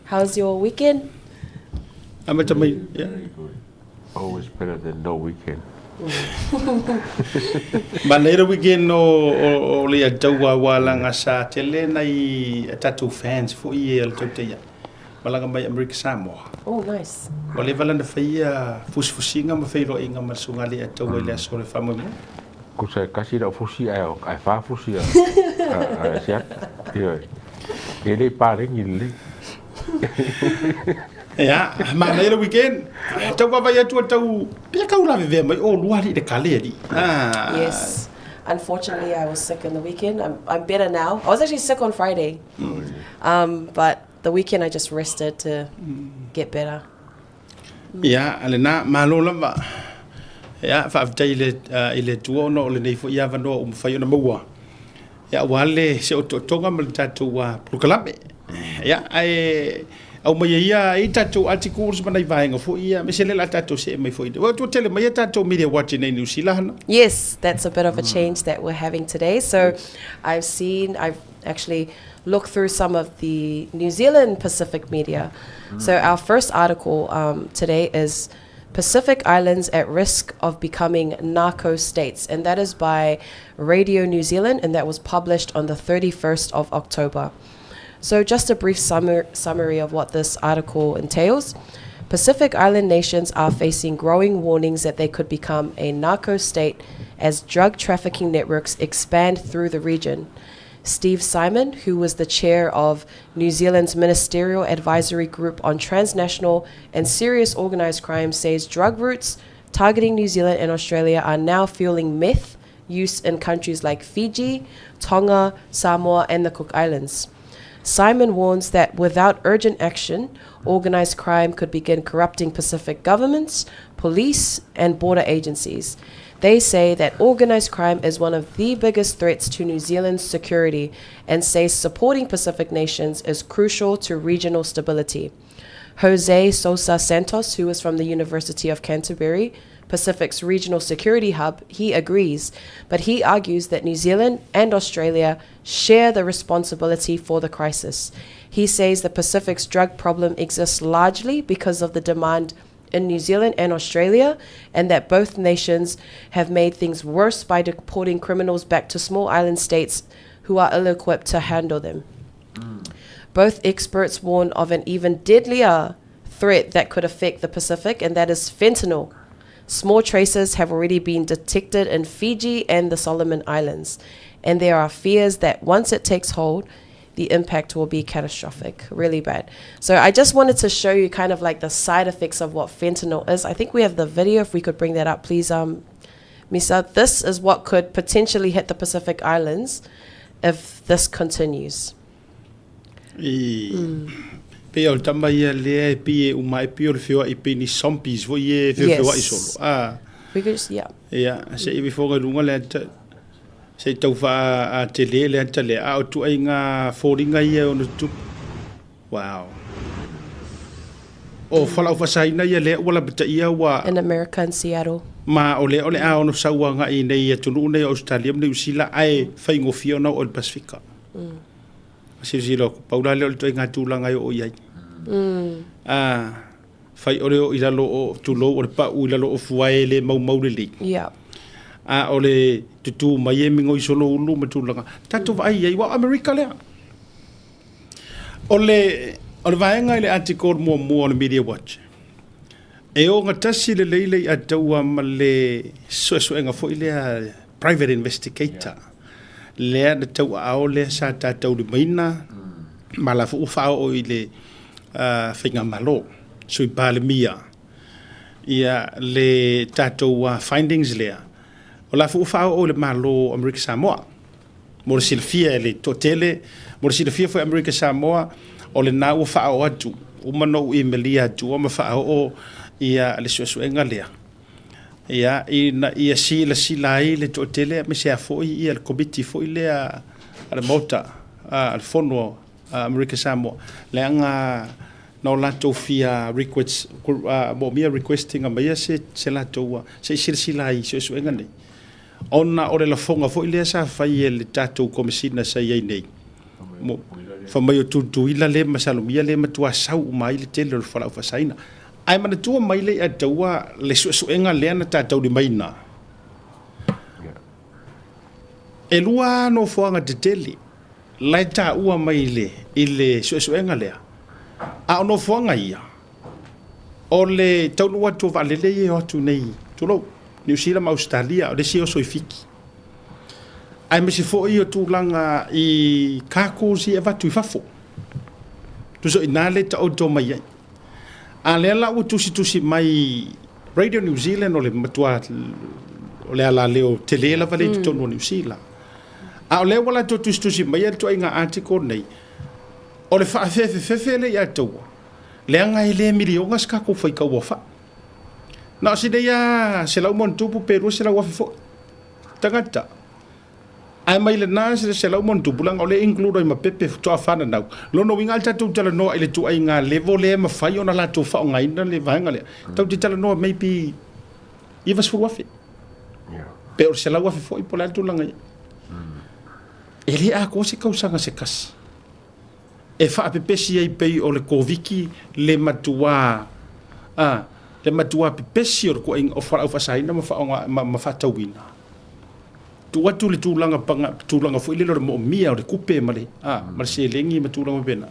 How's your weekend? Amata mai, yeah. Very good. Always better than no weekend. Manaia le weekend o, o, o le ataua aua laga sa tele nai a tatou fans foi ia le tautai malaga mai Amerika Samoa. Oh, nice. Ua leva la na faia fusifusiga ma feiloaiga ma le susuga a Leiataua i le aso o le faamoemoe. Tusa e tasi lau fusi ae ae fa fusi a a Asiata. Ioe. E le i paleni lelei. Ia, manaia le weekend. Tau vaavaai atu a tau, pea kau lavevea mai olua alii le kale alii. Ah. Yes. Unfortunately, I was sick in the weekend. I'm, I'm better now. I was actually sick on Friday. Um, but the weekend I just rested to get better. Ia, a lena, malo lava. Ia, faafetai i le, uh, i le Atua ona o lenei foi avanoa ua mafai ona maua. Ia, aua le se otootoga ma le tatou uh, polokalame. Ia, ae aumai ai ia i tatou articles ma nai vaega foi ia, me se le la tatou see mai foi. Ua tua tele mai ia tatou media watch nei New Zealand. Yes, that's a bit of a change that we're having today. So I've seen, I've actually looked through some of the New Zealand Pacific media. So our first article um, today is Pacific Islands at Risk of Becoming Narco States, and that is by Radio New Zealand, and that was published on the 31st of October. So, just a brief summar, summary of what this article entails. Pacific Island nations are facing growing warnings that they could become a narco state as drug trafficking networks expand through the region. Steve Simon, who was the chair of New Zealand's Ministerial Advisory Group on Transnational and Serious Organised Crime, says drug routes targeting New Zealand and Australia are now fueling meth use in countries like Fiji, Tonga, Samoa, and the Cook Islands. Simon warns that without urgent action, organised crime could begin corrupting Pacific governments, police, and border agencies. They say that organised crime is one of the biggest threats to New Zealand's security and say supporting Pacific nations is crucial to regional stability. Jose Sousa Santos, who is from the University of Canterbury, Pacific's regional security hub, he agrees, but he argues that New Zealand and Australia share the responsibility for the crisis. He says the Pacific's drug problem exists largely because of the demand in New Zealand and Australia, and that both nations have made things worse by deporting criminals back to small island states who are ill equipped to handle them. Both experts warn of an even deadlier threat that could affect the Pacific, and that is fentanyl. Small traces have already been detected in Fiji and the Solomon Islands, and there are fears that once it takes hold, the impact will be catastrophic, really bad. So I just wanted to show you kind of like the side effects of what fentanyl is. I think we have the video, if we could bring that up, please, Misa. This is what could potentially hit the Pacific Islands if this continues. I pei o le tama ia lea e pei e uma e pei o le feoai pei ni zombies foi ia e feofeoai solo. Ah. We could just, yeah. Ia, se i foga i luga le ata, se i tau faa-tele le ata lea, a o ituaiga foliga ia e ono tutupu. Wow. O fualaau faasaina ia lea ua lapataia ua... In America in Seattle. Ma o lea o le a ono sau agai i nei atunuu nei o Ausetalia ma Niu Sila ae faigofie ona oo i le Pasefika. Silasila atu, pau la lea o le ituaiga tulaga e oo i ai. A fai o le oo i lalo o, tulou, o le pau i lalo o fuae e le maumau lelei. Yeah. A o le tutū mai e migoi solo ulu ma tulaga. Tatou vaai i ai, aua o Amerika lea. O le, o le vaega i le article muamua o le Media Watch, e ogatasi lelei le iataua ma le suesuega foi lea private investigator, lea na tauaao lea sa tataulimaina ma la foi ua faaoo i le Faigamalo, Sui Palemia, ia le tatou findings lea, o la foi ua faaoo i le Malo o Amerika Samoa. Mo le silafia e le toatele, mo le silafia foi e Amerika Samoa, o lena ua faaoo atu, uma ona ou imelia atua ma faaoo ia le suesuega lea, ia, ina ia silasila ai le toatele aemaise lava foi ia le Komiti foi lea a le Maota, a le Fono a Amerika Samoa, leaga na o latou fia request, moomia request ina maia se latou, se i silasila ai i suesuega nei. Ona o le lafoga foi lea sa fai e le tatou Komesina sa i ai nei, fai mai o Tutuila le ma Salomia le matua sau uma ai le tele o le fualaau faasaina. Ae manatua mai le Ataua le suesuega lea na ta taulimaina. E lua nofoaga tetele la e taua mai i le suesuega lea, a o nofoaga ia, O le taunuu atu o vaalele ia e o atu nei, tulou, Niu Sila ma Ausetalia, o le isi e oso i Fiti. Aemaise foi o tulaga i cargoes ia e avatu i fafo. Tusa o i ina lea e taoto mai ai. A lea la ua tusitusi mai Radio New Zealand o le matua o le alaleo tele lava lea i totonu o Niu Sila. A o lea ua latou tusitusi mai le ituaiga article nei, o le faafefefefe lea ia taua, Leaga e le miliona se tatou faitau aofai. Na o si nei lava 100+ pe 200,000 foi tagata. Ae mai lena 100+, leaga o lea e include ai ma pepe faatoa fananau. Lona uiga a tatou talanoa i le ituaiga level lea e mafai ona latou faaaogaina le vaega lea, tatou te talanoa maybe 90,000 pe o le 100,000 foi po o le a le tulaga i ai. E le atoa se tausaga se tasi. e faapepesi ai pei o le Koviki le matuā a le matuā pepesi o le kuaiga o fualaau faasaina ma faaaoga ma, ma faatauina. Tuu atu le tulaga paga, tulaga foi lele o le moomia o le tupe ma le a ma le seleni ma tulaga faapena.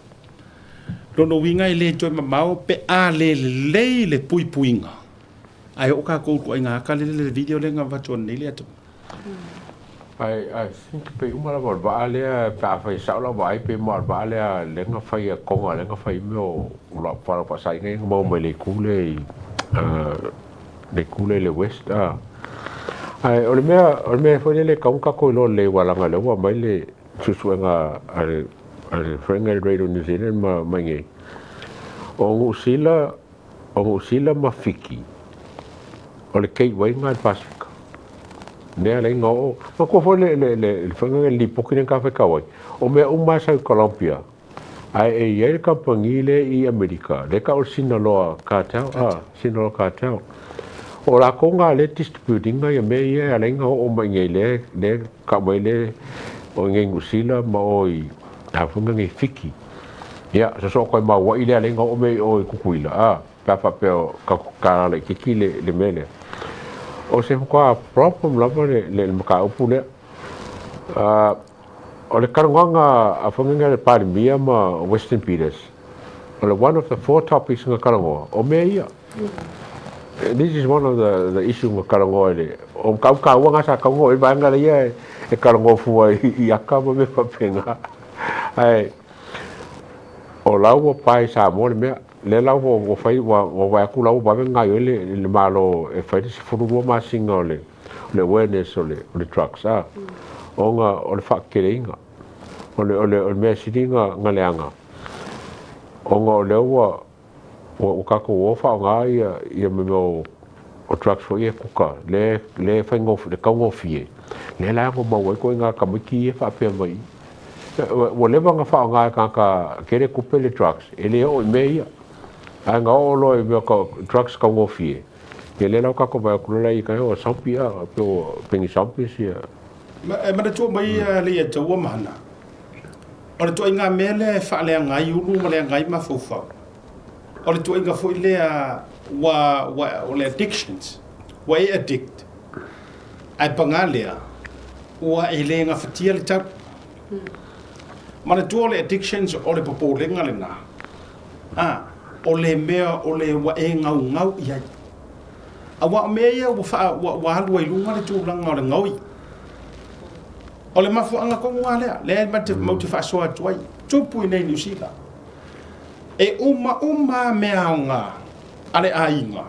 Lona uiga e le toe mamao pe a le lelei le puipuiga. Ae oo tatou i ituaiga ata lele le video lea na avatu ananei le ata. I think pei uma lava o le vaa lea pe a fai e sao lau vaai pei uma o le vaa lea lea na fai e Tonga lea na fai mea o fualaau faasaina ia na maua mai le itu lea i le itu lea i le west ae o le mea o le mea foi lele e tatau ona tatou iloa lelei aua leaga o lea ua aumai le suesuega a le a le Friend Radio New Zealand ma ma i inei o Niu Sila O Niu Sila ma Fiti, o le gateway lena i le Pasefika. Lea la ina oo, manatua foi le, le, le, le faiga le lipoti lea na ta faitau ai, o mea uma lava sa i Colombia, ae e i ai le kamupani lea i Amerika, lea e tau o le Sinaloa Cartel, a, Sinaloa Cartel. O latou na lea e distribute ina ia mea ia e ala ai ona oo mai i inei lea, lea e tau mai lea o inei i Niu Sila ma o i, a foi nei Fiti. Ia, sosoo koe ma uaʻi lea leina oo mea i o i Kukuila, a, pe a faapea o ka kālā laitiiti le, le mea lea. O se matua problem lava le, le, le mataupu lea. Uh, o le talanoaga a Whanganui le Palemia ma Weston Peters, O le one of the four topics na talanoa, o mea ia. This is one of the, the issue na talanoa i le, o kau kāua ngā sa kaunga o e vaenga le ia e, e talanoa fua i, i aka ma mea faapena. Ae, o la ua pae i Samoa le mea, lea la ua, ua fai, ua, ua vaai atu la ua vave gaoioi le, le Malo e fai le 12 masina o le, o le awareness o le, o le drugs, a, ona o le faateteleina. O le, o le, o le mea sili na, na leaga, ona o lea ua, ua, ua tatou o faaaoga ia, ia mea o, o drugs foi ia e kuka, lea, lea e faigofie, le taugofie, lea la e ono maua ai ituaiga tamaiti ia faapea mai i. Ua, ua leva ona faaaoga e tagata tele tupe le drugs, e le oo i mea ia. Ae na oo loa i mea o drugs taugofie, ia lea la ua tatou vaai atu loa la i tai o zombie a, pei ua pei ni zombies ia. E manatua mai Leiataua ma Hana, o le ituaiga mea lea e faaleaga ai ulu ma leaga ai mafaufau, o le ituaiga foi lea ua, ua, o le addictions, ua e addict, ae paga lea, ua e le gafatia le tau. Manatua o le addictions o le popolega lena, a, o le mea o le ua e gaugau i ai. Aua o mea ia ua, faa, ua, ua alu ai luga le tulaga o le gaoi. O le mafuaaga tonu lava lea, lea e matou te faasoa atu ai, tupu i inei i Niu Sila. E uma uma lava mea aoga a le aiga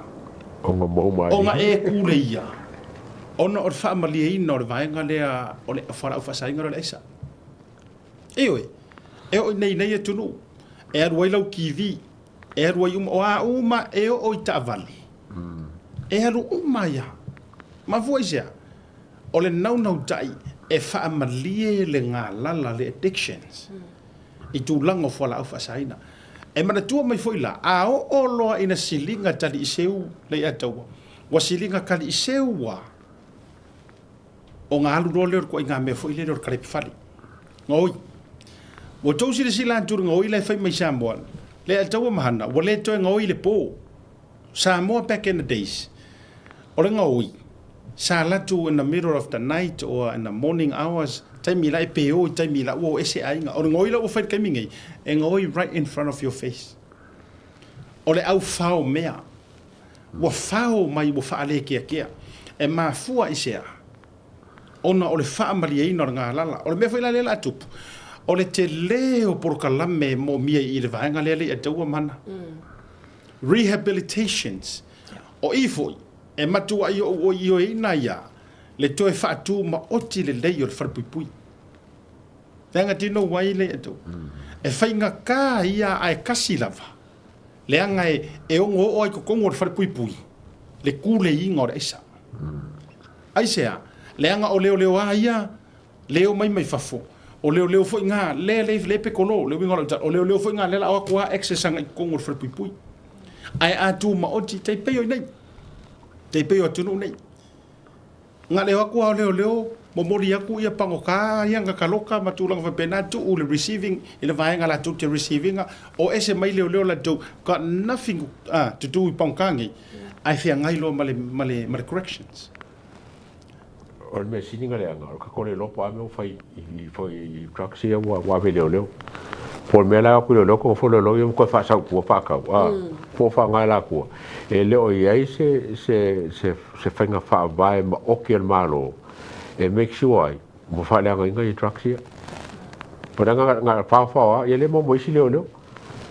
ona e kuleia ona o le faamalieina o le vaega lea o le fualaau faasaina lea o le aisa. Ioe, e oo i inei i nei atunuu, e alu ai lau TV, e alu ai uma, o a uma e oo i taavale, e alu uma ai lava. Mafua i se a? O le naunautai e faamalie le galala, le addictions, i tulaga o fualaau faasaina. E manatua mai foi la, a oo loa ina siliga taliiseu Leiataua, ua siliga taliiseu lava, ona alu loa lea o le ituaiga mea foi lele o le kalepe fale. Gaoi. Ua outou silasila atu i le gaoi la e fai mai Samoa, Leiataua ma Hana, ua le toe gaoi i le po. Samoa back in the days, o le gaoi, sa alu atu in the middle of the night or in the morning hours, taimi la e pe o i taimi la ua o ese aiga. O le gaoi la ua fai i le taimi nei, e gaoi right in front of your face. O le au fao mea, ua fao mai ua faalekeakea. E mafua i se a? Ona o le faamalieina o le galala. O le mea foi la lea o le a tupu, o le tele o polokalame e moomia i le vaega lea Leiataua ma Hana. Rehabilitations. O i foi, e matuai ou ioeina ai le toe faatumaoti lelei o le falepuipui. Leaga tino ua ai Leiataua. E faigata ia ae kasi lava, leaga e ono oo ai i totonu o le falepuipui le kuleiga o le aisa. Aisea? Leaga o leoleoā ia leo mai mai fafo, o leoleo foi ngā, le, le, le pekolo, le uiga o lau tala, o leoleo foi ngā lea la o atu lava access agai i totonu o le falepuipui. Ae a tumaoti, tai pei o i nei, tai pei o atunuu nei. Na le o atu lava o leoleo momoli atu ia pagota ia na taloka ma tulaga faapena tuu le receiving i le vaega latou te receive ina, o ese mai leoleo latou got nothing to do with pagota nei ae feagai loa ma le, ma le, ma le corrections. O le mea sili na leaga, o le tatou le iloa po o a mea ua fai i, i drugs ia ua, ua ave i leoleo. Po o le mea la e o atu i leoleo, kogo foi leoleo ia ma toe faasau i tua faatau, a, po o faaaoga e latua. E le o i ai se, se, se, se faiga faavae maoti a le Malo e make sure ai ua faaleagaina ia drugs ia. Po leaga na faofao lava, ia le maua ma isi leoleo.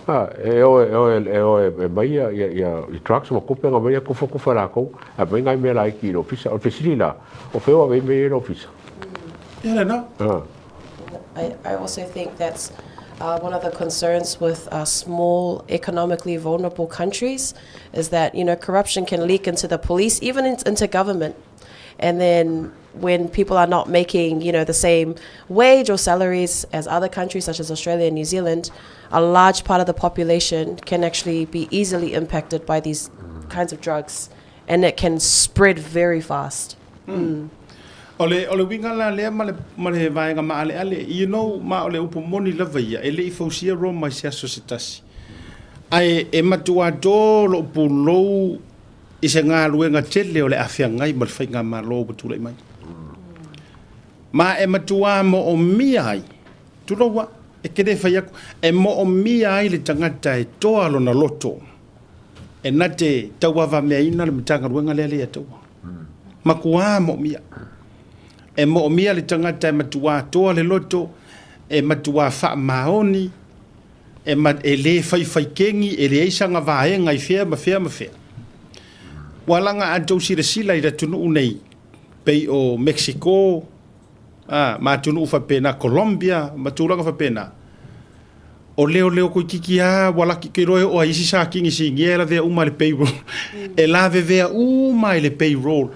A, e o e, o e, e o e, e mai ia, ia, ia i drugs ma tupe na mai ia tufa tufa e latou, ae aumai nai mea laiti i le ofisa. O le fesili la, o fea ua ave ai mea ia i le ofisa? Ia lena. A. I, I also think that's one of the concerns with small economically vulnerable countries is that, you know, corruption can leak into the police, even in, into government. And then when people are not making, you know, the same wage or salaries as other countries such as Australia and New Zealand, a large part of the population can actually be easily impacted by these kinds of drugs and it can spread very fast. O le, o le uiga la lea ma le, ma le vaega maaleale, you know, ma o le upu moni lava ia, e le i fausia Roma i se aso se tasi. Ae e matua tō lou pulou i se galuega tele o le a feagai ma le faigamalo ua tulai mai. Ma e matua moomia ai, tulou a, E te le fai atu, e moomia ai le tagata e toa lona loto e na te tauavameaina le Matagaluega lea le ia taua. Matua moomia. E moomia le tagata e matua toa le loto, e matua faamaoni, e, ma, e le faifaikegi, e leai sana vaega i fea ma fea ma fea. Ua laga a outou silasila i le atunuu nei, pei o Mexico, a, ma atunuu faapena, Colombia ma tulaga faapena, o leoleo toeitiiti lava ua laki te iloa e oo lava i isi sa kinisinia e lavea uma i le payroll. E lavevea uma i le payroll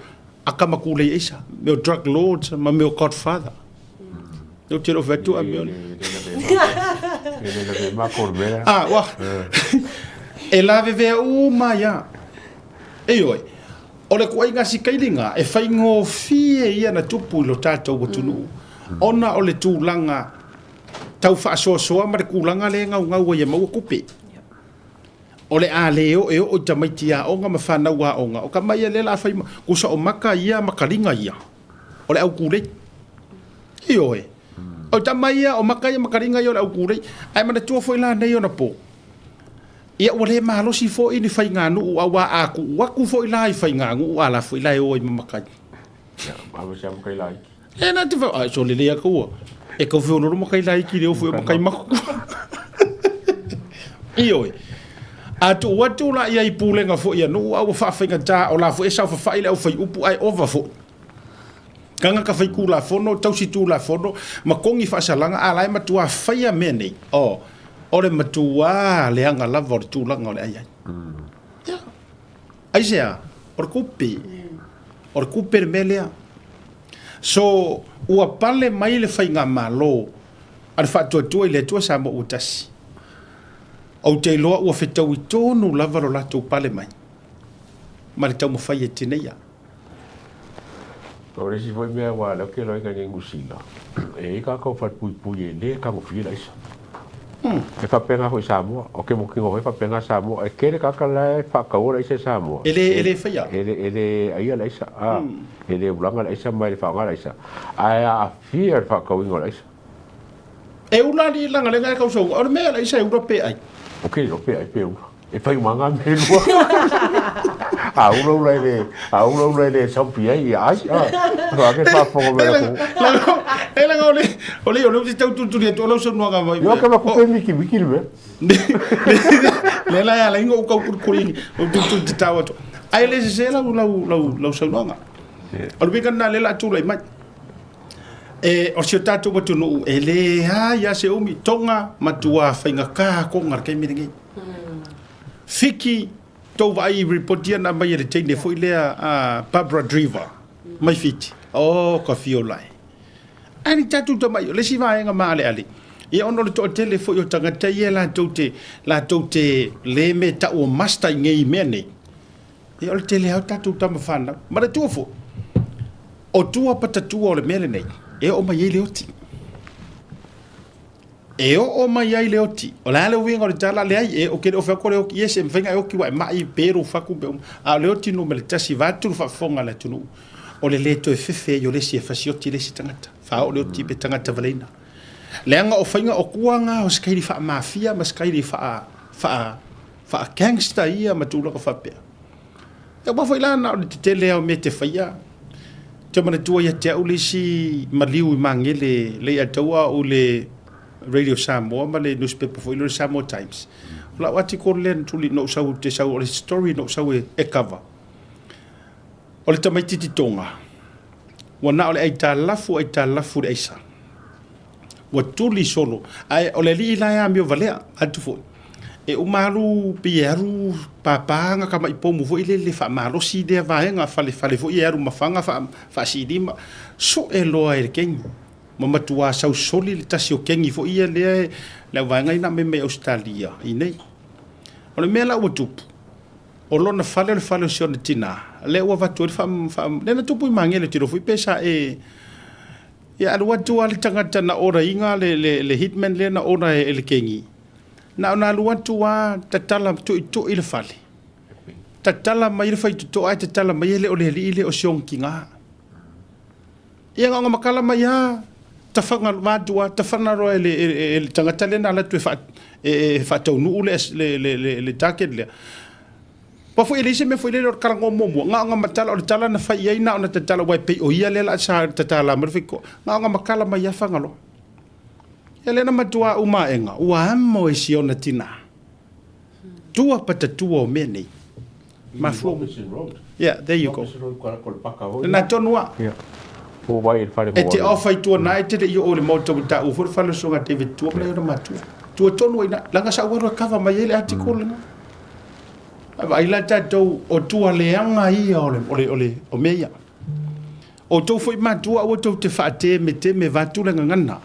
a tama tulei aisa, mea o drug lords ma mea o godfather. Ou te le o fai atu a mea o Ah, ua. E lavevea uma ai lava. Ioe. O le ituaiga sikailiga e faigofie ia na tupu i lo tatou atunuu ona o le tulaga tau faasoasoa ma le tulaga lea e gaugau ai e maua tupe. O le a le oo e oo i tamaiti aoga ma fanau aoga, o tama ia lea o le a fai, tusa o maka ia ma kaliga ia, o le autulei. Ioe. O tama ia, o maka ia ma kaliga ia o le autulei. Ae manatua foi la nei ona po, Ia ua le malosi foi ni faiganuu auā a tuu atu foi la i faiganuu a la foi la e o ai ma matai. Ia, ave se matai laiti. E na te fa, ai so lelei atu ua. E kau feololo matai laiti le o foi o matai makutua. Ioe. A tuu atu la ia i pulega foi a nuu a ua faafaigata o la foi e saofafai le aufaiupu ae ova foi. Tagata faitulafono, tausi tulafono ma togi faasalaga a la e matua faia mea nei. Oh, o le matuā leaga lava o le tulaga o le ai ai. Ia. Aisea? O le tupe. O le tupe le mea lea. So, ua pale mai le faigamalo a le Faatuatua i le Atua Samoa ua tasi. Ou te iloa ua fetaui tonu lava lo latou pale mai ma le taumafai e tineia. O le isi foi mea aua o lea ou te iloaina nei Niu Sila, e i ai tatou falepuipui e le tagofia le aisa. E faapena foi i Samoa. Ou te mautinoa foi e faapena Samoa. E tele tagata la e faataua le aisa i Samoa. E le, e le faia. E le, e le aia le aisa, a, e le ulaga le aisa ma e le faaaoga le aisa, ae aafia le faatauina o le aisa. E ula alii legalega e kausauga, o le mea le aisa e ula pe ai. Ou te iloa pe ai pe ula. E fai uma lava mea e lua. A ula ula e le, a ula ula e le saupi ai, ia ai. A, ake faafofoga mai le atunuu. E leaga o le, o le, o lea ou te tau tulituli atu o lau saunoaga mai. Ioe ke maku pe mikimiki le mea. Lea la e ala ai ona ou tau tulituli, ou tulituli tatao atu. Ae le sese lau, lau, lau, lau saunoaga. O le uiga lena lea o le a tulai mai. E, o si o tatou atunuu, e leai lava se umi, Tonga, matua faigata Tonga i le taimi lenei. Fiti, tou vaai i report ia na aumai e le teine foi lea a Barbara Dreaver mai Fiti. Oh, ka fiola e. Ae ni tatou tamai, o le isi vaega maaleale, ia ona o le toatele foi o tagata ia latou te, latou te le me tau o master i nei mea nei, Ia o le tele lava o tatou tama fanau. Manatua foi, o tua patatua o le mea lenei, e oo mai ai le oti. E oo mai ai le oti. O le a le uiga o le tala? Leai, e, ou te le o fai atu o le oti, yes, e mafai ona e oti ua e mai pe lou fatu pe uma. A o le oti numera tasi, vaeatu le faafofoga a le atunuu, o le le toe fefe ai o le isi e fasioti le isi tagata. Faaoo le oti pe tagata valeina. Leaga o faiga o tua na o se kaili faamafia ma se kaili faa, faa, faa-gangster ia ma tulaga faapea. Ia aua foi la na o le tetele lava o mea e te faia. Ou te manatua ia te au le isi maliu i Magele le i ataua au i le Radio Samoa ma le newspaper foi lea o le Samoa Times. O lau article lea na tuli na ou sau ou te sau o le story na ou sau e cover. O le tamaitiiti Tonga ua na o le aitalafu aitalafu i le aisa. Ua tuli solo, ae o le alii la e amio valea atu foi. E uma alu pei e alu papa na tamai pomu foi lele faamalosi lea vaega fale fale foi e alu ma faga faasiilima. Soe loa e le keni ma matua sausoli le tasi o keni foi ia lea le au vaega ia na aumai mai Ausetalia i nei. O le mea la ua tupu, o lona fale o le fale o si ona tina, lea ua avatu ai le faa, lea na tupu i Magele, ou te iloa foi pe sa e Ia alu atu lava le tagata na order ina le, le, le hitman lea na order e, e le kengi. Na ona alu atu lava tatala tuitui le fale. Tatala mai le faitotoa ae tatala mai e le o le alii lea o si ona tina. Ia na ona matala mai lava. Tafaga vaeatu a tafana loa e le e le tagata lea na alu atu e faa e faataunuu le le le le target lea. Aua foi e leai se mea foi lele o le talanoa muamua, na ona matala, o le tala na fai i ai na ona tatala aua e pei o ia lea la sa tatala mai le faitotoa, na ona matala mai lava Fagaloa. Ia lea na matua uma aega, ua amo e si ona tinā. Tua patatua o mea nei. Mafua. Yeah, there you go. Lena tonu a. E te ofa i tua na e te le i oo i le maota ua taua foi le fale o le Susuga David Tua ma nai ona matua. Tua tonu ai na, leaga sa ou alu e cover mai ai le article lena. Ae vaai la tatou o tua leaga ia o le, o le, o le, o mea ia. Outou foi matua aua tou te faatemeteme vaeatu le gagana.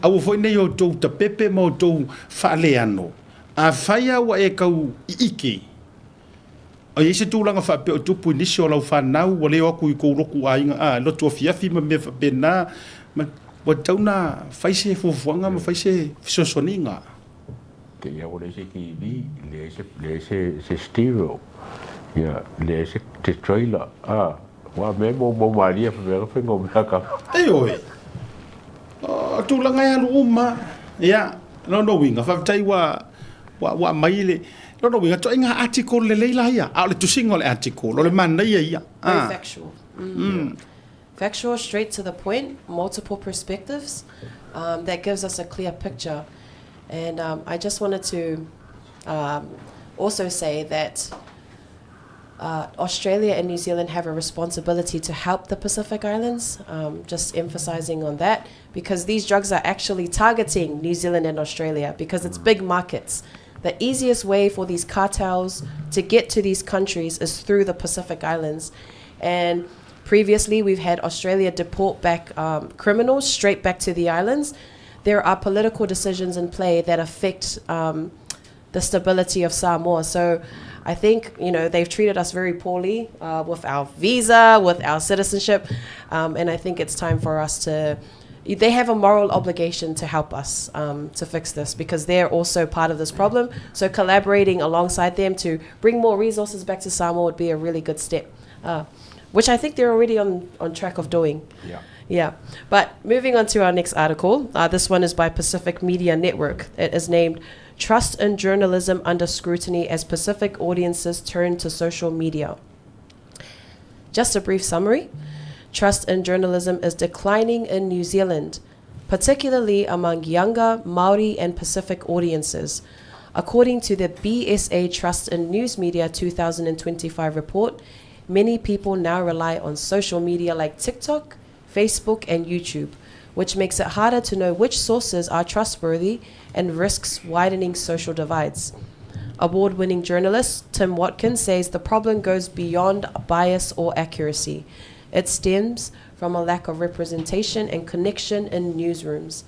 Aua foi nei outou tapepe ma outou faaleano. Afai lava ua e tau iike, o i ai se tulaga faapea o tupu i nisi o lau fanau ua le o atu i kou lotu aiga, a, lotu afiafi ma mea faapena, ma, ua tatau ona fai se fuafuaga ma fai se fesoasoaniga. Te ia ua leai se TV, leai se, leai se, se stereo, ia, leai se, se trailer, a, ua mea moumou malie fa mea faiga o mea ka. Ioe, o tulaga e alu uma, ia, lona uiga, faafetai ua, ua, ua aumai le, lona uiga, ituaiga article lelei la ia, a o le tusiga o le article, o le manaia ia. Very factual. Mm. Factual, straight to the point, multiple perspectives. Um, that gives us a clear picture. And um, I just wanted to um, also say that uh, Australia and New Zealand have a responsibility to help the Pacific Islands, um, just emphasizing on that, because these drugs are actually targeting New Zealand and Australia because it's big markets. The easiest way for these cartels to get to these countries is through the Pacific Islands. And previously, we've had Australia deport back um, criminals straight back to the islands. There are political decisions in play that affect um, the stability of Samoa. So I think, you know, they've treated us very poorly uh, with our visa, with our citizenship, um, and I think it's time for us to. They have a moral obligation to help us um, to fix this because they're also part of this problem. So collaborating alongside them to bring more resources back to Samoa would be a really good step, uh, which I think they're already on, on track of doing. Yeah. Yeah. But moving on to our next article, uh, this one is by Pacific Media Network. It is named Trust in Journalism Under Scrutiny as Pacific Audiences Turn to Social Media. Just a brief summary Trust in journalism is declining in New Zealand, particularly among younger Maori and Pacific audiences. According to the BSA Trust in News Media 2025 report, many people now rely on social media like TikTok, Facebook, and YouTube, which makes it harder to know which sources are trustworthy and risks widening social divides. Award winning journalist Tim Watkins says the problem goes beyond bias or accuracy. It stems from a lack of representation and connection in newsrooms.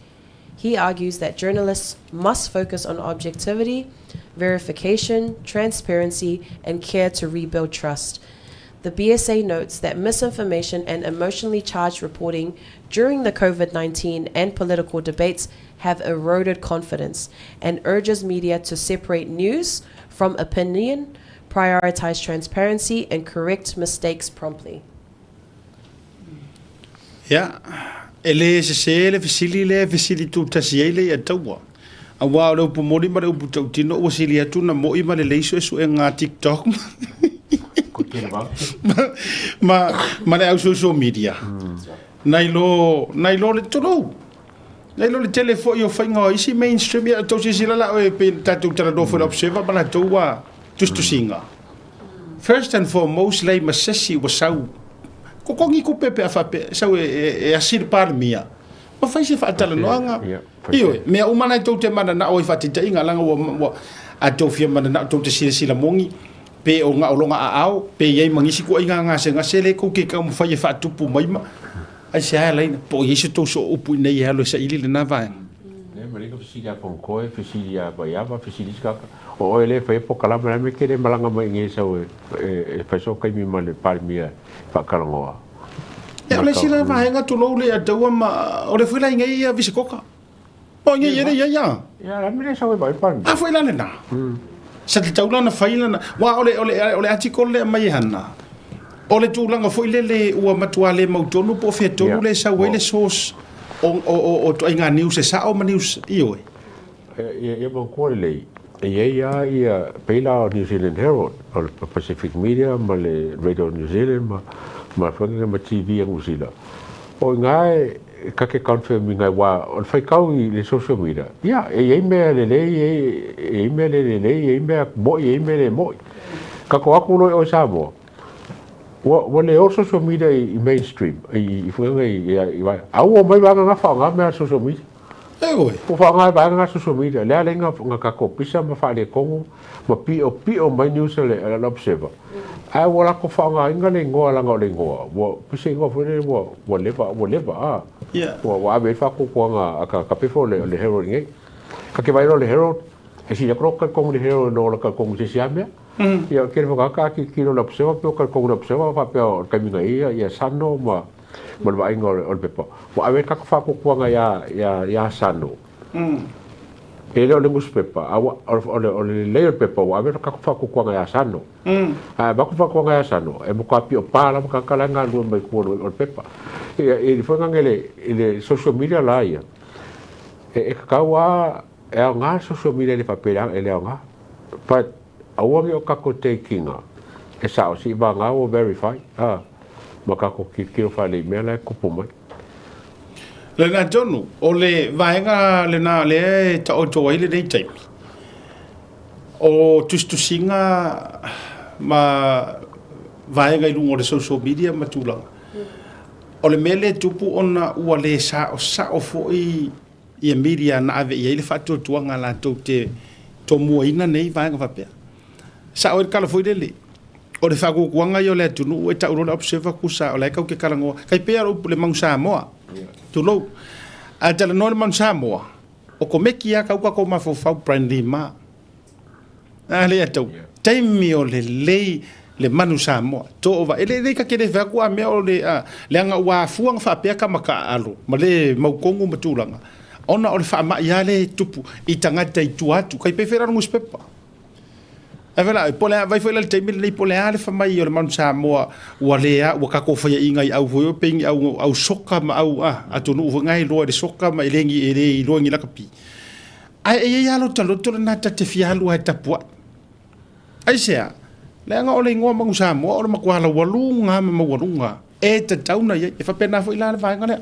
He argues that journalists must focus on objectivity, verification, transparency, and care to rebuild trust. The BSA notes that misinformation and emotionally charged reporting during the COVID 19 and political debates have eroded confidence and urges media to separate news from opinion, prioritize transparency, and correct mistakes promptly. Ia, e le sesē le fesili lea e fesili tutasi ai le Iataua, aua o le upu moni ma le upu tautino ua sili atu ona mo'i ma lelei suesuega a TikTok ma, ma le au social media nai lo, nai lo le, tulou, nai lo le tele foi o faiga o isi mainstream. Ia, tou silasila la oe pei tatou talanoa foi i le Observer ma latou ua tusitusiga. First and foremost, leai ma sesi ua sau Kokongi kupe pe a faapea e sau e, e asi le Palemia, ma fai se faatalanoaga. Ioe, mea uma na e tou te mananao ai faataitaiga, leaga ua, ua a tou fia mananao tou te silasila moni, pe o nga o loga aao, pe i ai ma nisi kuaiga gasegase le kou ke taumafai e faatupu mai ma, aisea e ala ai na, po o i ai se tou sooupu inei e alu e saili lena vaega. Le ma le ka fesili a Konkoe, fesili a Vaiava, fesili isi kaka. O oe le fai pokalama le me ke le malanga mai nge sau e, e, e fai so kaimi ma le Palemia faatalanoa. Ia, o le isi la vaega tulou le ataua ma, o le foi la inei ia Visekoka. O inei ia le ia ia. Ia, la me le sau e vai Palemia. A foi la lena. Sa tatau la ona fai lana, aua o le, o le, o le article lea e aumai e Hana, o le tulaga foi lele ua matua le mautonu po o fea tonu le e sau ai le source. O, o, o, o ituaiga news e sa'o ma news ioe. Ia, ia manatua lelei, e i ai lava ia, pei la o New Zealand Herald, o le Pacific Media ma le Radio New Zealand ma, ma foi lea ma TV a Niu Sila. O i ina e ta te confirm ina aua o le faitau i le social media, ia, e i ai mea lelei, e i ai mea le lelei, e i ai mea mo'i, e i ai mea le mo'i. Tatou atu loa i o i Samoa, ua, ua le o le social media i mainstream, i, i foi lea i, i, i, a ua omai vaega na faaaoga mea a le social media. Ioe. Ua faaaoga e vaega na social media, lea alai na tatou pisa ma faaletonu ma piopio mai news a le Observer. Ae ua latou faaaogaina le igoa leaga o le igoa ua pei se igoa foi lele ua ua leva ua leva a. Ua ua ave ai le faatuatuaga a ka pepa o le Herald i nei. Ka te vaai loa i le Herald, e sili atu lou talitonu i le Herald i lo le talitonu i se isi lava mea. Ia o le tele foi o tagata a tilotilo i le Observer pei ua talitonu i le Observer faapea o le taimi na i ai ia Sano ma ma le vaaiga o le pepa, ua ave ai le tatou faatuatuaga ia, ia, ia Sano. E le o le nusipepa, a ua, o le, o le lelei o le pepa, ua ave le tatou faatuatuaga ia Sano. A avatu faatuatuaga ia Sano, e matua pio pa lava tagata la e galulue mai tua o le pepa. Ia, i le foi lea i le, i le social media la ia, e, e tatau lava, e aoga le social media e le faapea e le aoga. But, aua ne i o tatou take ina e sao seivagana ua verify, a. ma tatou tilotilo faalelei i mea la e tupu mai. Lena tonu, o le vaega lena lea e taoto ai lenei taimi, o tusitusiga ma vaega i luga o le social media ma tulaga. O le mea lea e tupu ona ua le saosao foi ia media na ave i ai le faatuatuaga latou te tomuaina nei vaega faapea. Sao ai le tala foi lele, o le faakuakuaga ia o le atunuu e tau loa le observer kusa o la e tau te talanoa. Tai pei lava o le upu le Manu Samoa, tulou. A talanoa le Manu Samoa, o komeki lava kau tatou mafaufau Brian Lee ma. A le atau, taimi o lelei le Manu Samoa, toova. E lelei ta te le fai atu a mea o le, a, leaga ua afua ona faapea tama taaalo ma le mautonu ma tulaga, ona o le faamai lava lea e tupu i tagata i tua atu. Tai pei foi la o le nusipepa. Ae fai la, po o le a, vai foi la i le taimi lenei po o le a le fai mai o le Manu Samoa ua le a, ua tatou faiaina i au foi pei ni au, au soka ma au a, atunuu foi na e iloa i le soka ma e le ni, e le iloa i ni lakapi. Ae e i ai lava lota loto lena ta te fia alu lava e tapuai. Aisea? Leaga o le igoa Manu Samoa o le matua laualuga ma maualuga e tatau ona i ai. E faapena foi la le vaega lea.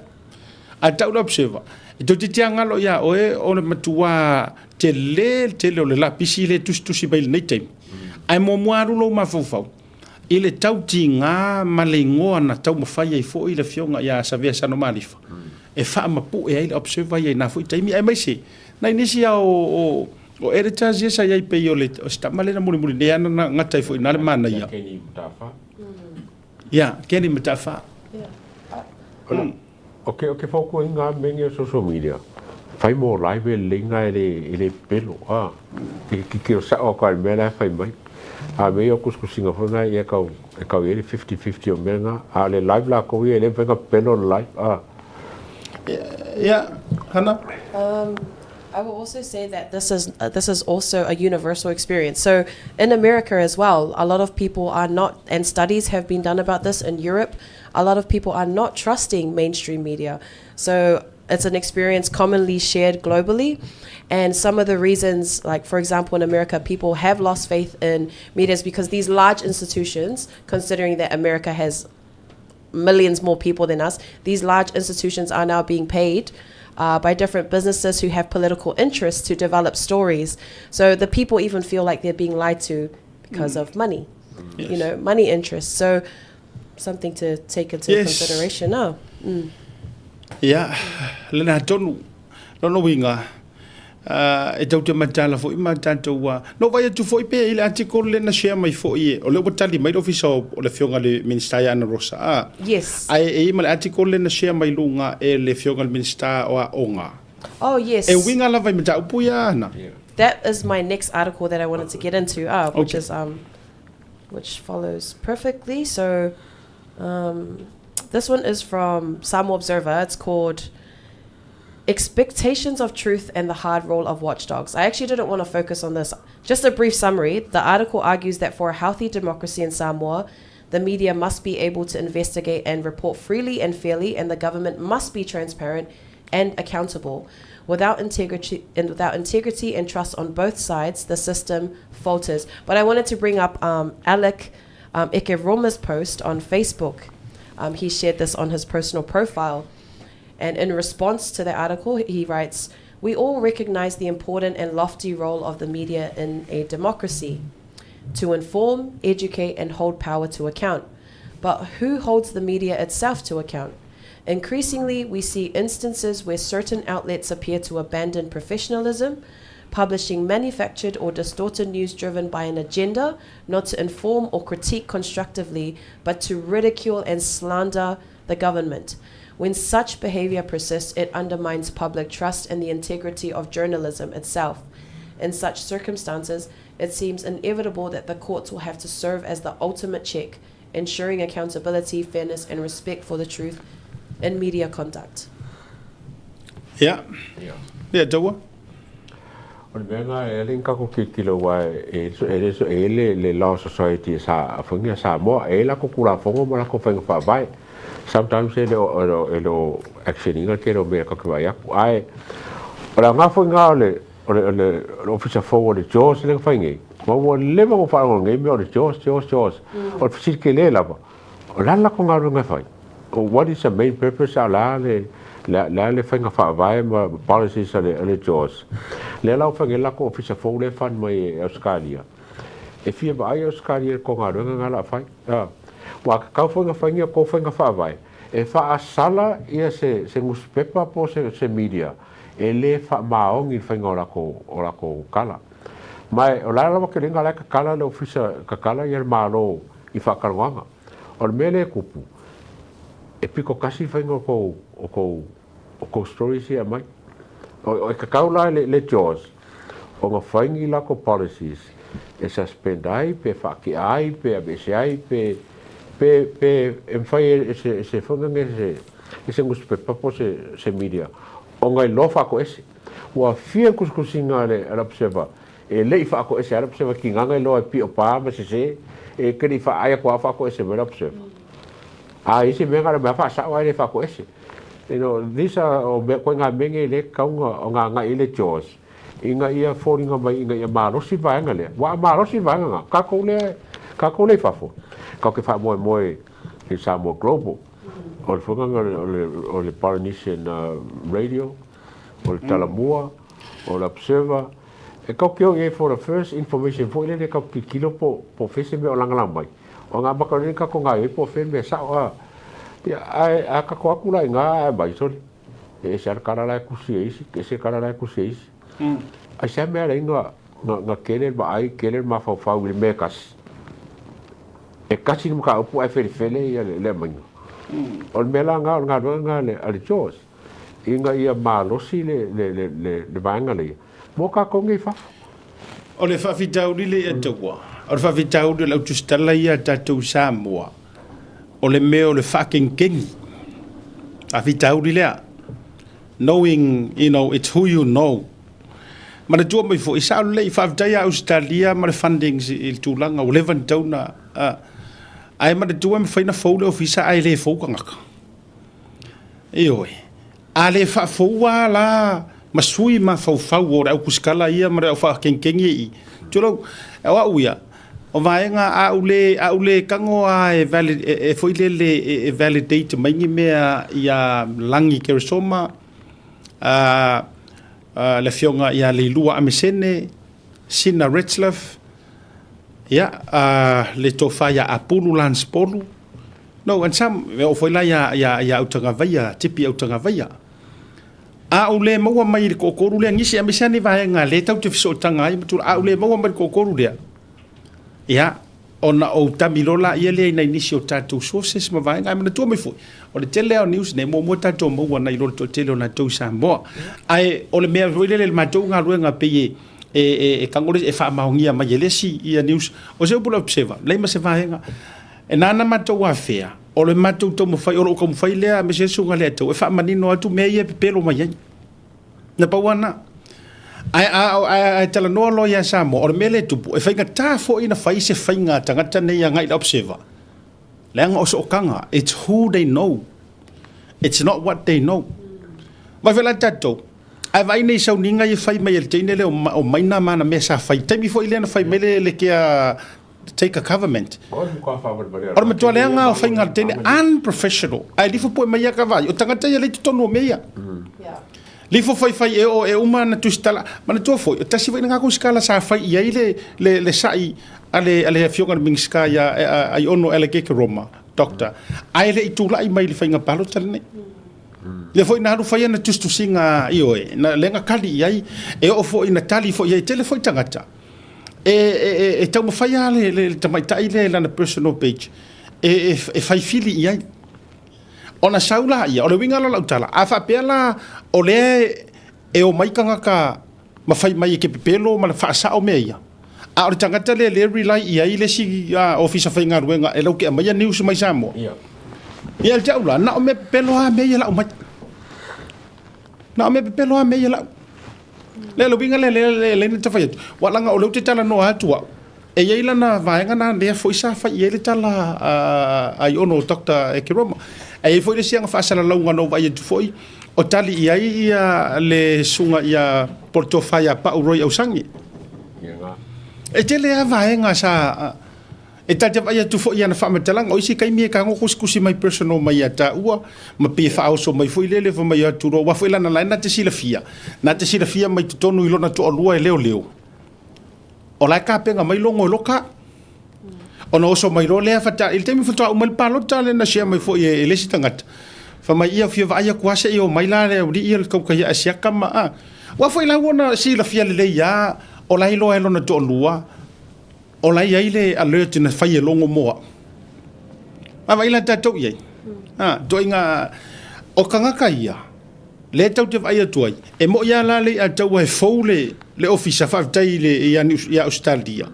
Ae tau le observer, e toeitiiti lava galo ia oe o le matua tele le tele o le lapisi lea e tusitusi mai i lenei taimi. Ae muamua alu lou mafaufau i le tautiga ma le igoa na taumafai ai foi le afioga ia Savea Sano Malifa e faamapue ai le observer ia i na foi taimi aemaise nai nisi lava o, o editors ia sa i ai pei o le o si tama lea na mulimuli nei lava na gata ai foi i ina le manaia. Ia, Kenny Mataafa. O ke, o ke fautuaina a mea nei o social media, fai mo live e lelei na e le, e le pepelo, a. E tilotilo sa'o atu lava i le mea la e fai mai. A o mea ia o tusitusiga foi na ia e tau, e tau i ai le 50-50 o mea na. A o le live latou ia e le mafai ona pepelo le live, a. Ia, Hana? I will also say that this is this is also a universal experience. So in America as well, a lot of people are not, and studies have been done about this in Europe. A lot of people are not trusting mainstream media. So it's an experience commonly shared globally. And some of the reasons, like for example, in America, people have lost faith in media is because these large institutions, considering that America has millions more people than us, these large institutions are now being paid by different businesses who have political interests to develop stories. So the people even feel like they're being lied to because of money, money interests. So something to take into consideration. Oh. Ia, lena tonu, lona uiga, e tou te mataala foi ma tatou a, na ou vaai atu foi pea i le article lea na share mai foi e, o lea ua tali mai le ofisa o le afioga i le Minisita ia Ana Rosa, a, ae e i ai ma le article lea na share mai luga e le afioga i le Minisita o Aoga. Oh, yes. E uiga lava i mataupu ia, Ana? That is my next article that I wanted to get into, which is, which follows perfectly. So, this one is from Samoa Observer. It's called Expectations of Truth and the Hard Role of Watchdogs. I actually didn't want to focus on this. Just a brief summary. The article argues that for a healthy democracy in Samoa, the media must be able to investigate and report freely and fairly, and the government must be transparent and accountable. Without integrity and without integrity and trust on both sides, the system falters. But I wanted to bring up um, Alec um, Ekeroma's post on Facebook. Um, he shared this on his personal profile. And in response to the article, he writes, We all recognize the important and lofty role of the media in a democracy to inform, educate, and hold power to account. But who holds the media itself to account? Increasingly, we see instances where certain outlets appear to abandon professionalism, publishing manufactured or distorted news driven by an agenda not to inform or critique constructively, but to ridicule and slander the government. When such behavior persists, it undermines public trust and the integrity of journalism itself. In such circumstances, it seems inevitable that the courts will have to serve as the ultimate check, ensuring accountability, fairness, and respect for the truth in media conduct. Ia. Ia, Taua. O le mea lena e ala ai ona tatou tilotilo aua e le e i ai le le Law Society a Sa foi a Samoa e i ai latou Tulafono ma latou faiga faavae. Sometimes e le o e le o e le o action ina le tele o mea tatou te vaai atu. Ae o le aoga foi lena o le o le o le Ofisa fou o le JAWS lea na fai nei, ma ua leva ona ou faalogo i lenei mea o le JAWS, JAWS, JAWS. O le fesili tele lava, O le a le latou galuega e fai? What is the main purpose a o le a le le a le faiga faavae ma policies a le a le JAWS? Lea la ua fai nei le latou ofisa fou lea e fund mai e Ausetalia. E fia vaai Ausetalia i le tou galuega lena o le a fai. Ua tatau foi ona fai ni a outou faiga faavae e faasala ia se se nusipepa po o se se media e le faamaoni i le faiga o latou o latou tala. Ma o le a lava kelega la e tatala le ofisa tatala ia le Malo i faatalanoaga. O le mea lea e tupu, e pito tasi le faiga o tou, o tou, o tou stories ia e aumai. O, e tatau la i le, le JAWS ona fai ni latou policies e suspend ai, pe faatea ai, pe aveese ai, pe, pe, pe e mafai e se, e se foi lea se, e se nusipepa po o se, se media ona iloa faatoese. Ua fia le tusitusiga a le, a le Observer E le i faatoese lava le Observer kinaga iloa e pio pa ma sese, e te le i faaai atu lava faatoese mai le Observer. A i se mea na o le mea faasao ae le faatoese. You know, these are o mea koe ngā mea nei le tatau ona agai i le JAWS ina ia foliga mai ina ia malosi le vaega lea. Ua a malosi le vaega lena, tatou lea, tatou lea i fafo, tatou te faamoemoe i Samoa Global, o le foi lena o le, o le Polynesian Radio, o le Talamua, o le Observer, E kau ke o i ai for the first information foi lele kau tilotilo po po fea se mea o lagalaga mai. O nga maka lele kako nga i po fea mea sao a. Ia ae a kako aku la i nga ae mai sole. E ese ala kala la e kusi e isi, ese kala la e kusi e isi. Ai se mea la inga nga nga kele le vaai, kele le mafaufau i le mea e kasi. E kasi le mataupu ae felefele ia le le aumaiga. O le mea la nga o le galuega nga a le Jaws ina ia malosi le le le le vaega lea Mo tatou nei fafo. O le faafitauli le ia taua, o le faafitauli o le au tusitala ia a tatou i Samoa, o le mea o le faakengikegi. Faafitauli lea. Knowing, you know, it's who you know. Manatua mai foi, sao lelei, faafetai ia Ausetalia ma le fundings i le tulaga ua leva ona tatau ona, ae manatua e mafai ona fou le ofisa ae le fou tagata. Ioe. A le faafoua la ma sui mafaufau o le au kusikala ia ma le au faakenkengi i, tulou, o au ia, o vaega a ou le, a ou le tago a e valid, e, e foi lele e, e validate mai ni mea ia Lagi Keresoma, a, a le afioga ia Leilua Amesene, Sina Retzlaff, ia, a, le tofa ia Apulu Lance Polu, No, and some, e oo foi la ia, ia, ia Autagavaia, Tipi Autagavaia. A ou le maua mai i le toatolu lea, nisi aemaise lava ni vaega lea tatou te fesootaga ai ma tulaga, a ou le maua mai i le toatolu lea, ia, ona ou tami loa laia lea i nai nisi o tatou sources ma vaega. Ae manatua mai foi, o le tele lava o news nei, muamua tatou maua nai lo le toatele o latou i Samoa. Ae o le mea foi lele i le matou galuega pei e, e, e, e tago le isi, e faamaonia mai e le isi ia news. O se upu i le Observer, leai ma se vaega. E nānā matou afea, o le matou taumafai, o lou taumafai lea aemaise le susuga lea tau e faamanino atu mea ia e pepelo mai ai. Na pau lava lena. Ae a, ae, ae talanoa loa ia Samoa, o le mea lea e tupu, e faigata foi ona fai se faiga a tagata nei agai i le Observer, leaga o sootaga, it's who they know, it's not what they know. Vaai foi la tatou, ae vaai nei i sauniga ia e fai mai e le teine lea o Maina ma ana mea sa fai, taimi foi lea na fai mai le le kea take a government. O le matua leaga lava o faiga a le teine, unprofessional. Ae lifo poe mai ia ka vaai, o tagata ia lea i totonu o mea ia. Lifo faifai e oo e uma ana tusitala. Manatua foi, o tasi foi lena tusitala sa fai i ai le, le, le sa'i a le, a le afioga i le Minisita ia Aiono Alec Roma, Doctor, ae le i tulai mai i le faiga palota lenei. Lea foi na alu fai ana tusitusiga, ioe, na, lea na tali i ai, e oo foi ina tali foi i ai, e tele foi tagata e, e, e, e taumafai lava le, le, le tamaitai lea i lana personal page e, e, e fai fili i ai. Ona sau laia, o le uiga la o lau tala, a faapea la o lea e omai tagata ma fai mai e ke pepelo ma le faasao mea ia, a o le tagata lea lea e rely i ai le isi ofisa faigaluega e lau ke aumaia news mai Samoa, ia ia te au la, na o mea pepelo lava mea ia lau mai. Na o mea pepelo lava mea ia lau. Lea le uiga lea lea lea lea ta fai atu, ua leaga o lea ou te talanoa atu au, E i ai lana vaega na lea foi sa fai i ai le tala a Aiono Doctor Ekeroma. E i ai foi le isi aga faasalalauga na ou vaai atu foi o tali i ai ia le susuga ia po o le tofa ia Pau Roy Ausagi. E tele lava vaega sa e ta te vaai atu foi i ana faamatalaga. O isi taimi e tago kusikusi mai personal mai ia taua ma pei e faaoso mai foi lele fai mai atu loa aua foi lana la e na te silafia, na te silafia mai totonu i lona toalua e leoleo. O la e tapena mai logo e loka. Ona oso mai loa lea faatoa, i le taimi faatoa uma ai le palota lea na share mai foi e le isi tagata, fai mai ia fia vaai atu lava se i omai la le aualii ia le tautai ia Asiata ma a. Aua foi la ua ona silafia lelei lava o la e iloa e lona toalua o la e i ai le alert na fai e logo mo au. Vaavaai la tatou i ai, a, ituaiga, o tagata ia, Lea e tau te vaai atu ai, e mo'i lava la le i'a taua he fou le, le ofisa, faafetai i le, ia, ia Ausetalia,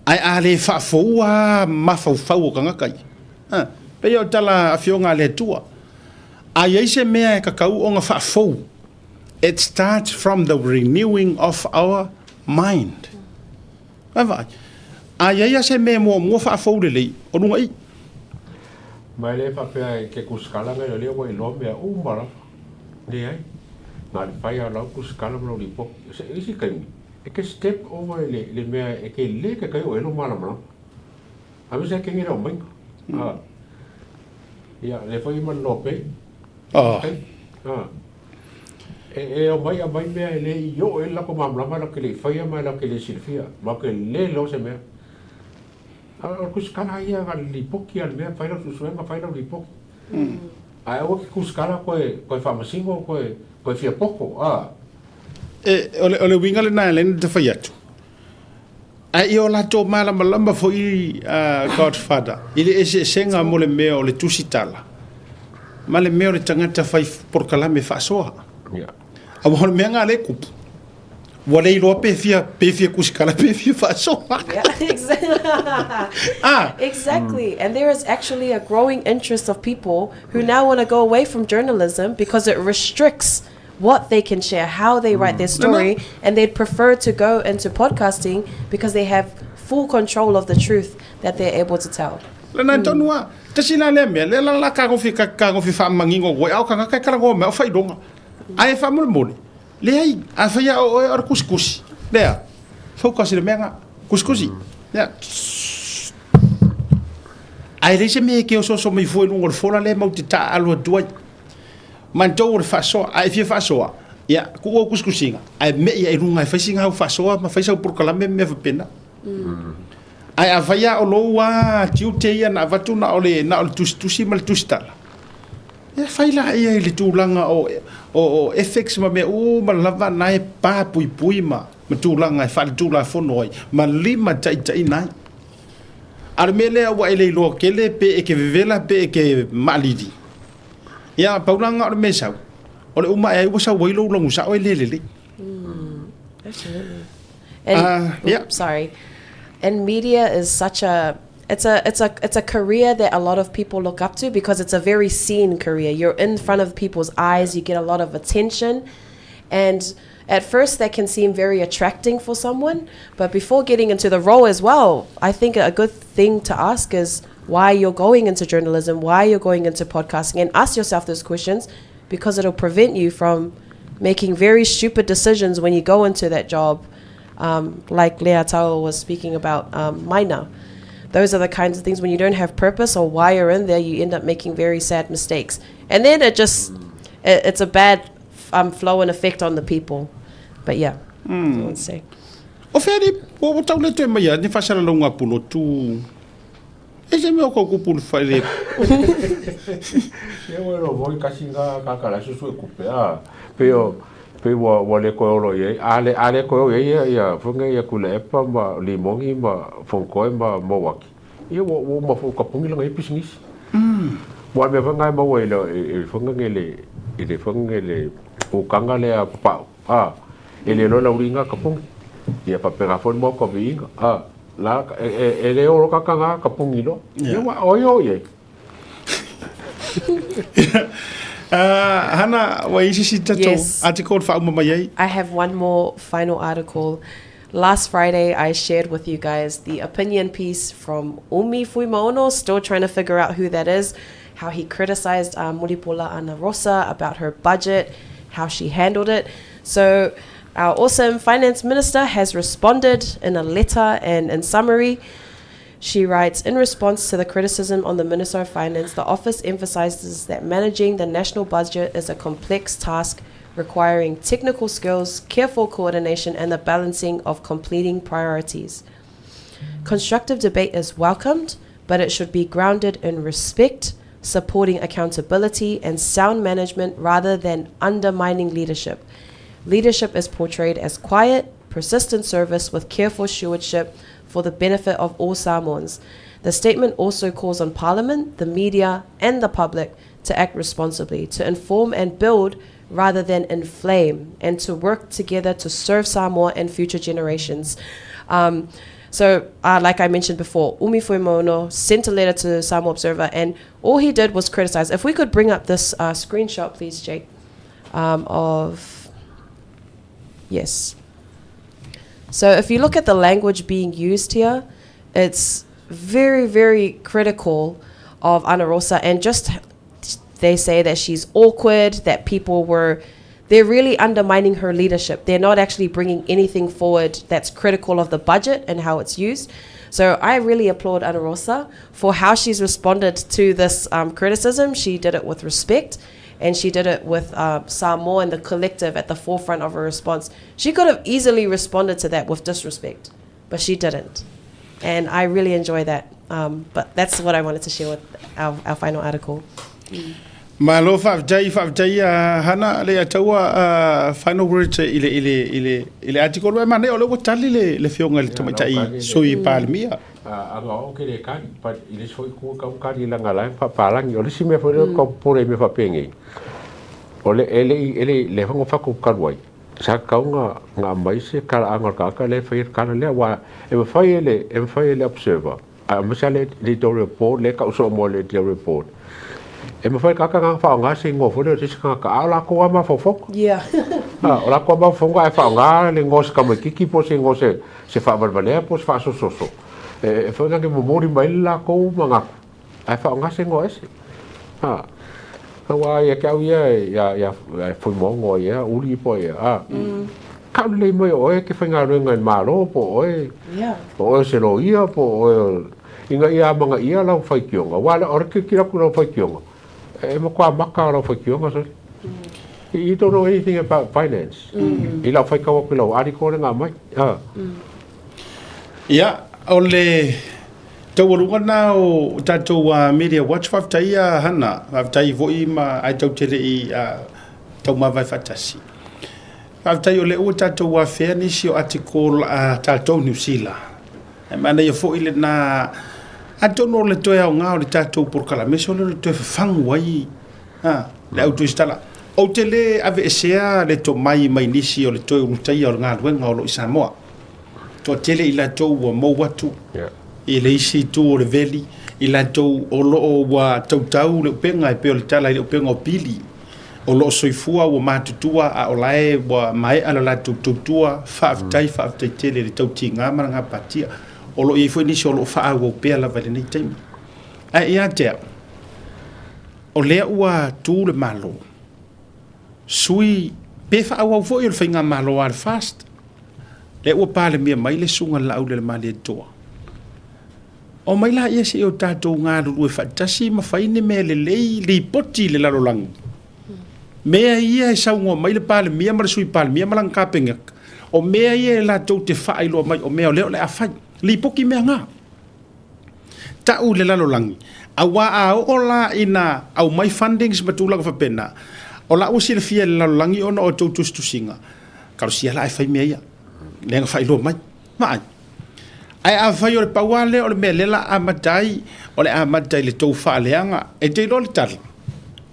ae a le faafoua lava mafaufau o tagata ia, a, pei o tala afioga a le Atua. A i ai se mea e tatau ona faafou, it starts from the renewing of our mind. Vaavaai, a i ai lava se mea e muamua faafou lelei, o luga i. Ma e le faapea e ke kusikala ngai o lea ua iloa mea uma lava. Leai. Na o le fai lava o lau kusikala ma lau lipoti. O se isi taimi, e ke step over i le, le mea e ke le ke kai o e lou malamalama. Aemaise e kenge le omaiga. Ah. Ia, lea foi ma le lopei. Oh. Ah. E, e omai aumai mea e le i oo i ai le latou malamalama latou te le i faia ma latou te le silafia, ma latou te le iloa se mea. A o le tusitala ia na o le lipoti lava o le mea, fai lau suesuega, fai lau lipoti. Ae aua e te tusitala toe, toe faamasino, toe, toe fia poto, a. E, o le, o le uiga lena e ala ai ona fai atu, ae ia o latou malamalama foi uh, Godfather i le eseesega mo le mea o le tusitala ma le mea o le tagata fai polokalame faasoa. Yeah. Aua o le mea nga le kupu. Ua le iloa pe fia, pe fia tusitala pe fia faasoa. Yeah, exactly. Ah. Exactly. And there is actually a growing interest of people who now want to go away from journalism because it restricts what they can share, how they write their story, and they'd prefer to go into podcasting because they have full control of the truth that they're able to tell. Lena tonu a, tasi la lea mea, lea la la kagofi ka kagofi whaamangingo koe, ao kangaka e karagoa mea o whaironga. Ae whaamolemole, leai, a whaia o oe ora kusikusi. Lea, focus i le mea nga, kusikusi. Lea, Ae leai se mea e ke osooso mai fua i luga o le fola lea mau te taaalo atu ai. Matou o le faasoa, a e fia faasoa, ia, tuu au kusikusiga, ae me'i i luga e fai sina au faasoa ma fai sau polokalame ma mea faapena. Ae afai lava o lou lava tiute ia na avatu na o le, na o le tusitusi ma le tusitala, ia fai laia i le tulaga o, o, o ethics ma mea uma lava na e pa puipui ma, ma tulaga e faaletulafono ai ma limataitaiina ai. A o le mea lea ua e le iloa tele pe e ke vevela pe e ke maalili, Ia, pau la lena o le mea e sau, o le uma ae ai ua sau ai lou logo sao e le lelei. Absolutely. And yeah. sorry. And media is such a it's a it's a it's a career that a lot of people look up to because it's a very seen career. You're in front of people's eyes, you get a lot of attention. And at first that can seem very attracting for someone, but before getting into the role as well, I think a good thing to ask is why you're going into journalism, why you're going into podcasting, and ask yourself those questions. because it'll prevent you from making very stupid decisions when you go into that job, um, like Leiataua was speaking about um, Maina. Those are the kinds of things when you don't have purpose or why you're in there, you end up making very sad mistakes. And then it just, it, it's a bad um, flow and effect on the people. But yeah, mm. I would say. O fea ni, o tau le toe mai a, ni whasalalauga pulotu. E se mea o kau kupu le le. Ia ua iloa foi kasi nga kaka la susu e kupe a pe o pe ua ua le koe olo iai a le a le koe o iai ia ia foi nga ia Kulepa ma Limogi ma Fonkoe ma Mowaki ia ua ua uma foi ka pungi langa ia pisinisi ua mea foi nga e maua i le i foi nga le i le foi nga le ukanga lea papau a e le loa lauli nga ka pungi ia faapena foi le mau ka viiga a La, e, e, e le olo kaka ngā ka pungi loa. Yeah. Ia, o i o i ai. Hana, wa isi si tatou yes. article whauma mai ai? I have one more final article. Last Friday, I shared with you guys the opinion piece from Umi Fuimaono, still trying to figure out who that is, how he criticized uh, Mulipola Ana Rosa about her budget, how she handled it. So our awesome finance minister has responded in a letter and in summary. She writes In response to the criticism on the Minister of Finance, the office emphasizes that managing the national budget is a complex task requiring technical skills, careful coordination, and the balancing of completing priorities. Constructive debate is welcomed, but it should be grounded in respect, supporting accountability, and sound management rather than undermining leadership. Leadership is portrayed as quiet, persistent service with careful stewardship for the benefit of all Samoans. The statement also calls on Parliament, the media, and the public to act responsibly, to inform and build rather than inflame, and to work together to serve Samoa and future generations. Um, so, uh, like I mentioned before, Umi Fuimaono sent a letter to Samoa Observer, and all he did was criticize. If we could bring up this uh, screenshot, please, Jake, um, of. Yes. So, if you look at the language being used here, it's very, very critical of Ana Rosa and just they say that she's awkward, that people were they're really undermining her leadership. They're not actually bringing anything forward that's critical of the budget and how it's used. So I really applaud Ana Rosa for how she's responded to this um, criticism. She did it with respect and she did it with uh, Samoa and the collective at the forefront of her response. She could have easily responded to that with disrespect, but she didn't. And I really enjoy that. Um, but that's what I wanted to share with our, our final article. Mm. Malo faafetai faafetai a Hana le ataua a final words i le i le i le i le article wa mane o le ua tali le le fionga le tamaitai sui palemia. Anga o ke le kali but i le soi ku ka kali la ngala fa palangi o le si me fo le ko pore me fa penge. O le ele ele le hongo fa ku kaluai. Sa kau nga nga mai se kala anga ka ka le fa kala le wa e mafai ele e mafai ele observer A aemaise lava le editorial board lea e tau soo mo le editorial board. E mafai ka ka faaaoga se igoa foi lea o se isi tagata, a o lakou lava mafaufauga. A o lakou lava mafaufauga ae faaaoga le igoa o se tamaititi po o se igoa o se se faavalevalea po o se faasososo. E e foi na momoli mai le lakou manatu ae faaaoga se igoa ese. A aua ia te au ia ia ia Fuimaono ia Uli po ia a kau lelei mai o oe e te faigaluega i le Malo po o oe po o oe o se loia po o oe o ina ia amanaia lau faitioga aua o le tilotilo atu i lau faitioga e matua maka lau faitioga sole. You don't know anything about finance i lau faitau atu i lau article lea na aumai. Ia, o le taualuga lena o tatou Media Watch, faafetai ia Hana, faafetai foi ma ae tatou te le i taumavae faatasi. Faafetai o lea ua tatou afea nisi o article a tatou Niu Sila. E manaia foi lena, atonu o le toe aoga o le tatou polokalame, sole o le toe fafagu ai ha, le au tusitala. Ou te le aveesea le tomai mai nisi o le toe ulutaia o le galuega o lo o i Samoa. Toatele i latou ua mou atu i le isi itu o le veli, i latou o lo o ua tautau le upega e pei o le tala i le upega o Pili, o lo o soifua ua matutua a o la e ua maea le latou tautua, faafetai, faafetai tele i le tautiga ma le gapatia. O lo o i ai foi nisi o lo o faaauau pea lava i lenei taimi. Ae ia te au, o lea ua tu le Malo. Sui, pe faaauau foi o le faigamalo a le FAST, lea ua Palemia mai le Susuga i le Laaulialemalietoa. Omai laia se i o tatou galulue faatasi ma fai ni mea lelei, lipoti i le lalolagi. Mea ia e saunoa mai le Palemia ma le Sui Palemia ma lana Kapeneta, o mea ia e latou te faailoa mai o mea o lea o le a fai. Lipoti mea na. Tau i le lalolagi, aua a oo la ina aumai fundings ma tulaga faapena, o la ua silafia e le lalolagi ona o a outou tusitusiga, talosia la ae fai mea ia, lea na faailoa mai. Vaai. Ae afai o le pau lava lea o le mea lea o le a amata ai, o le amata i le tou faaleaga, e te iloa le tala,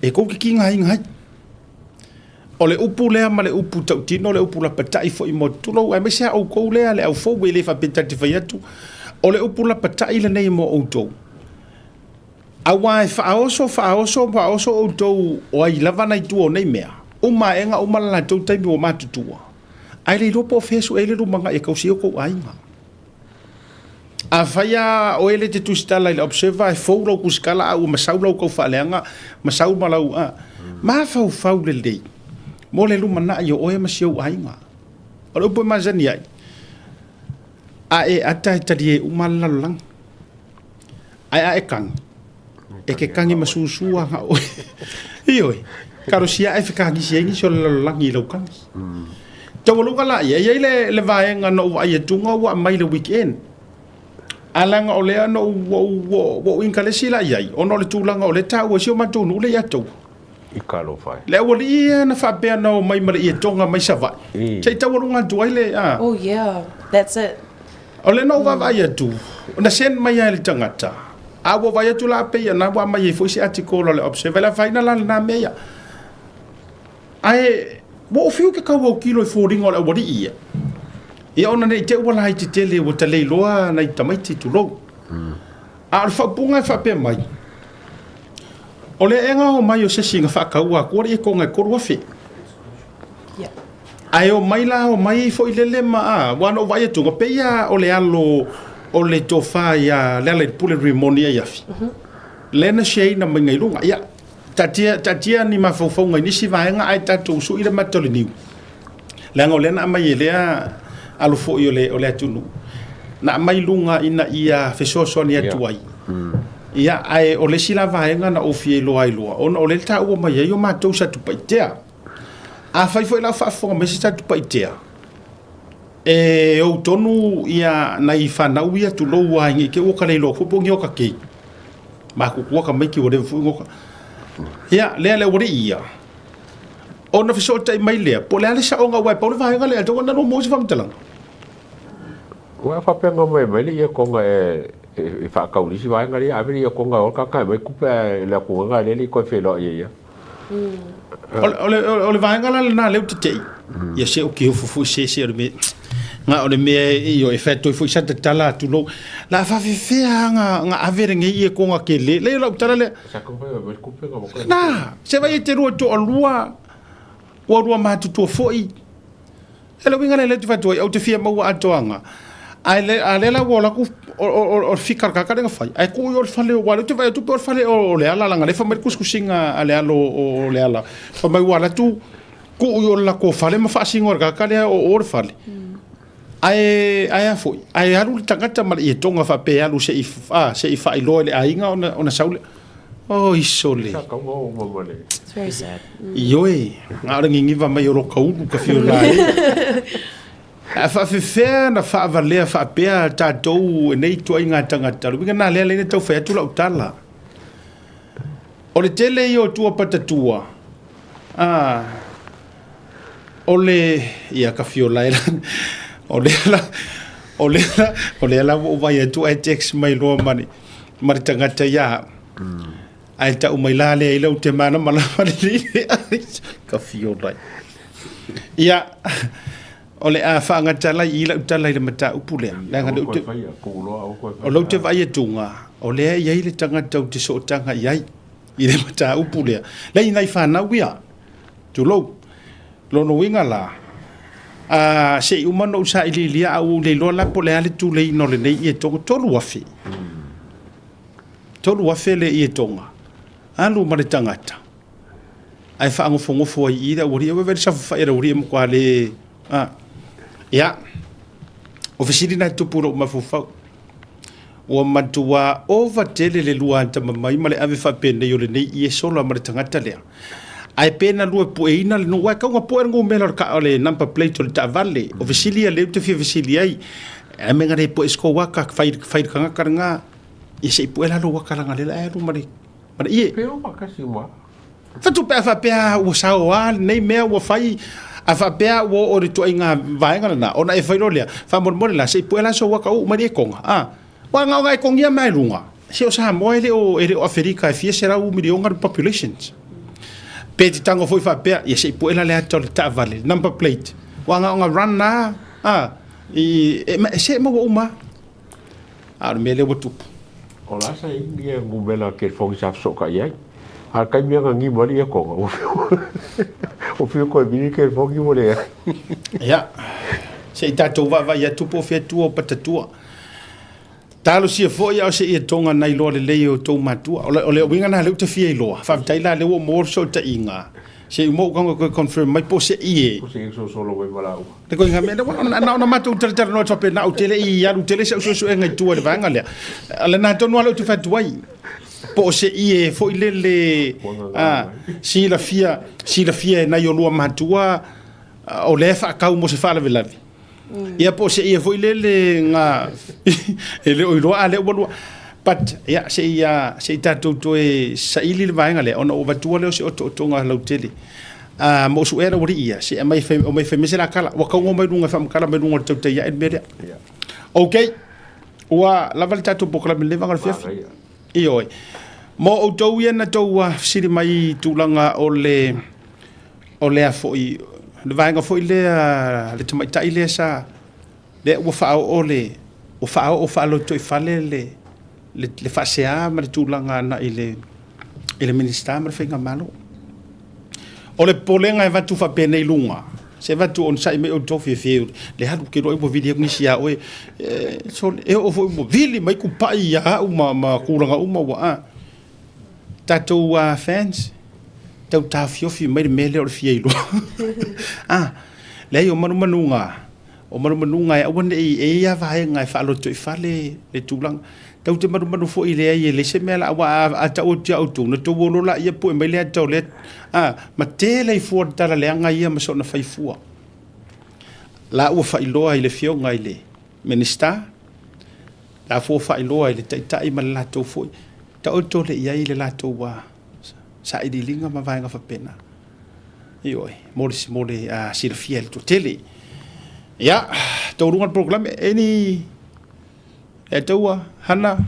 e tou te tigaina ai. O le upu lea ma le upu tautino, o le upu lapatai foi mo tulou, aemaise lava outou lea le au fou e le faapea ta te fai atu, o le upu lapatai lenei mo outou. Aua e faaoso, faaoso, faaoso outou o ai lava nai tua o nei mea, uma aega uma le latou taimi ua matutua, ae le iloa po o fea e sue ai le lumanai e tausi ai o tou aiga. Afai lava o oe lea e te tusitala i le Observer e fou lau tusitala a ua masau lau taufaaleaga, masau ma lau a. Mafaufau lelei mo le lumanai o oe ma si ou aiga. O le upu e masani ai, a e ata e talie uma le lalolagi. Ae a e kagi, e ke kagi ma susu aga oe. Ioe, kalosia ae fekagisi ai nisi o le lalolagi i lau kagi. Taualuga laia, e i ai le, le vaega na ou vaai atuga ua aumai le weekend. Ae leaga o lea na ou, ua ou, ua, ua ou inkalesi la i ai, ona o le tulaga o lea e taua ai si o matou nuu lea ia Toua. I talofa e. Le aualii ia na faapea na omai ma le ietoga mai Savaii, se i taualuga atu ai le, a. Oh yeah, that's it. O lea na ou vaavaai atu, na send mai lava e le tagata, a ua vaai atu la pei na ua aumai ai foi se article a le Observer, e le afaina la lena mea ia. Ae ua ou fiu ke tau autilo i foliga o le aualii ia. Ia ona ne i te i ua laiti tele ua ta le iloa nai tamaiti tulou. A o le faaupuga e faapea mai, o le aega o mai o se isi na faataua atua le ietoga e 3,000. Ae omai la, omai foi lele ma, a, aua na ou vaai atu, pei lava o le alo o le tofa ia Lealailepule Rimoni Aiafi, lea na share-ina mai i luga. Ia, taatia, taatia ni mafaufauga i nisi vaega ae tatou sui le mata o le niu. Leaga o lea na aumai e lea alo foi o le, o le atunuu, na aumai i luga ina ia fesoasoani atu ai. Ia, ae o le isi la vaega na ou fia iloa ai loa, ona o lea e taua mai ai o matou Satupaitea. Afai foi la o faafofoga mai se Satupaitea, e ou tonu ia nai fanau ia tulou lava ne i te i ua ta le iloa foi po o ni o ta keiki, matutua tamaiti ua leva foi ona Ia, lea le aualii ia, ona fesootai mai lea, po o le a le saoga aua e pau le vaega lea, atonu na lua maua se faamatalaga. Ua faapea mai mai le ietoga e e faatau i le isi vaega lea, ave le ietoga e ola tagata e aumai tupe ae le atugaga lea e le i toe feiloai ai lava. O le vaega la lena lea ou te tei, ia se ou te ofo foi se se o le mea, na o le mea ioe e fai atu ai foi sa tatala tulou, la faafefea lava na ave lenei ietoga tele, leai o lau tala lea, na, se vaai e te lua toalua, ua lua matutua foi, E le uiga lea lea ou te fai atu ai, ou te fia maua atoaga, ae le, a lea la ua alu atu o, o, o, o le fika a le tagata lea na fai, ae tuu i o le fale, aua o lea ou te vaai atu pei o le fale o Leala, leaga o lea e fai mai le tusitusiga a le alo o Leala, fai mai ua alu atu tuu i o le latou fale ma faasino e le tagata lea o o le fale. Ae, ae a foi, ae alu le tagata ma le ietoga faapea e alu se i, a, se i faailoa i le aiga ona, ona sau lea. Oi sole. Sa tau o uma ma le. It's very sad. Ioe, na o le giniva mai o loka ulu ka fio la e. A faafefea na faavalea faapea tatou e nei ituaiga tagata. O le uiga lena lea na tau fai atu lau tala. O le tele ia o tua patatua, a, o le, ia ka fio la e la, o lea la, o lea la, o lea la ua ou vaai atu ae text mai loa ma le, ma le tagata ia au. Ae tau mai la lea i lau te malamalama lelei lea. Ka fio lai. Ia, o le a faagata lai i lau tala i le mataupu lea. Leaga lea ou te, o lou te vaai atuga, o lea e i ai le tagata ou te sootaga i ai i le mataupu lea. Lea i nai fanau ia, tulou. Lona uiga la, a, se i uma ona ou sailiilia a ua ou le iloa la po o le a le tuleiina o lenei ietoga, 3,000. 3,000 le ietoga, alu ma le tagata. Ae faagofogofoa ai i i le aualii. Ua vaai i le saofafai a le aualii e matua le... A. Ia, o fesili na e tupu i lou mafaufau. Ua matua ova tele le lua atamamai ma le ave faapenei o lenei ie sola ma le tagata lea. Ae pe na lua pueina le nuu, aua e tatau ona pue le numera o le, o le number plate o le taavale. O fesili ia lea ou te fia fesili ai. A mea na le pue se tou ata, fai, fai le tagata lena, ia se i pue la lou ata leaga o lea o le a e alu ma le, ma le ie. Pe o faatasi uma. Fatu pe a faapea ua saoa lenei mea ua fai, a faapea ua oo i le ituaiga vaega lena, ona e fai loa lea, faamolemole la, se i pue la sou ata uu mai le etoga, a. Aua na ona etogia mai luga, se o Samoa e le o, e le o Aferika e fia selau miliona le populations. Pe te tago foi faapea, ia se i pue la le ata o le taavale, number plate, aua na ona run lava, a, i, e, e, se e maua uma lava. A o le mea lea ua tupu. O la sa i ia numera telefoni sa fesootai ai. A o le taimi ana nimo ai le etoga, ua fiu toe vili le telefoni ua leai. Ia, se i tatou vaavaai atu po o fea tua o patatua. Talosia foi a o se ietoga na iloa lelei e outou matua. O le, o le uiga lena lea ou te fia iloa. Faafetai la lea ua maua le fesootaiga. Se i uma ou tago e toe confirm mai po o se ie. Po o se ie solosolo mai ma laua. Le koiga mea lea, na ona matou talatalanoa atu faapena, ou te le i alu tele sau suesuega i tua i le vaega lea. O lena tonu lava lea ou te fai atu ai, po o se ie foi lele silafia, silafia e nai olua matua o lea e faatau mo se faalavelave. Ia po o se ie foi lele na e le o iloa a lea ua lua. But ia se i se i tatou toe saili le vaega lea ona ua avatua lea o se otootoga lautele. A ma ou suea le aualii ia, se aumai fai, omai fai mai se la tala. Ua tau mai luga e faamatala mai luga o le tautai ae le mea lea. Ok, ua lava le tatou polokalame i lenei vaega o le afiafi. Ioe. Mo outou ia na tou fesili mai i tulaga o le o lea foi le vaega foi lea le tamaitai lea sa lea ua faaoo le ua faaoo faalotoifale le le, le faasea ma le tulaga agai i le i le Minisita ma le Faigamalo. O le popolega e avatu faapenei luga, se avatu onosai mai outou fiafia le alu ke loa ua vili atu nisi ia oe, e, sole, e oo foi ua vili mai kupai ia au ma, ma tulaga uma ua a. Tatou fans, tau taofiofi mai le mea lea o le fia iloa. Ah, leai o manumanuga, o manumanuga e aua ne i, e i ai lava vaega e faalotoifale le tulaga. Tou te manumanu foi leai e leai se mea la aua a, a tau atu ia outou na tou o loa laia pue mai le ata o lea a ma tele ai fua le tala leaga ia ma soona fai fua. La ua faailoa i le afioga i le Minisita, la fua faailoa i le Taitai ma le latou foi, taoto le i ai le latou sailiiliga ma vaega faapena. Ioe, mo le, mo le silafia e le toatele. Ia, taualuga le polokalame, any E taua, Hana,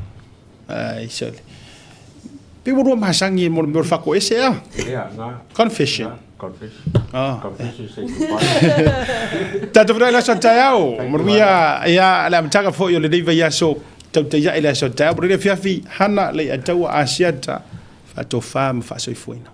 ai sole. Pe ua lua masagi mo le mea o le faatoese a? Ia, na. Confession. Na, confession. Ah. Confession say goodbye. Tatou feiloai i le aso a taeao. Manuia ia le amataga foi o lenei vaiaso. Tautaia i le aso a taeao. Manuia le afiafi, Hana, Leiataua, Asiata, faatofa ma faasoifuaina.